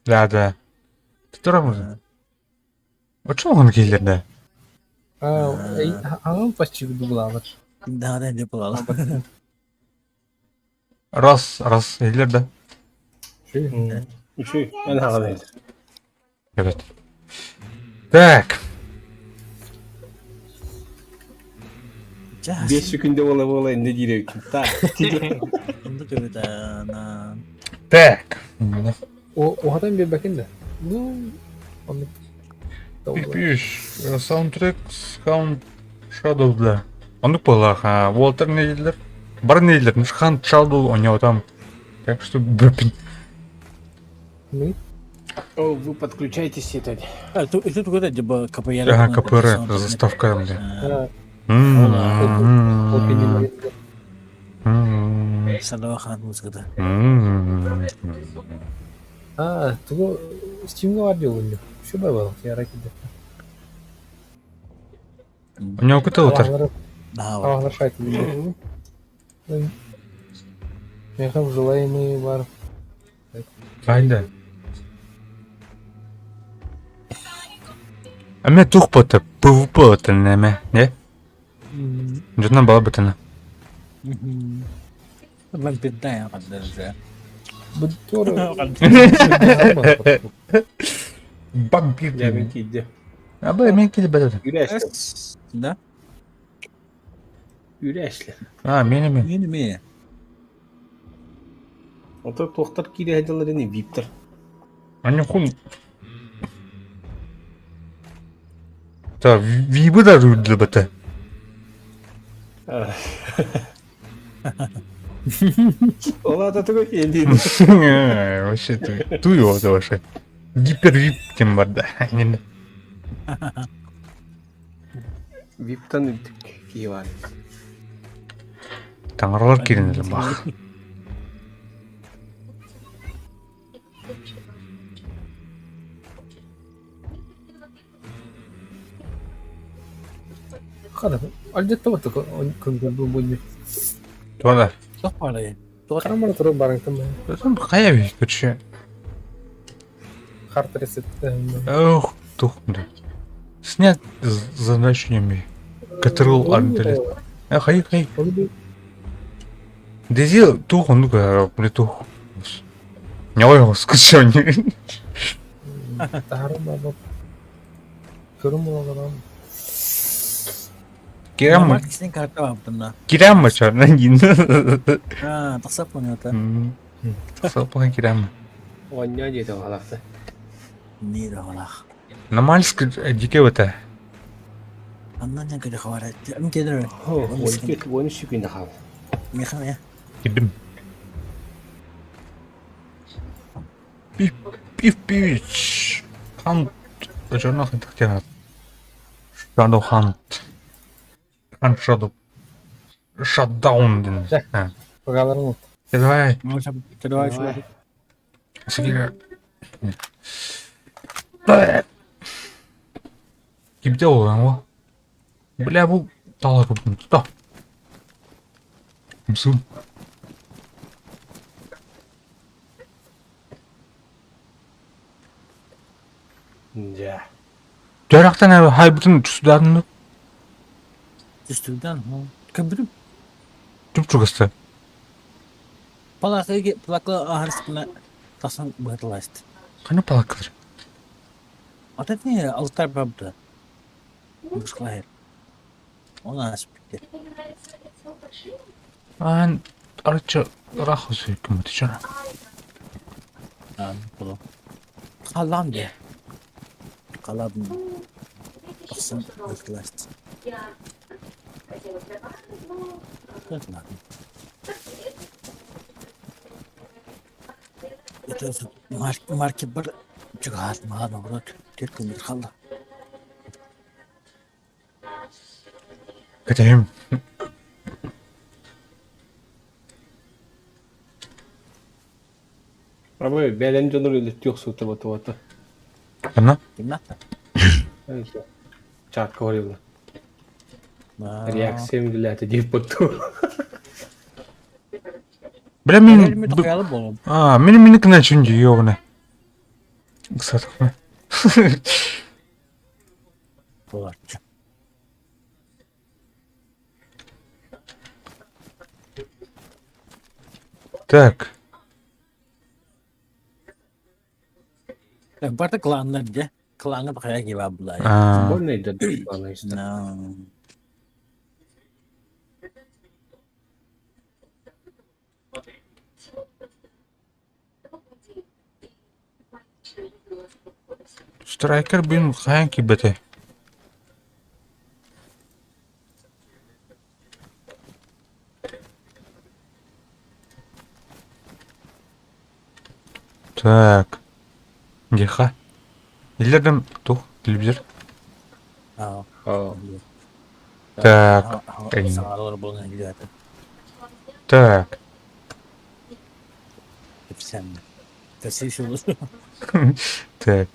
Да, да. Тура можно. Почему он киллер, да? А, аңын почти дублалар. Да, да, не булалы. Раз, раз, киллер, да. Үшүй, эн хаҕан Evet. Так. Бес секунда бола бола инде дире Так. Так. О, оһатан бербәкин да. Ну, он Пиш, саундтрек Hound Shadow для. Онук была, Уолтер не Бар не дилер, Hunt Shadow у него там. Так что, блин. Мы? О, вы подключайтесь это. А, тут тут это типа КПР. Ага, КПР, заставка, бля. Shadow Hunt музыката. Аа, тугу Steam'га бар диэн Şu бабал, яра киде. Ньоокута утар. Авалар шайт билер. Меха желаемые бар. Хайда. Аме тух бота, PvP отын неме, не? Дьоннор бала бытына. Вампирдай қаддыржа. Бу туора Вампир. Дьэ мин киирдим. Аба мен кили бәдәдә. Үрэ эшле. Да? Үрэ эшле. А, мен мен. Мен ме. Ото туохтар киирэ сылдьаллар ини виптер. Аны хун. Та вибы да рүдлі біті. Ол ата тугу киэлдиин. Вообще туй это вообще. Гипервип тем бар да. Виптан үрдүк киһи баар. Таҥаралар киирэн бах. Хана, алдьаттабат көнгөрбүн бу Туона. Туох баарай? Харамара турар барыҥтан Хайа бий күчү. Харта рецепт. Ох, тух. Снять значениями. Катрыл антелет. А хай хай. Дези тух он ну-ка, тух. Не ой, скучно. Таһарым баба. Көрүм буолаларам. Кирам Кисен карта баптымна. кирам чарна гин. А, тахсап монета. Сапан кирам. Оонньоо диэтэ баҕалаахта. Не дағалах. Намальск дике бата. Аннан ян кэлэ хавара. М кедер. Уон үс күн хаал. Механ я. Кидим. Пив пив пивич. Хант. Жана хантахтя. Shadow Hunt. Hunt Shadow. Shutdown дин. Пагаларын Давай. Давай шо. Сигира. Кибде олан о. Бля бу тала көптүн тута. Мсун. Дьэ. Жарақтан хайбытын түсударын Түстүгден. Көбүрүм. түп чугасты. Палакы палакы ахарсына тасан бытыласт. Қаны палакылыр? Ата не алтар бабды. Мушклайр. Она асып кетти. Ан арча рахысы кім чара. Ан булу. Қалам де. Қаладым. Тасан бытыласт. Маркет бар чугат маған брат. Тек күн қалды. Кетем. Абы бэлэн дьонор үлэттиэх суутта батыбата. Ана? Кимнат? Чатка горилла. Реакция үлэти дип ботту. Бля мен Мен тоқаялы болым. А, мен мен кына чүнди ёгна. Ксатыкма. Болар. Так. Барда кланнар де. Кланга бақая кеба бұлай. А, Больно идет. Страйкер бин хаyan кибете. Так. Диха. Илердем тух телевизор. Так. Саңаралар болған келеді. Так. Кэпсээннэ. Кэсии сылы. Так.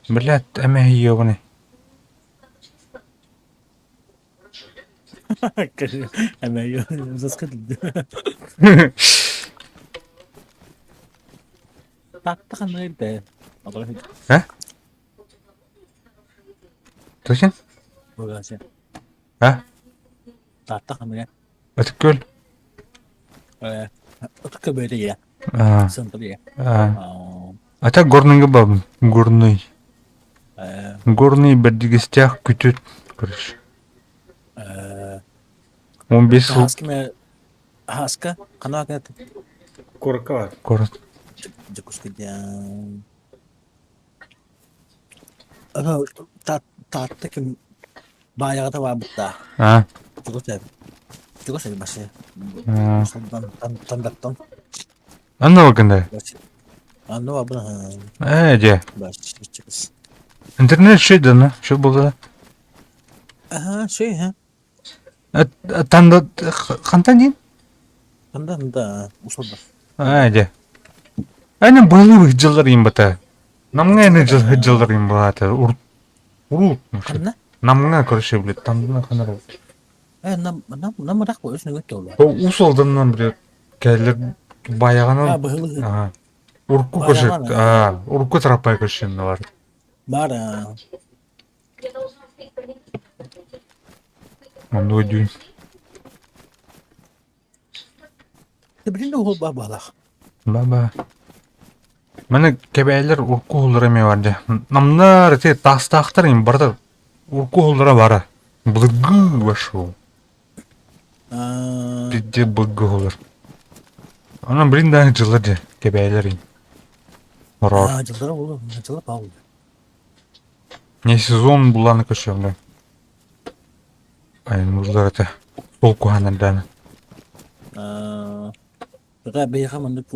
Блядь, эмэ ёбаный. Эмэ заскыт. Таатта ханна ирдэ? А? Точно? А? Таатта ханна Ытык Күөл? Ытык Күөл я. А. Центр я. А. А так горныйга бабын. Горный. Горный Бэрдьигэстээх күтүт, короче. 15 сыл. Хаска Хаска ханаа кэт Куоракка бар. Куорат. Дьокуускайдаан. Ана Таатта ким баайаҕата баабыттаа. А. Чугас эбит. Чугас эбит башы. Тандаттан. Анна органда. Анна бабына. Э, дьэ. Баш чугас. Интернет шөй да, шөй болды. Аха, шөй, ха. Танда хантан диин? Танда да усолда. Аа дьэ. Аны былы дьыллар им бата. Намҥа аны дьыллар им баата. Урут. Ханна? Намҥа короче, блядь, тандына ханар. Э, нам нам нам ырах бу өснө көттө ол. Усолданнан, блядь, кэллер баяҕанан. А, быһылы. Аа. Урукку короче, аа, урукку тараппай короче бар. Бар. Оннук өйдүүн. Билин да уол баалаах. Баба. Маны кэбээлэр урукку уһуллара эмиэ бар дьэ. Намнар ити таастаахтар им барыта урукку уһуллара бара. Былыргы вошел. Пизде былыргы уһуллар. Онон билин даҕаны дьыллар дьэ кэбээлэр им. Ороор. Дьыллара буолуо, дьылла баал. Не сезон буланы көрсөммүн. Айанныыллар этэ. Ол куһаҕан эрдэҕинэ. Пока биһиэхэ маннык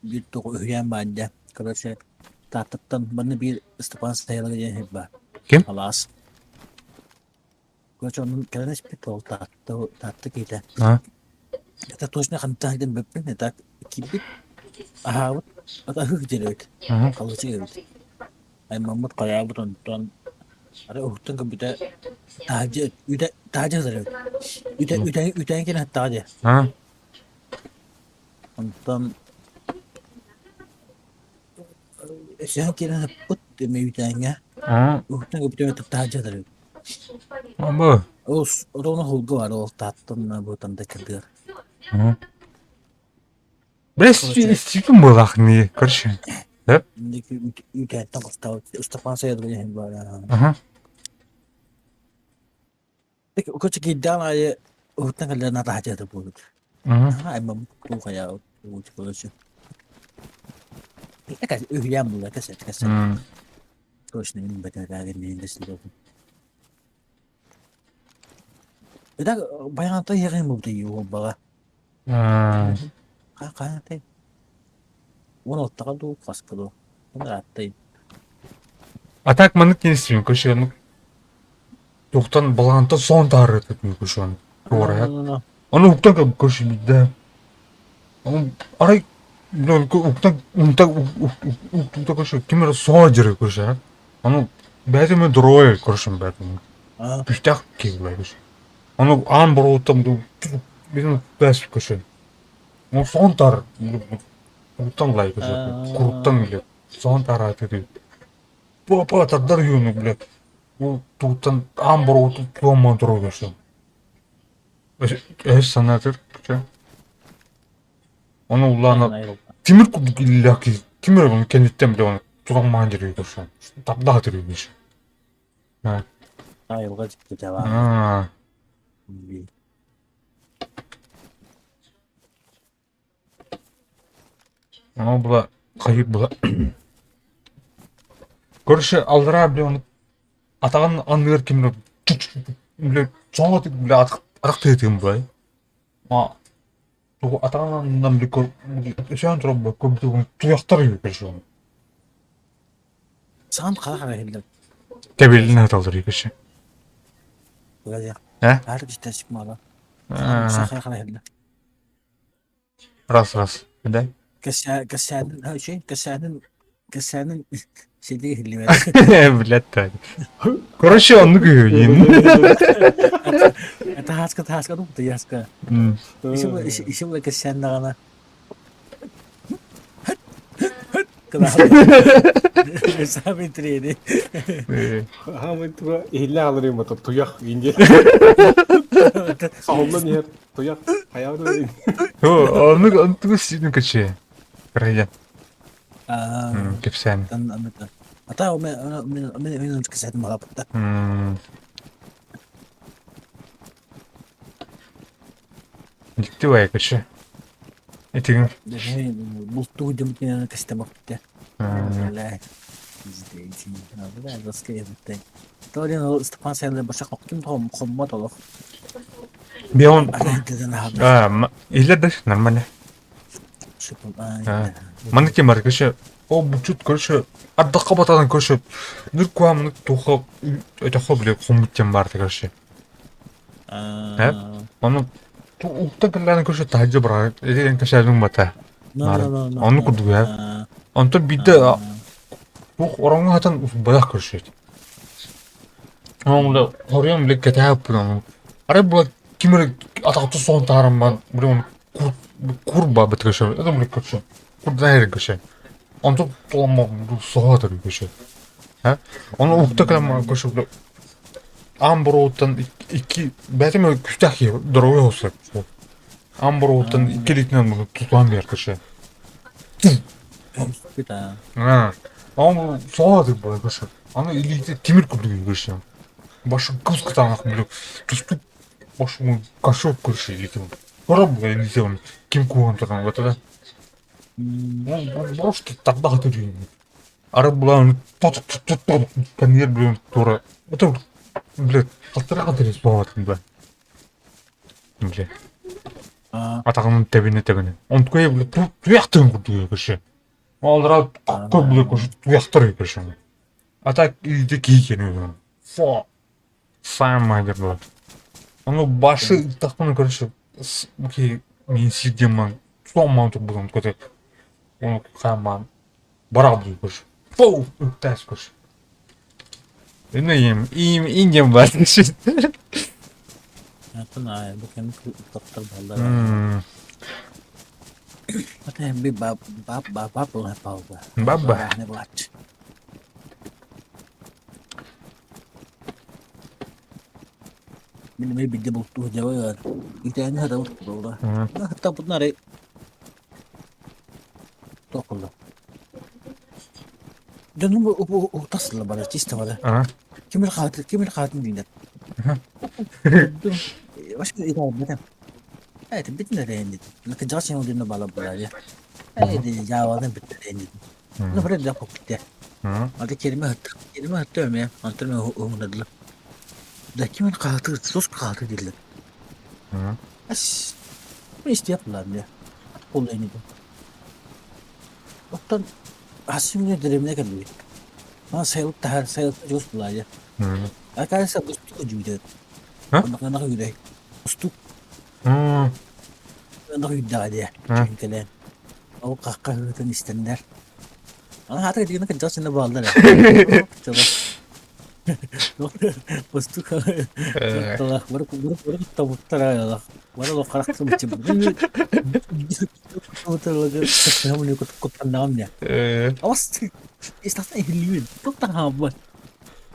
биир тоҕо үһүйээн баар дьэ. Короче, Тааттаттан манна биир Степан Стоялов диэн иһит баар. Ким? Алаас. Короче, онон кэлэн испит ол Таатта, Таатта киһитэ. А? Это точно хантан диэн бүппүн, это киирбит. Аһаабыт, атаһык диэбит. Мгм. Халычы эбит. Аймаммыт хайаабыт онтон арай уһуктан көрбүтэ таһырдьа үтэ таһырдьа сытар эбит. Үтэ үтэ үтээн кэлэн сыттаҕа дии. А? Онтон өсөһөн киирэн сыппыт эмиэ үтээҥҥэ А? уһуктан көрбүтэ таһырдьа сытар эбит. Бу. Ол ону холго бар ол тааттан бу танда кырдыар. Бля, стипен буолаах не, короче. Да? Ыстапаан сайылыгы иһин баар. Ага. Короче, киирдэҕин аайы уһуктан кэллэ натаһа буолбут. Мгм. Аймам туухайа короче. Үһүйээн буолла кэсэ кэсэ. Точно мин бэтэрээгэ мин да Итак, байаҕантай иһэҕин буолбута уолбаҕа. Хаһаатай? 16-ҕа дуу, хаска дуу? Ырааттай. А так маннык не истибин көрсүөн туохтан балаҕантан соһон таһаарыа көрсүөн туорайат. Ону уктан көрсүбүт Арай уктан унта уктута көрсө ким эрэ соһо дьире көрсө. Ону бэйэтэ эмэ дорогой көрсүм бэйэтин. Күүстээх киһи көрсө. Ону аан боруоттан бин бэс көрсө. Ол соһон таар уктан лай көрсө. Куруттан билет. Соһон таарааты диэбит. Папа тардар үһү блядь. Ол тугуттан аан боруоттан туомман турар көрсө. Өс санаатыр Ону улаана тимир курдук иллээх киһи ким эрэ ону кэнниттэн билэ ону тутан дьиригэ көрсөн тардаах дьиригэ Айылҕа дьиктитэ баар. Ону була хайыт була Короче, аллараа бile ону атаҕын анныгар ким эрэ бile соҥотук бile атах тыатыым буолай. Тугу атаҕын аннынан бile өсөөн турар буолла туйахтар үһү короче ону. Саҥам хара хара иһиллэр. Тэбилин аталлар үһү короче. Э? Раз раз. Да? Блядь, так. Короче, оннук үһү. Сами трени. Хаамай туга иһиллэ хаалар мата туйах инде. Саһыллан иһэр туйах хайаан Оннук онтугу сиин кычы. Кырайан. Кэпсээн. Ата мен кэсэтим баҕаппыта. Дьикти бай кычы. Итигин. Бултуу дьомтуна кэстэ баппыта. Бион Илер да нормально. Маннык кем бар, короче, о бучут, короче, ардаққа батадан, короче, нүр куамны туха өтөхө биле хомут тем бар, короче. Оны уктан кэллээн көрсө таһырдьа быраҕа ити кэсээбиҥ бата. Оннук курдук ээ. Онтон биирдэ туох ороҥҥо сытан утуйбатах көрсүөт. Онно хоруйан били кэтээбиппин ону. Арай була ким эрэ атаҕыттан соһон таһааран баран били ону кур кур баабыт көрсө это били көрсө курдаан эрэ көрсө. Онтон туламмат соһо атар көрсө. Ону уһукта кэлэн баран көрсө били Аан боруоттан икки бэйэтим күүстээх киһи здоровый оҕус Аан боруоттан икки илиитинэн муну тутуһан биэр көрсө. Ол соҕо буолан көрсө. Аны илиитэ тимир курдук көрсө. Башы кус кытаанах били түспүт башымы кошок көрсө илиитин. Көрө була илиитин ким кууһан туран да. Просто тарбах өтөрүн. Арай булан тот-тот-тот блин туора это блядь халтараҕа тирис буолатын да бля атаҕын тэбинэ тэбинэ онтукай бля туяхтыын курдук көрсө олара көп бля көрсө туяхтар көрсө а так илде киһи фо самое было ону башы ыттахпына көрсө ки мин сирдемман суомман турбутум көтө ону хааммаан Барабын көш. Фу, үктәс көш. Ну им, им, индем бар. Баба. Мин эмиэ биирдэ бултуу сылдьабын. Итээҥҥэ сытабыт буолла. Сыттаппытын арай Туох буолла? Дьонум уһуктас бары чисто бары. Ким эрэ хаатын ким эрэ хаатын дииллэр. Вообще итэҕэйбэтим. Ээ бүтүн эрэйин дии. Кырдьаҕас сиҥэ дьонно баалар буолаайа. Ээ дии дьаабаларын бүттэ эрэйин дии. Ну бары элбэх буолбут Аты киримэ ыһытта киримэ ыһытта эмиэ онтон эмиэ уһуннардылар. Да ким эрэ хаһытыыр сус хаһытыы дииллэр. Эс истиэх буоллаҕым дии. Ол инибин. Оттон хас күҥҥэ дэриэбинэ кэллибит. Мана сайылык таһаар сайылык дьоҕус буолаайа. Оказывается, устук үдүйдэ. Оннох үүрэй. Устук. Оннох үүрдэҕэ дии. Чүҥкэлээн. Ол хахха ыытын истэннэр. Аны хаата итигинэ кырдьаҕас синэ бааллар ээ. Устук бары бары куттаммыттар аайалах. Бары олох харахтым куттаннаҕым дьэ. Авас истахтан иһиллибин. Туохтан хаалбат.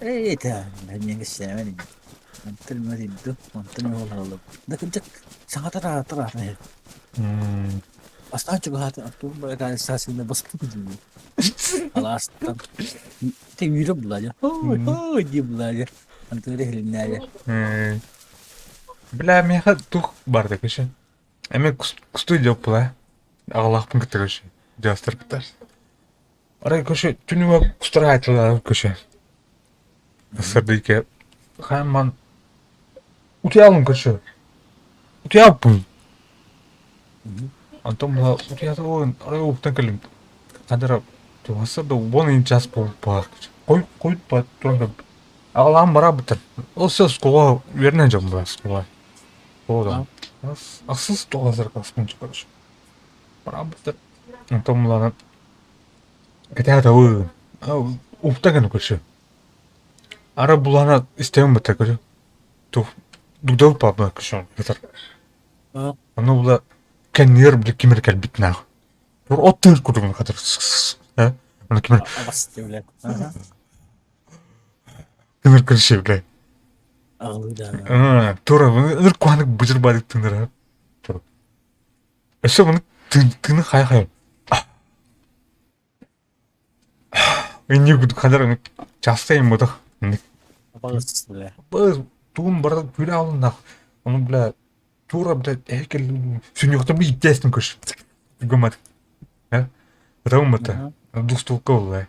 Ээ это мен Онтон мөрүйдүм, онтон уолалым. Да кырдьык саҥата таратар аатын Бастаан чугаһаатын оттуун барытаан баспыт дии. Алаастан Ити үүрэ булаайа. Ой, ой дии булаайа. Антыгар иһилиннээйэ. Бля, миэхэ тух барда кеше. Эми кустуй диэп була. Аҕалаахпын кытта кеше. Дьастар кытта. Арай кеше түнүгө кустар айтылар кеше. Сырдыйке хаамман утуйалым кеше. Утуйаппын. Онтон була утуйатыбын арай уһуктан кэллим. Ханна эрэ туһаса да уон час буолбут Хойут туран кэлбит. Аҕалаан бараабыттар. Ол все оскуола үөрэнэн дьон буолар оскуола. Оҕо Ахсыс тоҕус класспын короче. Бараабыттар. Онтон буланан кэтээтэ упта гына көрсө. Ара булана истэбин бытта көрө. Дугдал папа көрсө. Ону була кэннигэр били ким эрэ кэлбит наах. От тыыр курдук хатыр. Ону ким эрэ Тыныр кыршы бля. Аҕылыы Тура ыныр куһанык быдьыр баадык тыныр. Тура. Өссө маны тыны хайа хайа. Инни кудук хадар часто им ботах. Туун барда күлэ алыннах. Ону бля тура бля эһекел сүнньүөхтэн би иттээстин көш. Гымат. Потому бата. Двухстволка болла.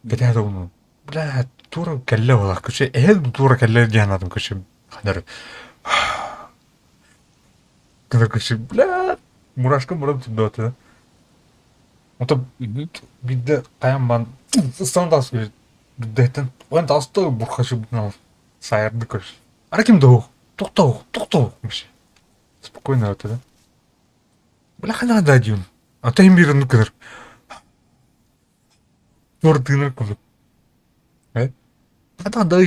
Кэтэһэ да Бля, тура кэллэ буолар көчө эһэл тура кэллэ диэн аатым көчө ханар кынар көчө бля мурашка мурам турдуота Ото биирдэ хайан бан ыстан таас биирдэттэн он тааста бурхачы саайарды көрс ара ким да тохтоо тохтоо спокойно это да бля хана да диюн а то им бир ну кынар Туор тыынар курдук. Э? Ата да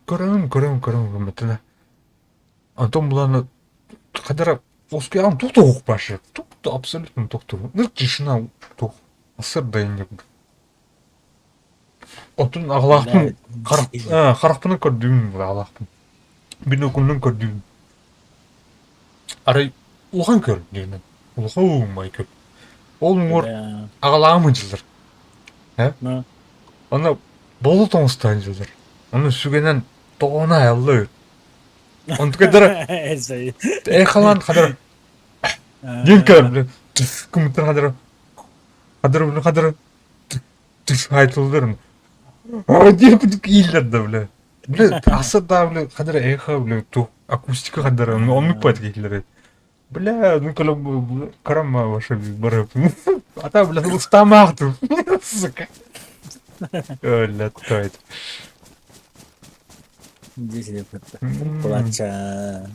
көрөм, көрөм, көрөм гыммытына. Антон буланы хадара оскуян тукту башы. Тукту абсолютно тукту. Ныр тишина тух. Асыр да инде. Отун аҕалаахпын харахпынан көрдүүм аҕалаахпын. Биноклунан көрдүүм. Арай улахан көр диэнэн. Улахан май көр. Ол уҥуор аҕалааҕым ыдьыллар. Э? Онно болот оҥостон дьыллар. Ону сүгэнэн тоҕоно айалла Онтукайдара эхалаан хадара диэн көр кымыттар хадара хадара хадара айтылдыр диэн кудук ииллэр да бля бля аса да бля хадара эхо бля ту акустика хадара оннук пат кииллэр Бля, ну коли карама ваша барып. А там, бля, устамахтым. Сука. Бля, тойт. Здесь Плача.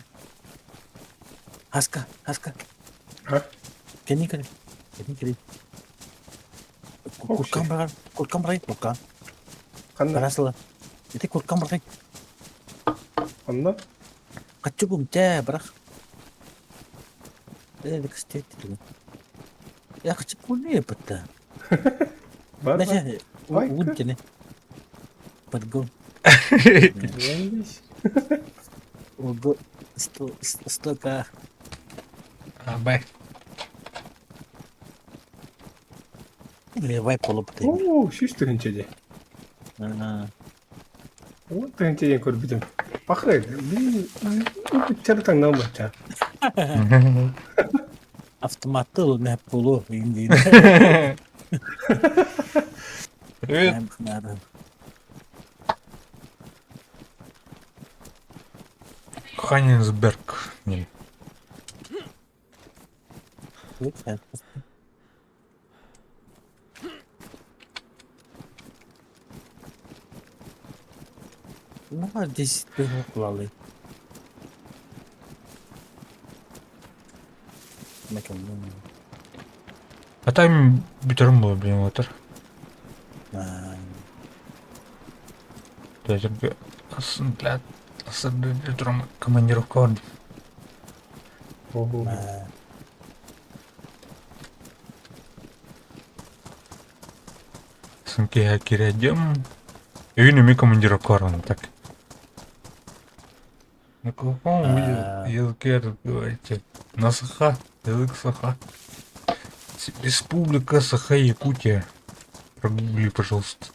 Хаска, хаска. А? Кени кери. Кени кери. Куркан барар, куркан барай, куркан. Ханна? Барасыла. Ити куркан барай. Ханна? Хаччы чэ, бырах. Э, кстати, Я хочу кулепа-то. Бар бар. Знаешь, Ой, тяни. Подгон. Ого, столько. Абай. Левай полупты. Оо, сүүс тыһыынча дии. Уон тыһыынча диэн көрбүтүм. Пахай, бу таҥнан бачча. Автоматты ыл нэп болу индин. Привет. Ханинсберг. Не. Ну, 10 клали. А там бүтерім было, блин, отыр. Асын, блядь, асын, турам командировка бар. Сын киһэ кирэдем. Үйүн үмі командировка бар так. На каком языке говорите? На Саха, язык Саха. Республика Саха-Якутия. Прогугли, пожалуйста.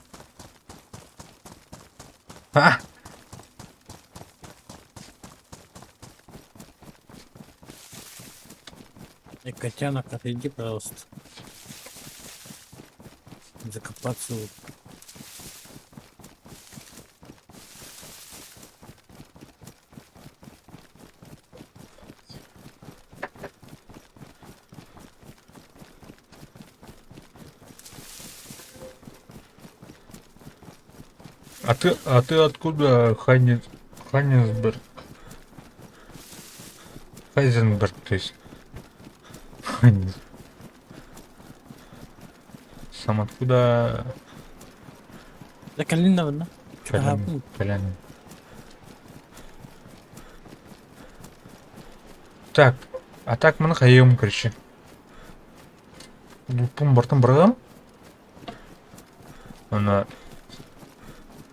А! Котянок, отойди, пожалуйста. Закопаться. А ты откуда, Ханни, Ханнисберг? Хайзенберг, то есть. Ханнис. Сам откуда? Да кэллин да Колян. Колян. Так, а так маны хайыам, короче. Луппун бартын бырагам. Аны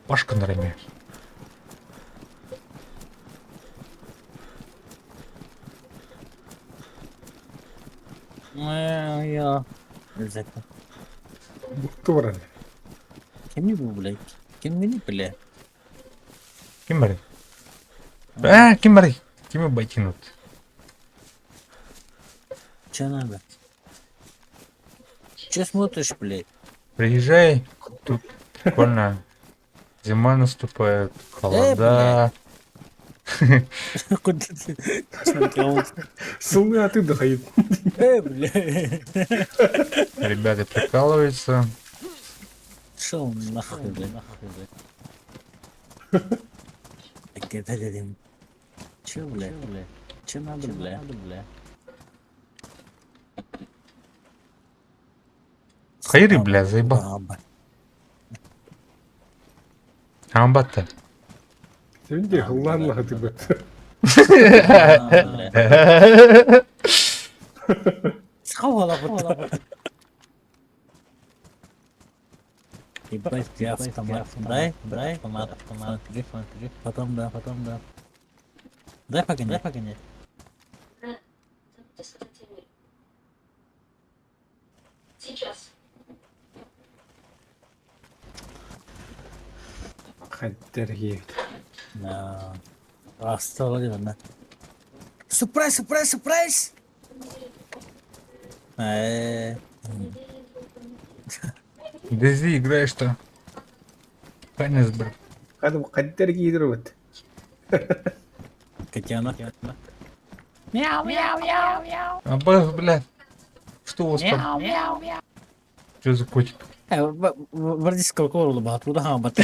башкындар эме. Я. Exactly. Букту баран. Кимний бу, блядь? Кимний, бля? Ким барый? А, ким барый? Кими байтинут? Че надо? Че смотришь, блядь? Приезжай, тут прикольно. Зима наступает, холода. Куда ты смотрел? Сылны аты дохайыт. Бля. Ребята прикалываются. Шел нахуй, блядь. Так это дадим. Че, бля? Че надо, бля? Хайры, бля, заебал. Амбатта. Сен де хыллаан лахаты быт. Ебать, я автомат. Дай, дай, автомат, автомат. Потом да, потом да. Дай погонять. Дай погонять. Сейчас. Хаддерги. Да. Осталось, да. Surprise, surprise, surprise! Дези играешь-то. Ханнисберг. Хаддерги идербит. Котенок. Мяу, мяу, мяу, мяу. А бля. Что у вас там? Мяу, мяу. Что за котик? Вроде сколько бат, куда бат.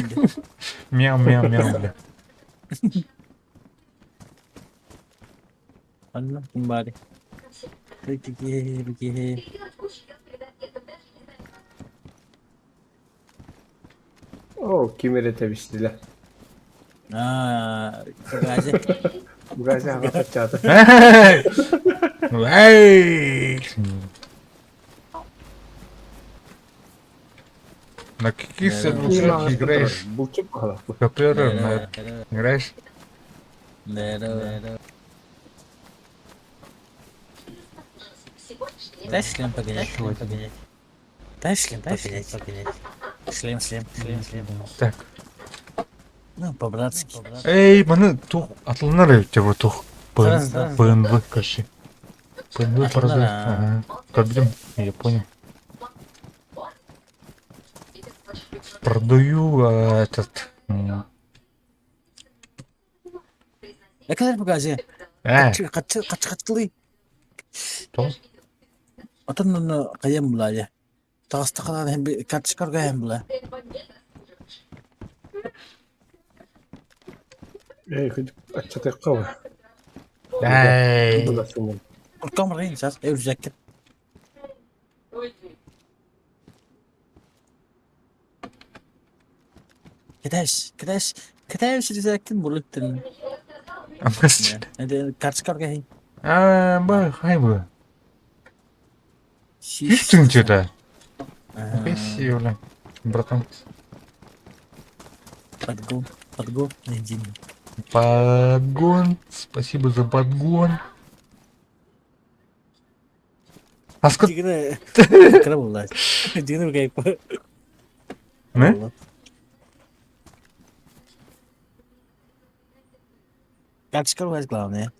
Мяу, мяу, мяу, бля. Ладно, бари. О, ким эрэ тэбистилэр. Аа, газет. Бугазя аҕата Эй! На каких серверах играешь? Булчук баҕалаах. КПР на играешь? Да. Дай шлем погонять, шлем погонять. Дай шлем погонять, погонять. Шлем, шлем, шлем, шлем. Так. Ну, по-братски. Эй, маны тух атылынар тебе тух. БНВ, короче. БНВ продают. Ага. Кабелем, я понял. Продаю этот. Экелер бугази. Э, Качы, качы, качылы. то? Отон оны кайым була. Тагыстакалар hem карточкарга hem була. Эй, хоть аччатыахха Эй. Куркам рейн сейчас, эй, рюкзакка. Кэтэс, кэтэс, кэтэс рюкзаккин булуттун. Карточкарга хин. А, ба, хай бы. Чувствуем что-то. Красиво, бля. Братан. Подгон, подгон, найди. Подгон. Спасибо за подгон. А сколько... Дигне, кыра була. Дигне кайп. Не? Карточка у вас главное.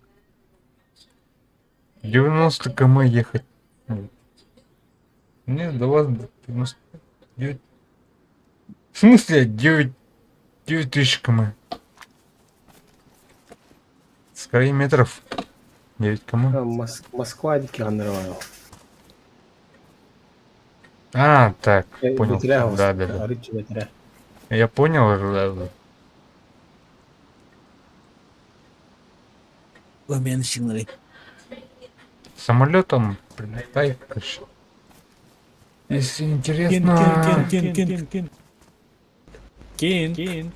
90 км ехать. Нет, до вас 99. В смысле 9, 9000 км? Скорее метров. 9 км. Москва диэки ханнарабаа. А, так, понял. Да. Арыччы бэтэрэ. Я понял. Көмөн шыңыры. Самолетом прилетай, короче. Если интересно... Кин, кин, кин, кин. Кин. Кин.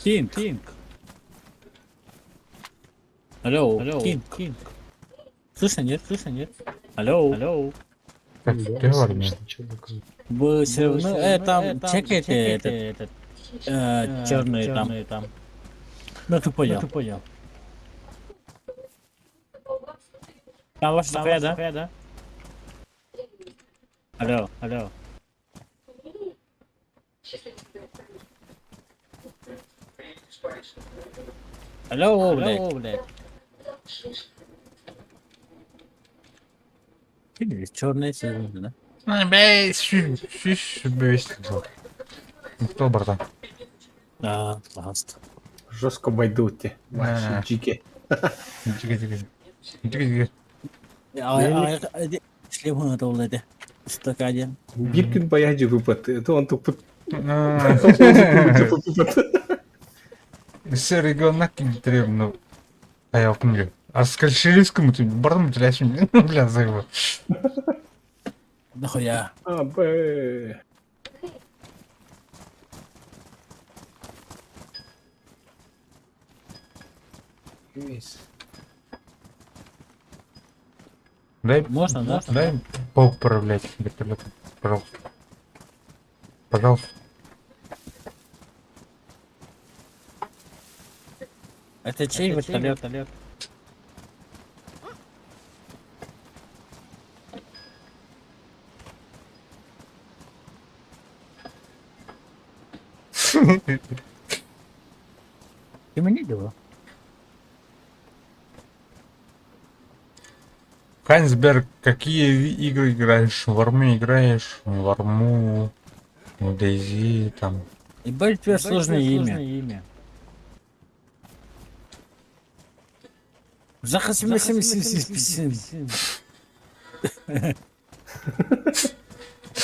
Кин. Кин. Алло. Алло. Кин. Кин. Слышно, нет? Слышно, нет? Алло. Алло. Так, ты в армии? Вы все равно, там, чекайте этот, черный там. Ну ты понял. ты понял. Там ваша такая, да? да? Алло, алло. Алло, блядь. блядь. Черный да? Бля, шиш, Кто, братан? Да, пожалуйста. Жестко байдут те. Ваши джики. Тихо, тихо. Тихо, тихо. Шлем это ол эти. Стакаде. Биркин баяжы выпад. Это он тупит. Все региона требно. А я помню. А с кальширийскому ты бардам теряешь, бля, заебал. Нахуя? А, б. Дай, Можно, да? Дай поуправлять вертолетом, пожалуйста. Пожалуйста. Это чей вертолет? Ты мне делал? Хансберг, какие игры играешь? В Арму играешь? В Арму, в DayZ, там. Ебать, у тебя сложное имя. Заха 77.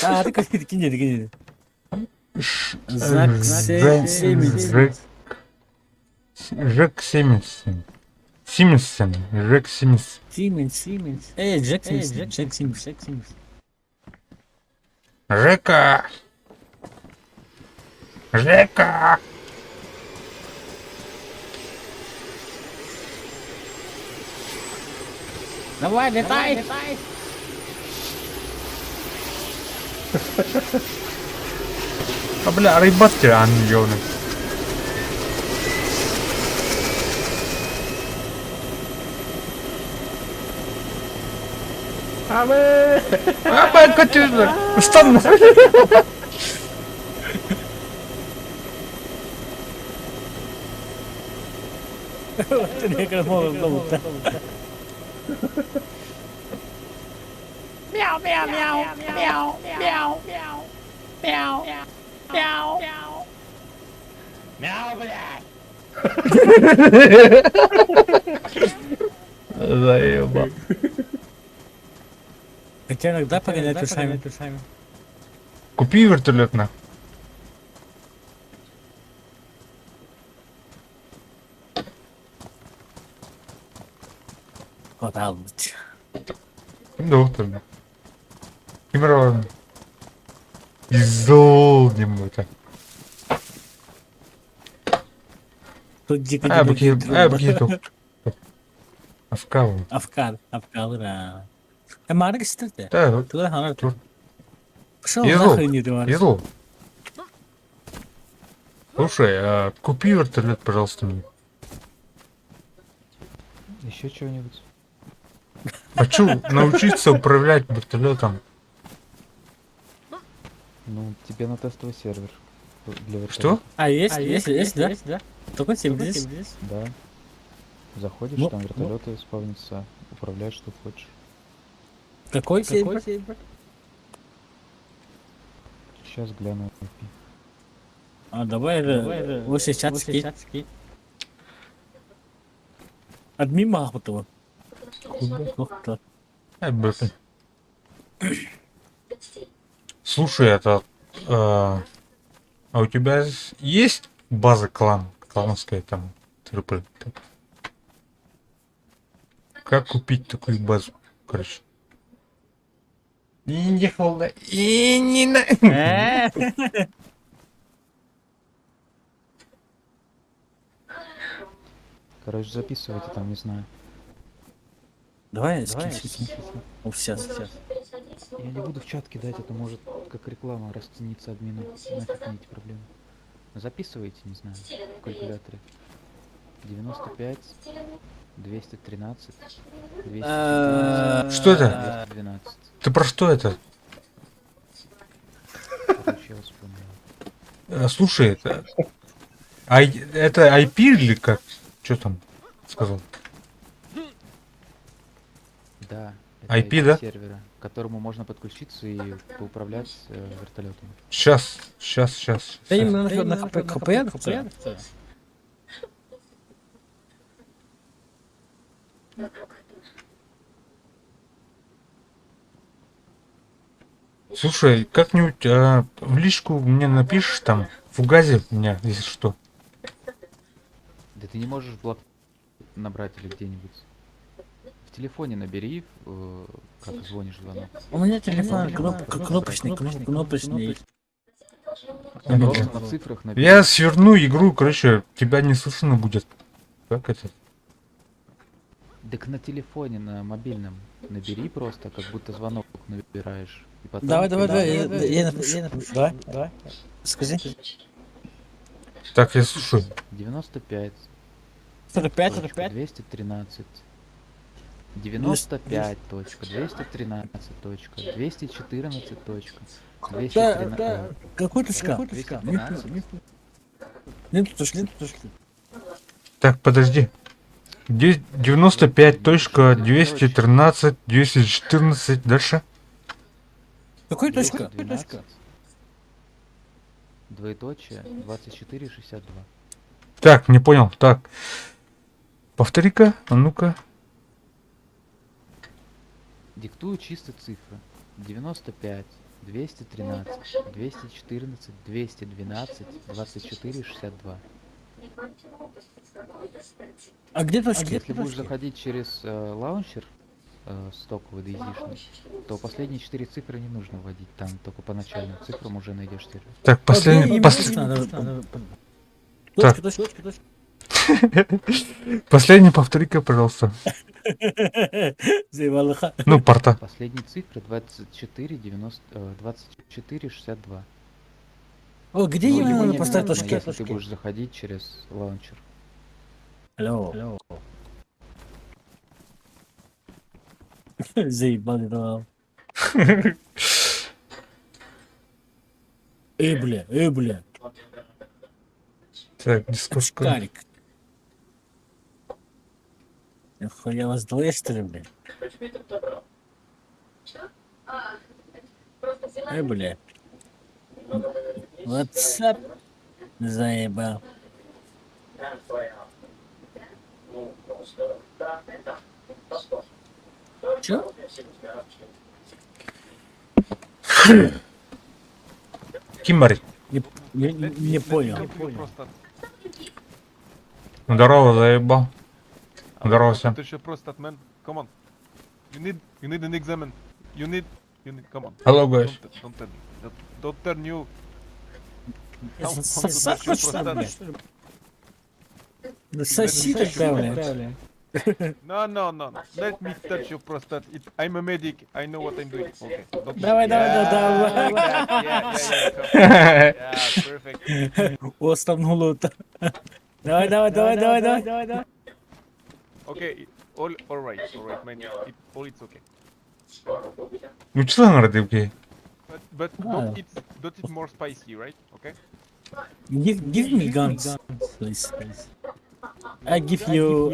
А, ты как кинь, кинь. Зак Семенс. Жек Семенсен. Сименсен. Жек Сименс. Сименс, Сименс. Эй, Джек Сименс, Джек Сименс, Джек Сименс. Жека! Жека! Давай, летай! А бля, рыбатки, а не ёбаный. Абы! А, бля, көтүрдү. Ыстан. Мяу, мяу, мяу, мяу, мяу, мяу, мяу, мяу. Мяу, блядь. Заебал. Хотя иногда погонять ушами. Купи вертолет на. Хоталбыт. Ким доктор? Ким равен? Изол это. Тут дико А, бки, а, бки топ. Афкал. Афкар, Афкал, да. А Марк стрите. Да, Туда ханар. Тур. Пошел Изол. нахрен не ты, Изол. Слушай, а купи вертолет, пожалуйста, мне. Еще чего-нибудь? Хочу научиться управлять вертолетом. Ну, тебе на тестовый сервер. Для вертолета. Что? А, есть, есть, есть, да? да? Только 70. Да. Заходишь, Ну, там вертолеты спавнятся, управляешь, что хочешь. Какой сервер? Сейчас гляну IP. А, давай, давай, лучше чат скинь. Админ Махмутова. Ай, блин. Слушай, это... а у тебя есть база клан? Клановская там. Тыры-пыры. Как купить такую базу? Короче. И не холодно, и не на... Короче, записывайте там, не знаю. Давай, скинь, скинь. О, сейчас, сейчас. Я не буду в чат кидать, это может как реклама расцениться админу. Нафиг мне эти проблемы. Записывайте, не знаю, в калькуляторе. 95, 213, 214, Что это? 212. Ты про что это? Короче, я вас понял. Слушай, это... Это IP или как? Что там сказал? Да, это IP, да? сервера, к которому можно подключиться и поуправлять вертолетом. Сейчас, сейчас, сейчас. Да именно на ХП, ХП, ХП. Слушай, как-нибудь в личку мне напишешь там, в Фугазе меня, если что. Да ты не можешь блок набрать или где-нибудь. В телефоне набери, как звонишь звонок. У меня телефон кнопочный, кнопочный. Просто на цифрах набери. Я сверну игру, короче, тебя не слышно будет. Как это? Так на телефоне, на мобильном набери просто, как будто звонок набираешь. И потом Давай, давай, ты- давай, я напишу. Я напишу. Давай, давай. Скажи. Так, я слушаю. 95, 45, точка 45. 213. 95 точка, 213 точка, 214 точка, 213. Да, какой точка? 213. Нет точки, нет точки. Так, подожди. 95.213, 214, дальше. Какой точка? 212, Двоеточие, 24, 62. Так, не понял. Так. Повтори-ка, а ну-ка. Диктую чисто цифры. 95, 213, 214, 212, 24, 62. А где точки? Если будешь заходить через лаунчер стоковый DayZ-шный, то последние 4 цифры не нужно вводить, там только по начальным цифрам уже найдешь сервер. Так, последний, Точка, точка, точка, точка. последний повтори-ка, пожалуйста. Заебалыха. Ну, порта. Последние цифры 24, 90, 24, 62. О, где Ну, именно его надо не поставить обязательно, точки? если ты будешь заходить через лаунчер. Алло. Заебали, да. Эй, бля, эй, бля. Так, Discord. Карик. Нахуя вас двое, что ли, бля? Эй, бля. What's up? Заебал. Чё? Кимари. Не понял. Здорово, заебал. Здорово всем. Touch your prostate, man. Come on. You need an examen. You need, come on. Hello, guys. Don't turn, don't turn you. Сосать хочешь, блядь? Ну соси тогда, блядь. No, no, no, no. Let me touch your prostate. I'm a medic. I know what I'm doing. Okay. Don't Давай, давай, давай, Yeah, yeah, yeah, yeah. Yeah, perfect. Основную лута. Давай, давай, давай, давай, давай, давай. Okay, all right, all right, man. All it's okay. Ну что надо, окей? But don't eat more spicy, right? Okay. Give me guns, please. I give you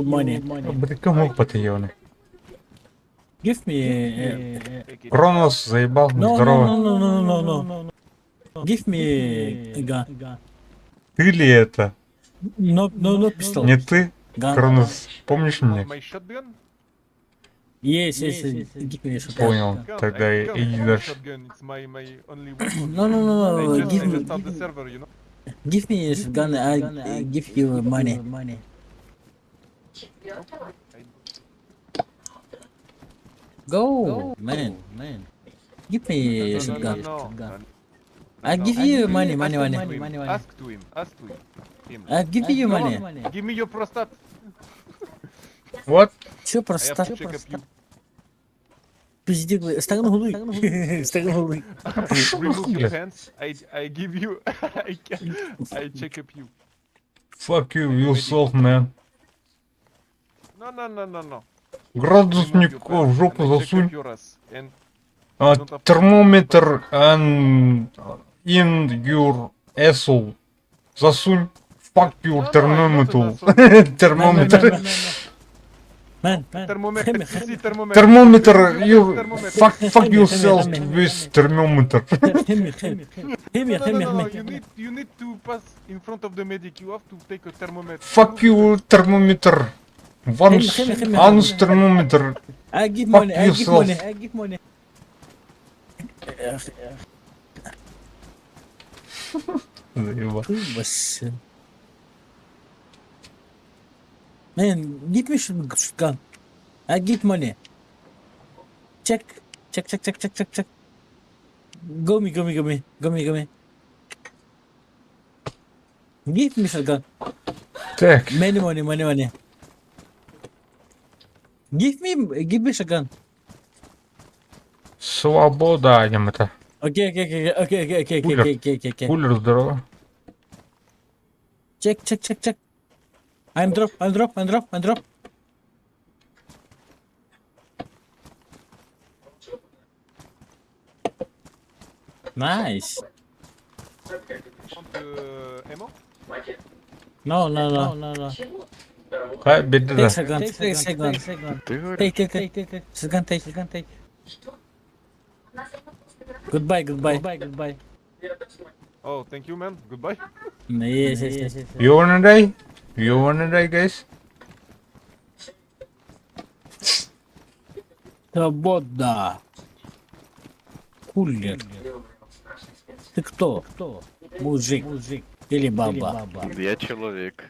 money. Кому потаёны? Give me. Take it. Кронос заебал, No, здорово. no, no, no, no, no, no. Give me a gun. Ты ли это? No, no, no pistol. Не ты? Gun. Кронос, помнишь меня? My shotgun? Yes, yes, yes. Give me a shotgun. Понял. Can't, Тогда I can't иди give you дальше. shotgun. It's my my only weapon. No, no, no, I no. just Give I me, just start the server, you know. give me a shotgun. I give you money. Go, man, man. Give me a No, no, no, shotgun. no, no. I No. give you money, money, Ask money. to him. Ask to him. Ask to him. Him. I give you Come money. on, Give me your prostate. What? Чё I have просто? to check up you. Пизди, стакан гулы. Стакан гулы. Remove your блядь. pants. I I give you. I can, I check up you. Fuck you, yourself, man. No no no no no. Градусник Remove your в pants жопу and I check засунь. up your ass. And А, don't have to- термометр and in your asshole. Засунь. Fuck your No, no, I'm not an thermometer. asshole. Термометр. Man, man. Thermometer. You see thermometer. Thermometer, you Thermometer. fuck fuck yourself with thermometer. Хеми, хеми, хеми, No, no, хеми, no, no, хеми. You need you need to pass in front of the medic. You have to take a thermometer. Fuck you thermometer. Once, Хеми, хеми, хеми. anus thermometer. I give Fuck money, I give yourself. money, I give money. Заебал. Бас. Man, give me shotgun. I give money. Check, check, check, check, check, check, check. Go me, go me, go me, go me, go me. Give me shotgun. Так, Many money, money, money. Give me, give me shotgun. свобода, идем это. Okay, okay, okay, okay, okay, okay, okay, Кулер. okay, okay, okay, okay. Кулер, здорово. Check, check, check, check. I'm drop, I'm drop, I'm drop, I'm drop. Nice. Want, ammo? No, no, no, no, no. Хай, беда. Take shotgun, take shotgun. Ты говоришь? Take, take, take, take, take. Shotgun, take, shotgun, take. Goodbye, goodbye. Goodbye, goodbye. Oh, thank you, man. Goodbye. Yes, yes, yes. You wanna die? You wanna die, guys? Свобода. Кулер. Ты кто? Мужик. Или баба? Я человек.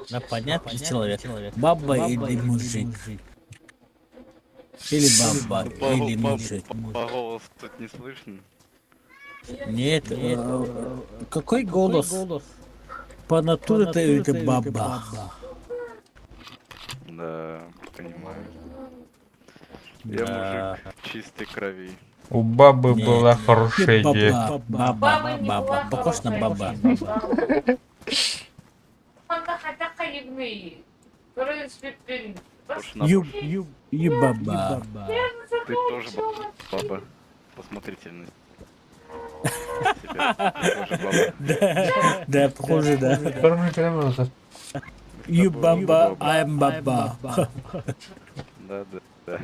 Да, понятно, человек. Баба или мужик? Или баба, По, или по- мужик. по голосу тут не слышно. Нет, какой голос? По натуре ты это баба. Да, понимаю. Я Да. мужик чистой крови. У бабы Нет. была Ты хорошая идея. баба, баба, баба, похож на баба. Похож на Ю, бабу. ю, ю баба. Ты тоже баба. Посмотрите на себя. Ты тоже баба. Да, да, похоже, да. You Мы с тобой баба, оба I'm баба. Да, да, да.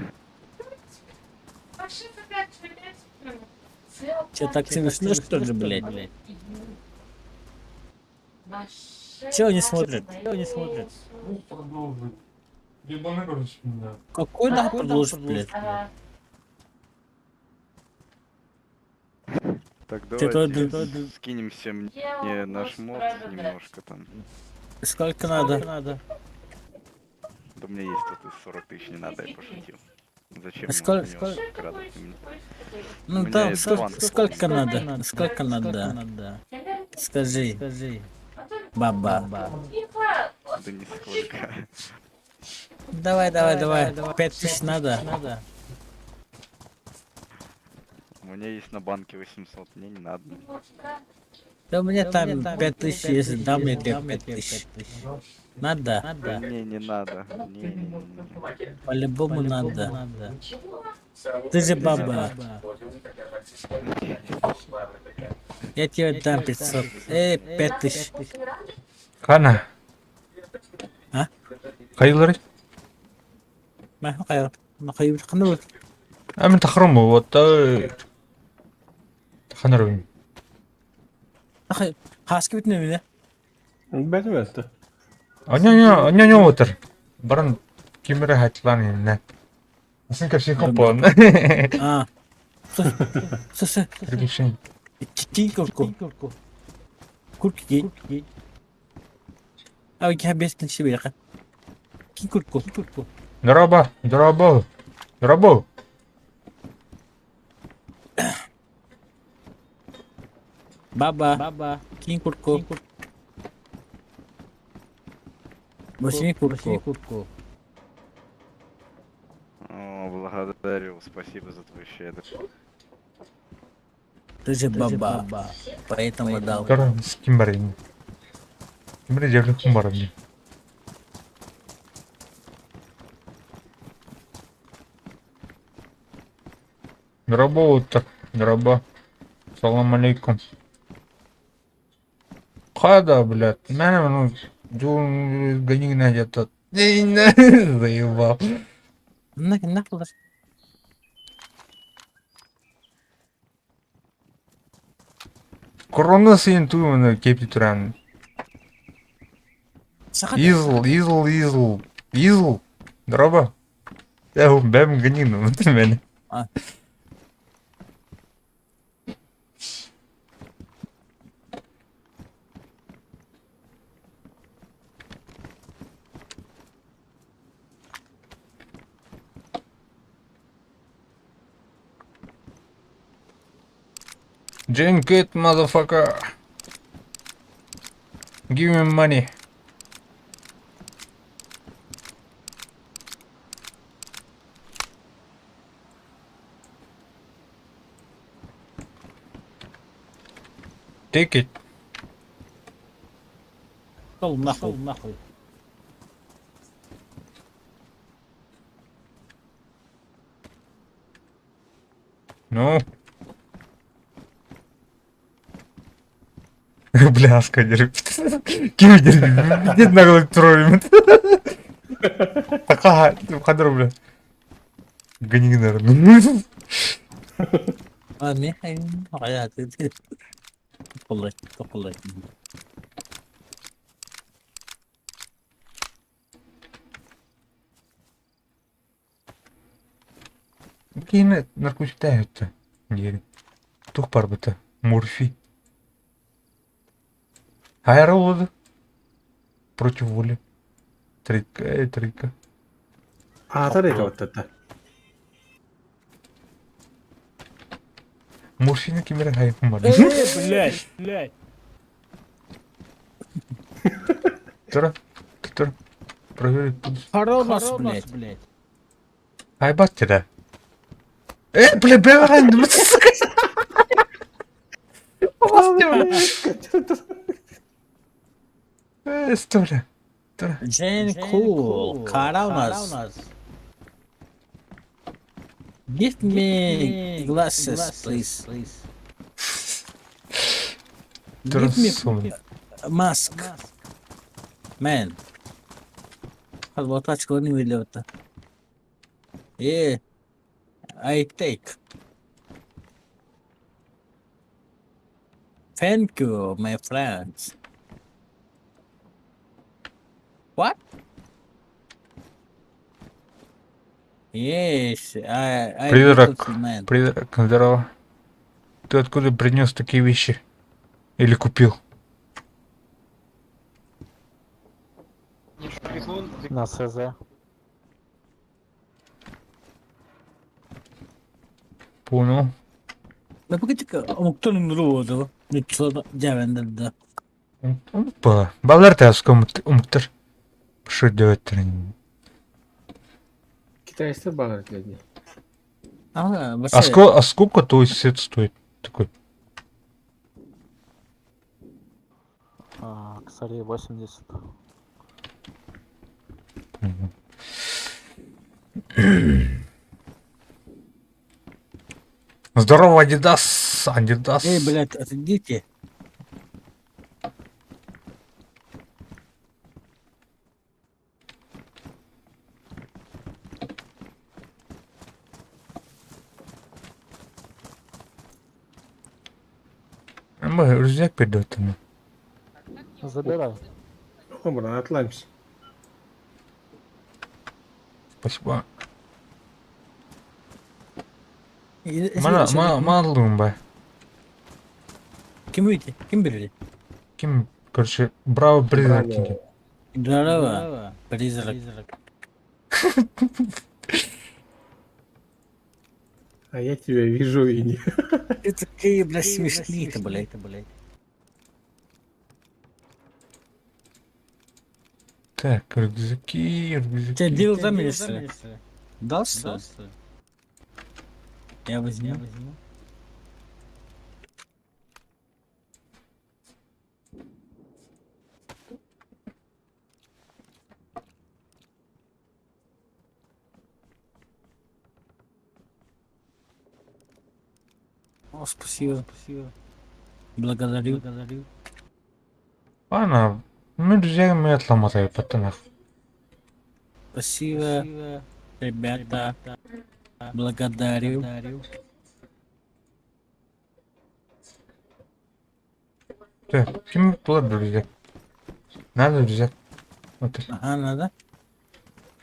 Че, так смешно, что ли, блядь? Чего не смотрят? Чего не смотрят? Какой нахуй продолжит, блядь? Так Ты давайте тоже- скинемся мне наш мод немножко там. Сколько надо? Да у меня есть тут и 40 тысяч, не надо, я пошутил. Зачем мне Сколько- у него крадать? Ну У меня там есть сколько, план. сколько надо? Сколько надо? Скажи. Баба. Да не сколько. Давай, давай, давай. 5000 надо. У меня есть на банке 800, мне не надо. Да у меня там 5000, если дам я тебе 5000. Надо? Да мне не надо. Не, не, не, не. По-любому надо. Ты же баба. Я тебе дам 500. 5000. Хана. А? Хайылар. ما هو خير ما خير خلنا Амин тахрым вот Ханар. أخي خاص بتنا منه Бэтмен это. Аня-ня, аня-ня отыр. Баран кимре хатлан инне. Сын кэпсии хоппоон. А. Ссы. Приглашение. Тиин курку. Курки. А я без себе. Кин курку. Дороба, дороба. Дороба. Баба. Баба. Кин курку. Восьми курку. О, благодарю, спасибо за твою щедрость. Ты же баба. Поэтому дал. Кара, с ким барин? Ким барин, дьэ ким барин? Дороба, дороба. Салам алейкум. Хада, блядь, мэ, ну, гони на где-то. Заебал. На, на, Корона син туу кепти туран. Изл, изл, изл, изл. Дороба. Я бэм гнину, мен. Drink it, motherfucker. Give me money. Take it. Шел нахуй, нахуй. Ну. Бляска держит. Ким держит? Где наглый тролль? Така, хадр, бля. Гони, наверное. А, не, تقول Киин наркотиктаах өттө диэри туох барбыта морфий Хайра против воли трика э трика Аатар этэ оттата. Морфины ким эрэ хайыппын бар Э, блядь, блядь. Тура тура проверить пульс Хоронос, блядь. Айбат тебя. Э, бля, бля, сука. Э, стой, Jane Cool, Coronas. Give me glasses, please. Give me mask. Man. Вот очко не вылета. Yeah. I take. Thank you, my friends. What? Yes, I Призрак, man. призрак, здорово. Ты откуда принес такие вещи? Или купил? На СЗ. Понял. Да погоди-ка, омуктан ыҥырыы буолуо дьээбэндэр да. Опа. Балар таска умуктар. Что делать Китайцы баар этилэр Ага, А сколько, а сколько твой сет стоит такой? А, косарей 80. Мгм. Здорово, Адидас! Адидас! Эй, блядь, отойдите. Мы рюкзак придет там. Забирай. Обран, атлаемся. Спасибо. Мана мааллыым ба. Ким үйде? Ким берді? Ким, короче, браво призрак деген. Здорово, призрак. А я тебя вижу и не... Это такие, блядь, смешные-то, блядь. Так, рюкзаки, рюкзаки. Тебе дил замели, что ли? Дал, что ли? Я возьму. О, спасибо. Спасибо. Благодарю. Благодарю. Ана, мен рюкзагым атламатай паттанах. Спасибо, ребята. Благодарю. Так, ким булар рюкзак? Надо рюкзак. Вот. Ага, надо.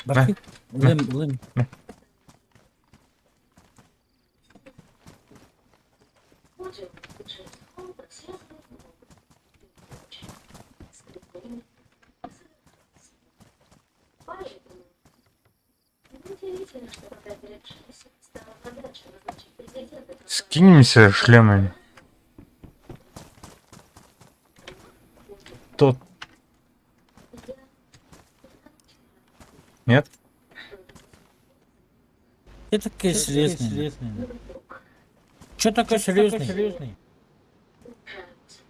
Бахи. Лым, лым. Скинемся шлемами. Тот. Нет? Я такой серьезный. Че такой серьезный?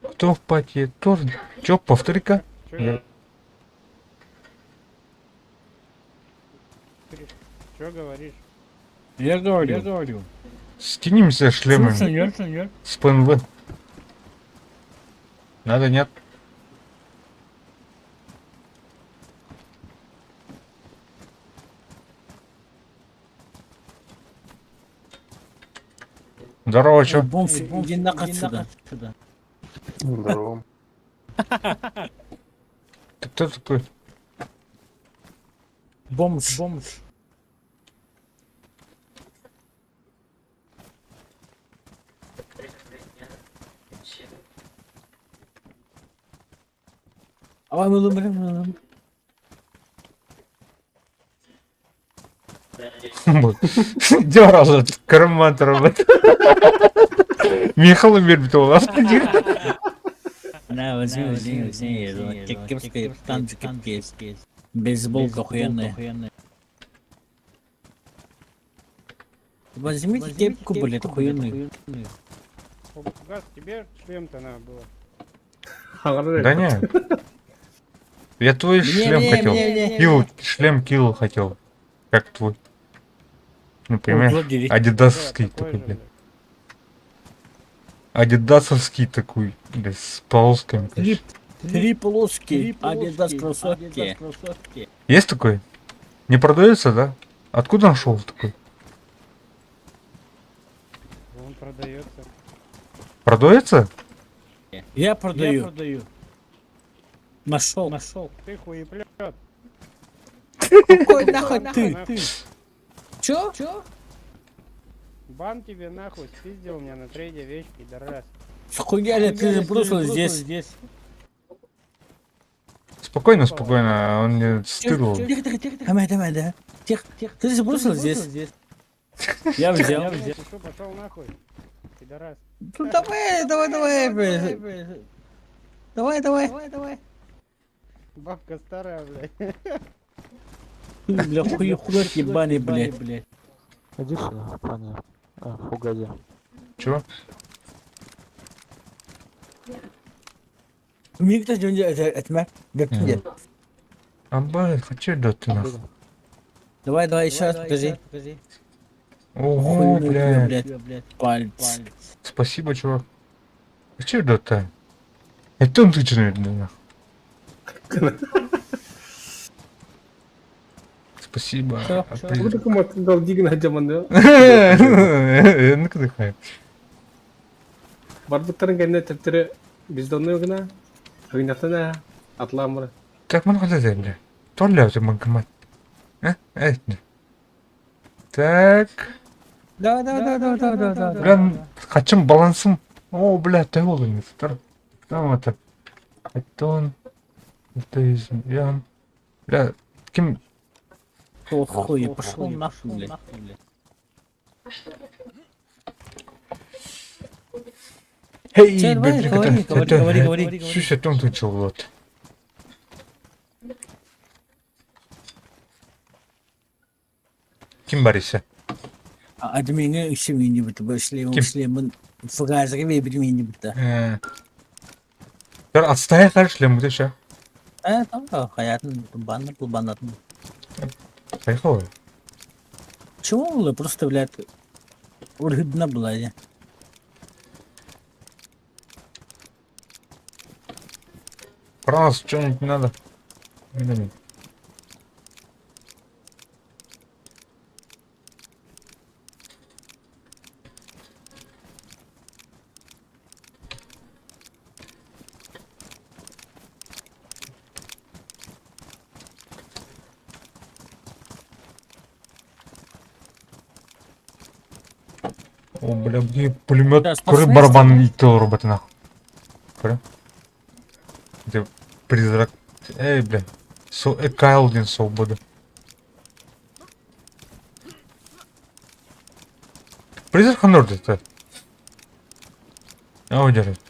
Кто в пати? Тоже. Чё, повтори-ка? Я- Че говоришь? Я говорю. Я говорю. Скинемся шлемами. Слушай, нет, нет. С ПНВ. Надо, нет? Здорово, чё? Бомж, иди нахуй отсюда. Здорово. Ты кто такой? Бомж. Бомж. Давай, мы умрем, мы Дёрал, карман работает. Михаил Мирбитов. На, возьми, возьми, возьми. Кепская, там же кепки есть. Бейсболка охуенная. Возьмите кепку, блядь, охуенную. Газ, тебе шлем-то надо было. Да не. Я твой шлем мне, хотел. мне, мне. Килл, шлем килл хотел. Как твой. Ну, понимаешь, Владимир. адидасовский Да, такой такой, же, блядь. Адидасовский такой, блядь, с полосками. Три, короче. три полоски, Адидас кроссовки. Есть такой? Не продается, да? Откуда нашел такой? блядь. Он продается. Продается? Я продаю. Я продаю. Нашел. Нашел. Ты хуеплет. Какой нахуй ты? Нахуй. Чё? Чё? Бан тебе нахуй, спиздил меня на трейде вещь, пидорас. Схуя ли ты забросил здесь? Спокойно, спокойно, он мне стыдил. Тихо, тихо, тихо, тихо. Давай, давай, да. Тихо, тихо. Ты забросил здесь? Я взял. Ты что, пошел нахуй? Пидорас. Ну давай, давай, давай, блядь. Давай, давай. Давай, давай. Бабка старая, блядь. Бля, хуй, хуй, ебаный, блядь. Иди сюда, пане. А, Фугази. Чего? Мне кто это это Аба, хочу да ты нахуй. Давай, давай, еще раз покажи. Ого, Хуй, блядь. блядь. Пальцы. Спасибо, чувак. Хочу да ты. Это он ты наверное, нахуй. Спасибо. Всё, А всё. ты- Тугу документ дигна жаман Ну-ка дыхай. Барбыттарын кэннэ төптөрү бездомный гына, гынатана атламыр. Так, мы хотели, бля. То ли это банкомат? А? Это. Так. Да, да, да, да, да, да, да. Бля, хотим балансом. О, бля, ты голый Там это. Это он. Это из... Я... Бля, ким... Охуй, пошел нахуй, блядь. Эй, Чэ, давай, блин, говори, это- говори, это- говори, говори. Сүс этон тынчыл вот. Ким барыса? Адмиҥҥа үксэ миинньибит, бу Ким? шлемын фгазга биэрбит миинньибитэ. Төр отстая хар шлем где ща? Э, там хайатын банна баннатын. Поехал. Чего было? Просто, блядь, ургидна была. я. Про нас что-нибудь надо. Не надо. О, бля, где пулемет, Да, куры спасай, барабан и то роботы нахуй. Куры? Где призрак? Эй, бля. Со, Кайл один свобода. Призрак Ханорд это. А, удержит.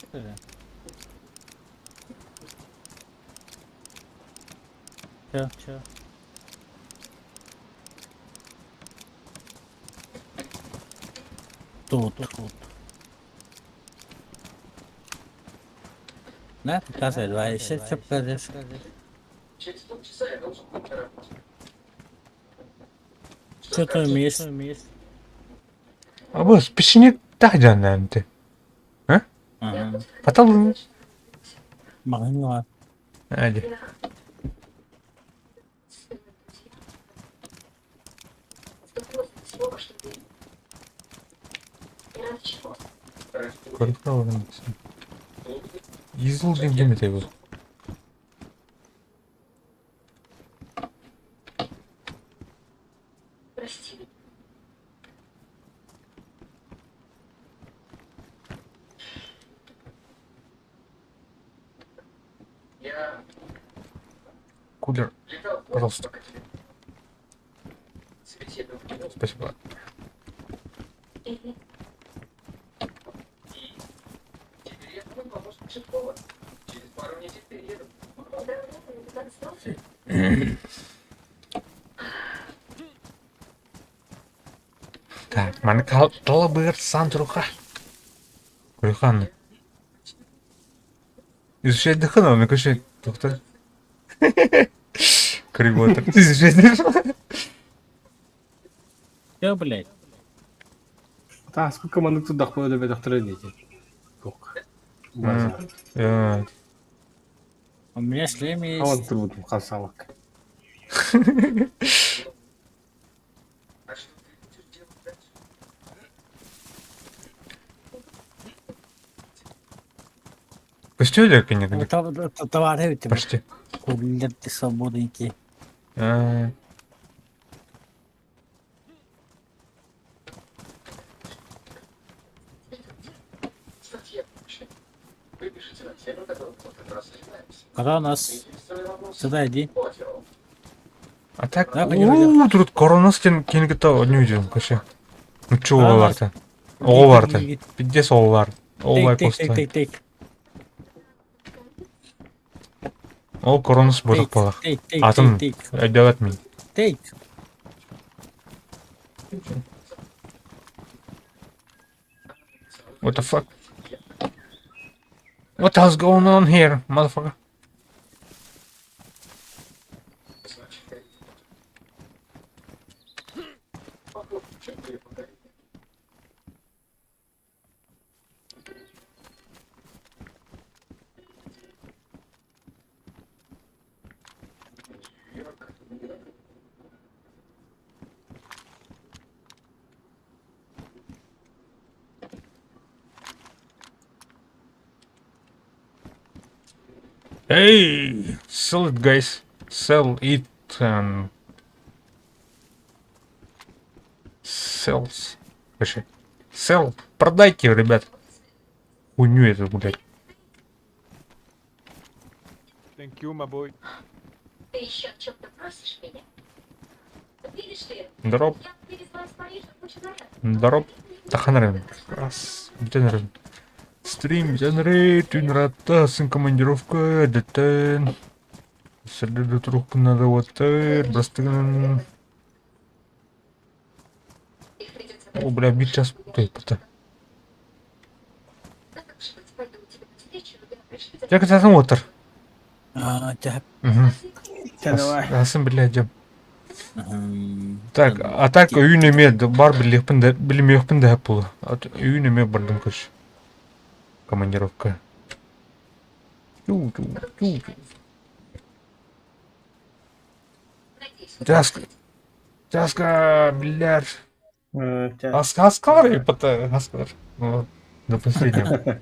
Чё, чё? Тут, тут. На, показывай, два, еще что покажешь. Что ты умеешь? А бос, печенье так ты. Ага. Потом. Магнила. Ади. Изл дем это его. Кулер, пожалуйста. Спасибо. Так, маны талабыр сан туруха. Курюхан. Изучать дыхано, мне короче, доктор. Кривой Изучать дыхано. Чё, блядь? Тааскы команды тудахпы өлөбөтөхтөрө диэти. Тук. У меня шлем Аван есть. турбутум хасалак. Костюля, конечно. Товары у тебя. Почти. Кулер, ты свободненький. А. Когда у нас... Сюда иди. А так, Да, пойдем, у тут коронастен кингта однюден, каше. Ну чё Коронас. оларта? Оҕоларта. Пиздец оҕолар. Оҕолар Тейк, тейк, коста. тейк, тейк. Ол коронас бодох балах. Тейк, тейк, Атын тейк, өйдөбөт мин. тейк. What the fuck? What the hell's going on here, motherfucker? Hey, sell it, guys. Sell it and sells. Пиши. Сел, продайте, ребят. Хуйню эту, блядь. Thank you, my boy. Дроп. Дроп. Таханрын. Раз. Бүтэн Стрим бүтэн түн ратта сын командировка дэтэн. Сырды трухпына да оттыр. Брастыгын. О, бля, бит час путай, Дьэ, кытаатын уоттар. Аа, чэ. Мгм. Чэ, давай. Асын биллэ дьэм. Так, а так үйүн эмиэ бар билиэхпин да билимиэхпин да буолуо. Үйүн эмиэ бардым көш. Командировка. Тю тю тю тю. Часка. Часка, биллэр. Чэ. Аскалар, ипота, аскалар. Вот, до последнего.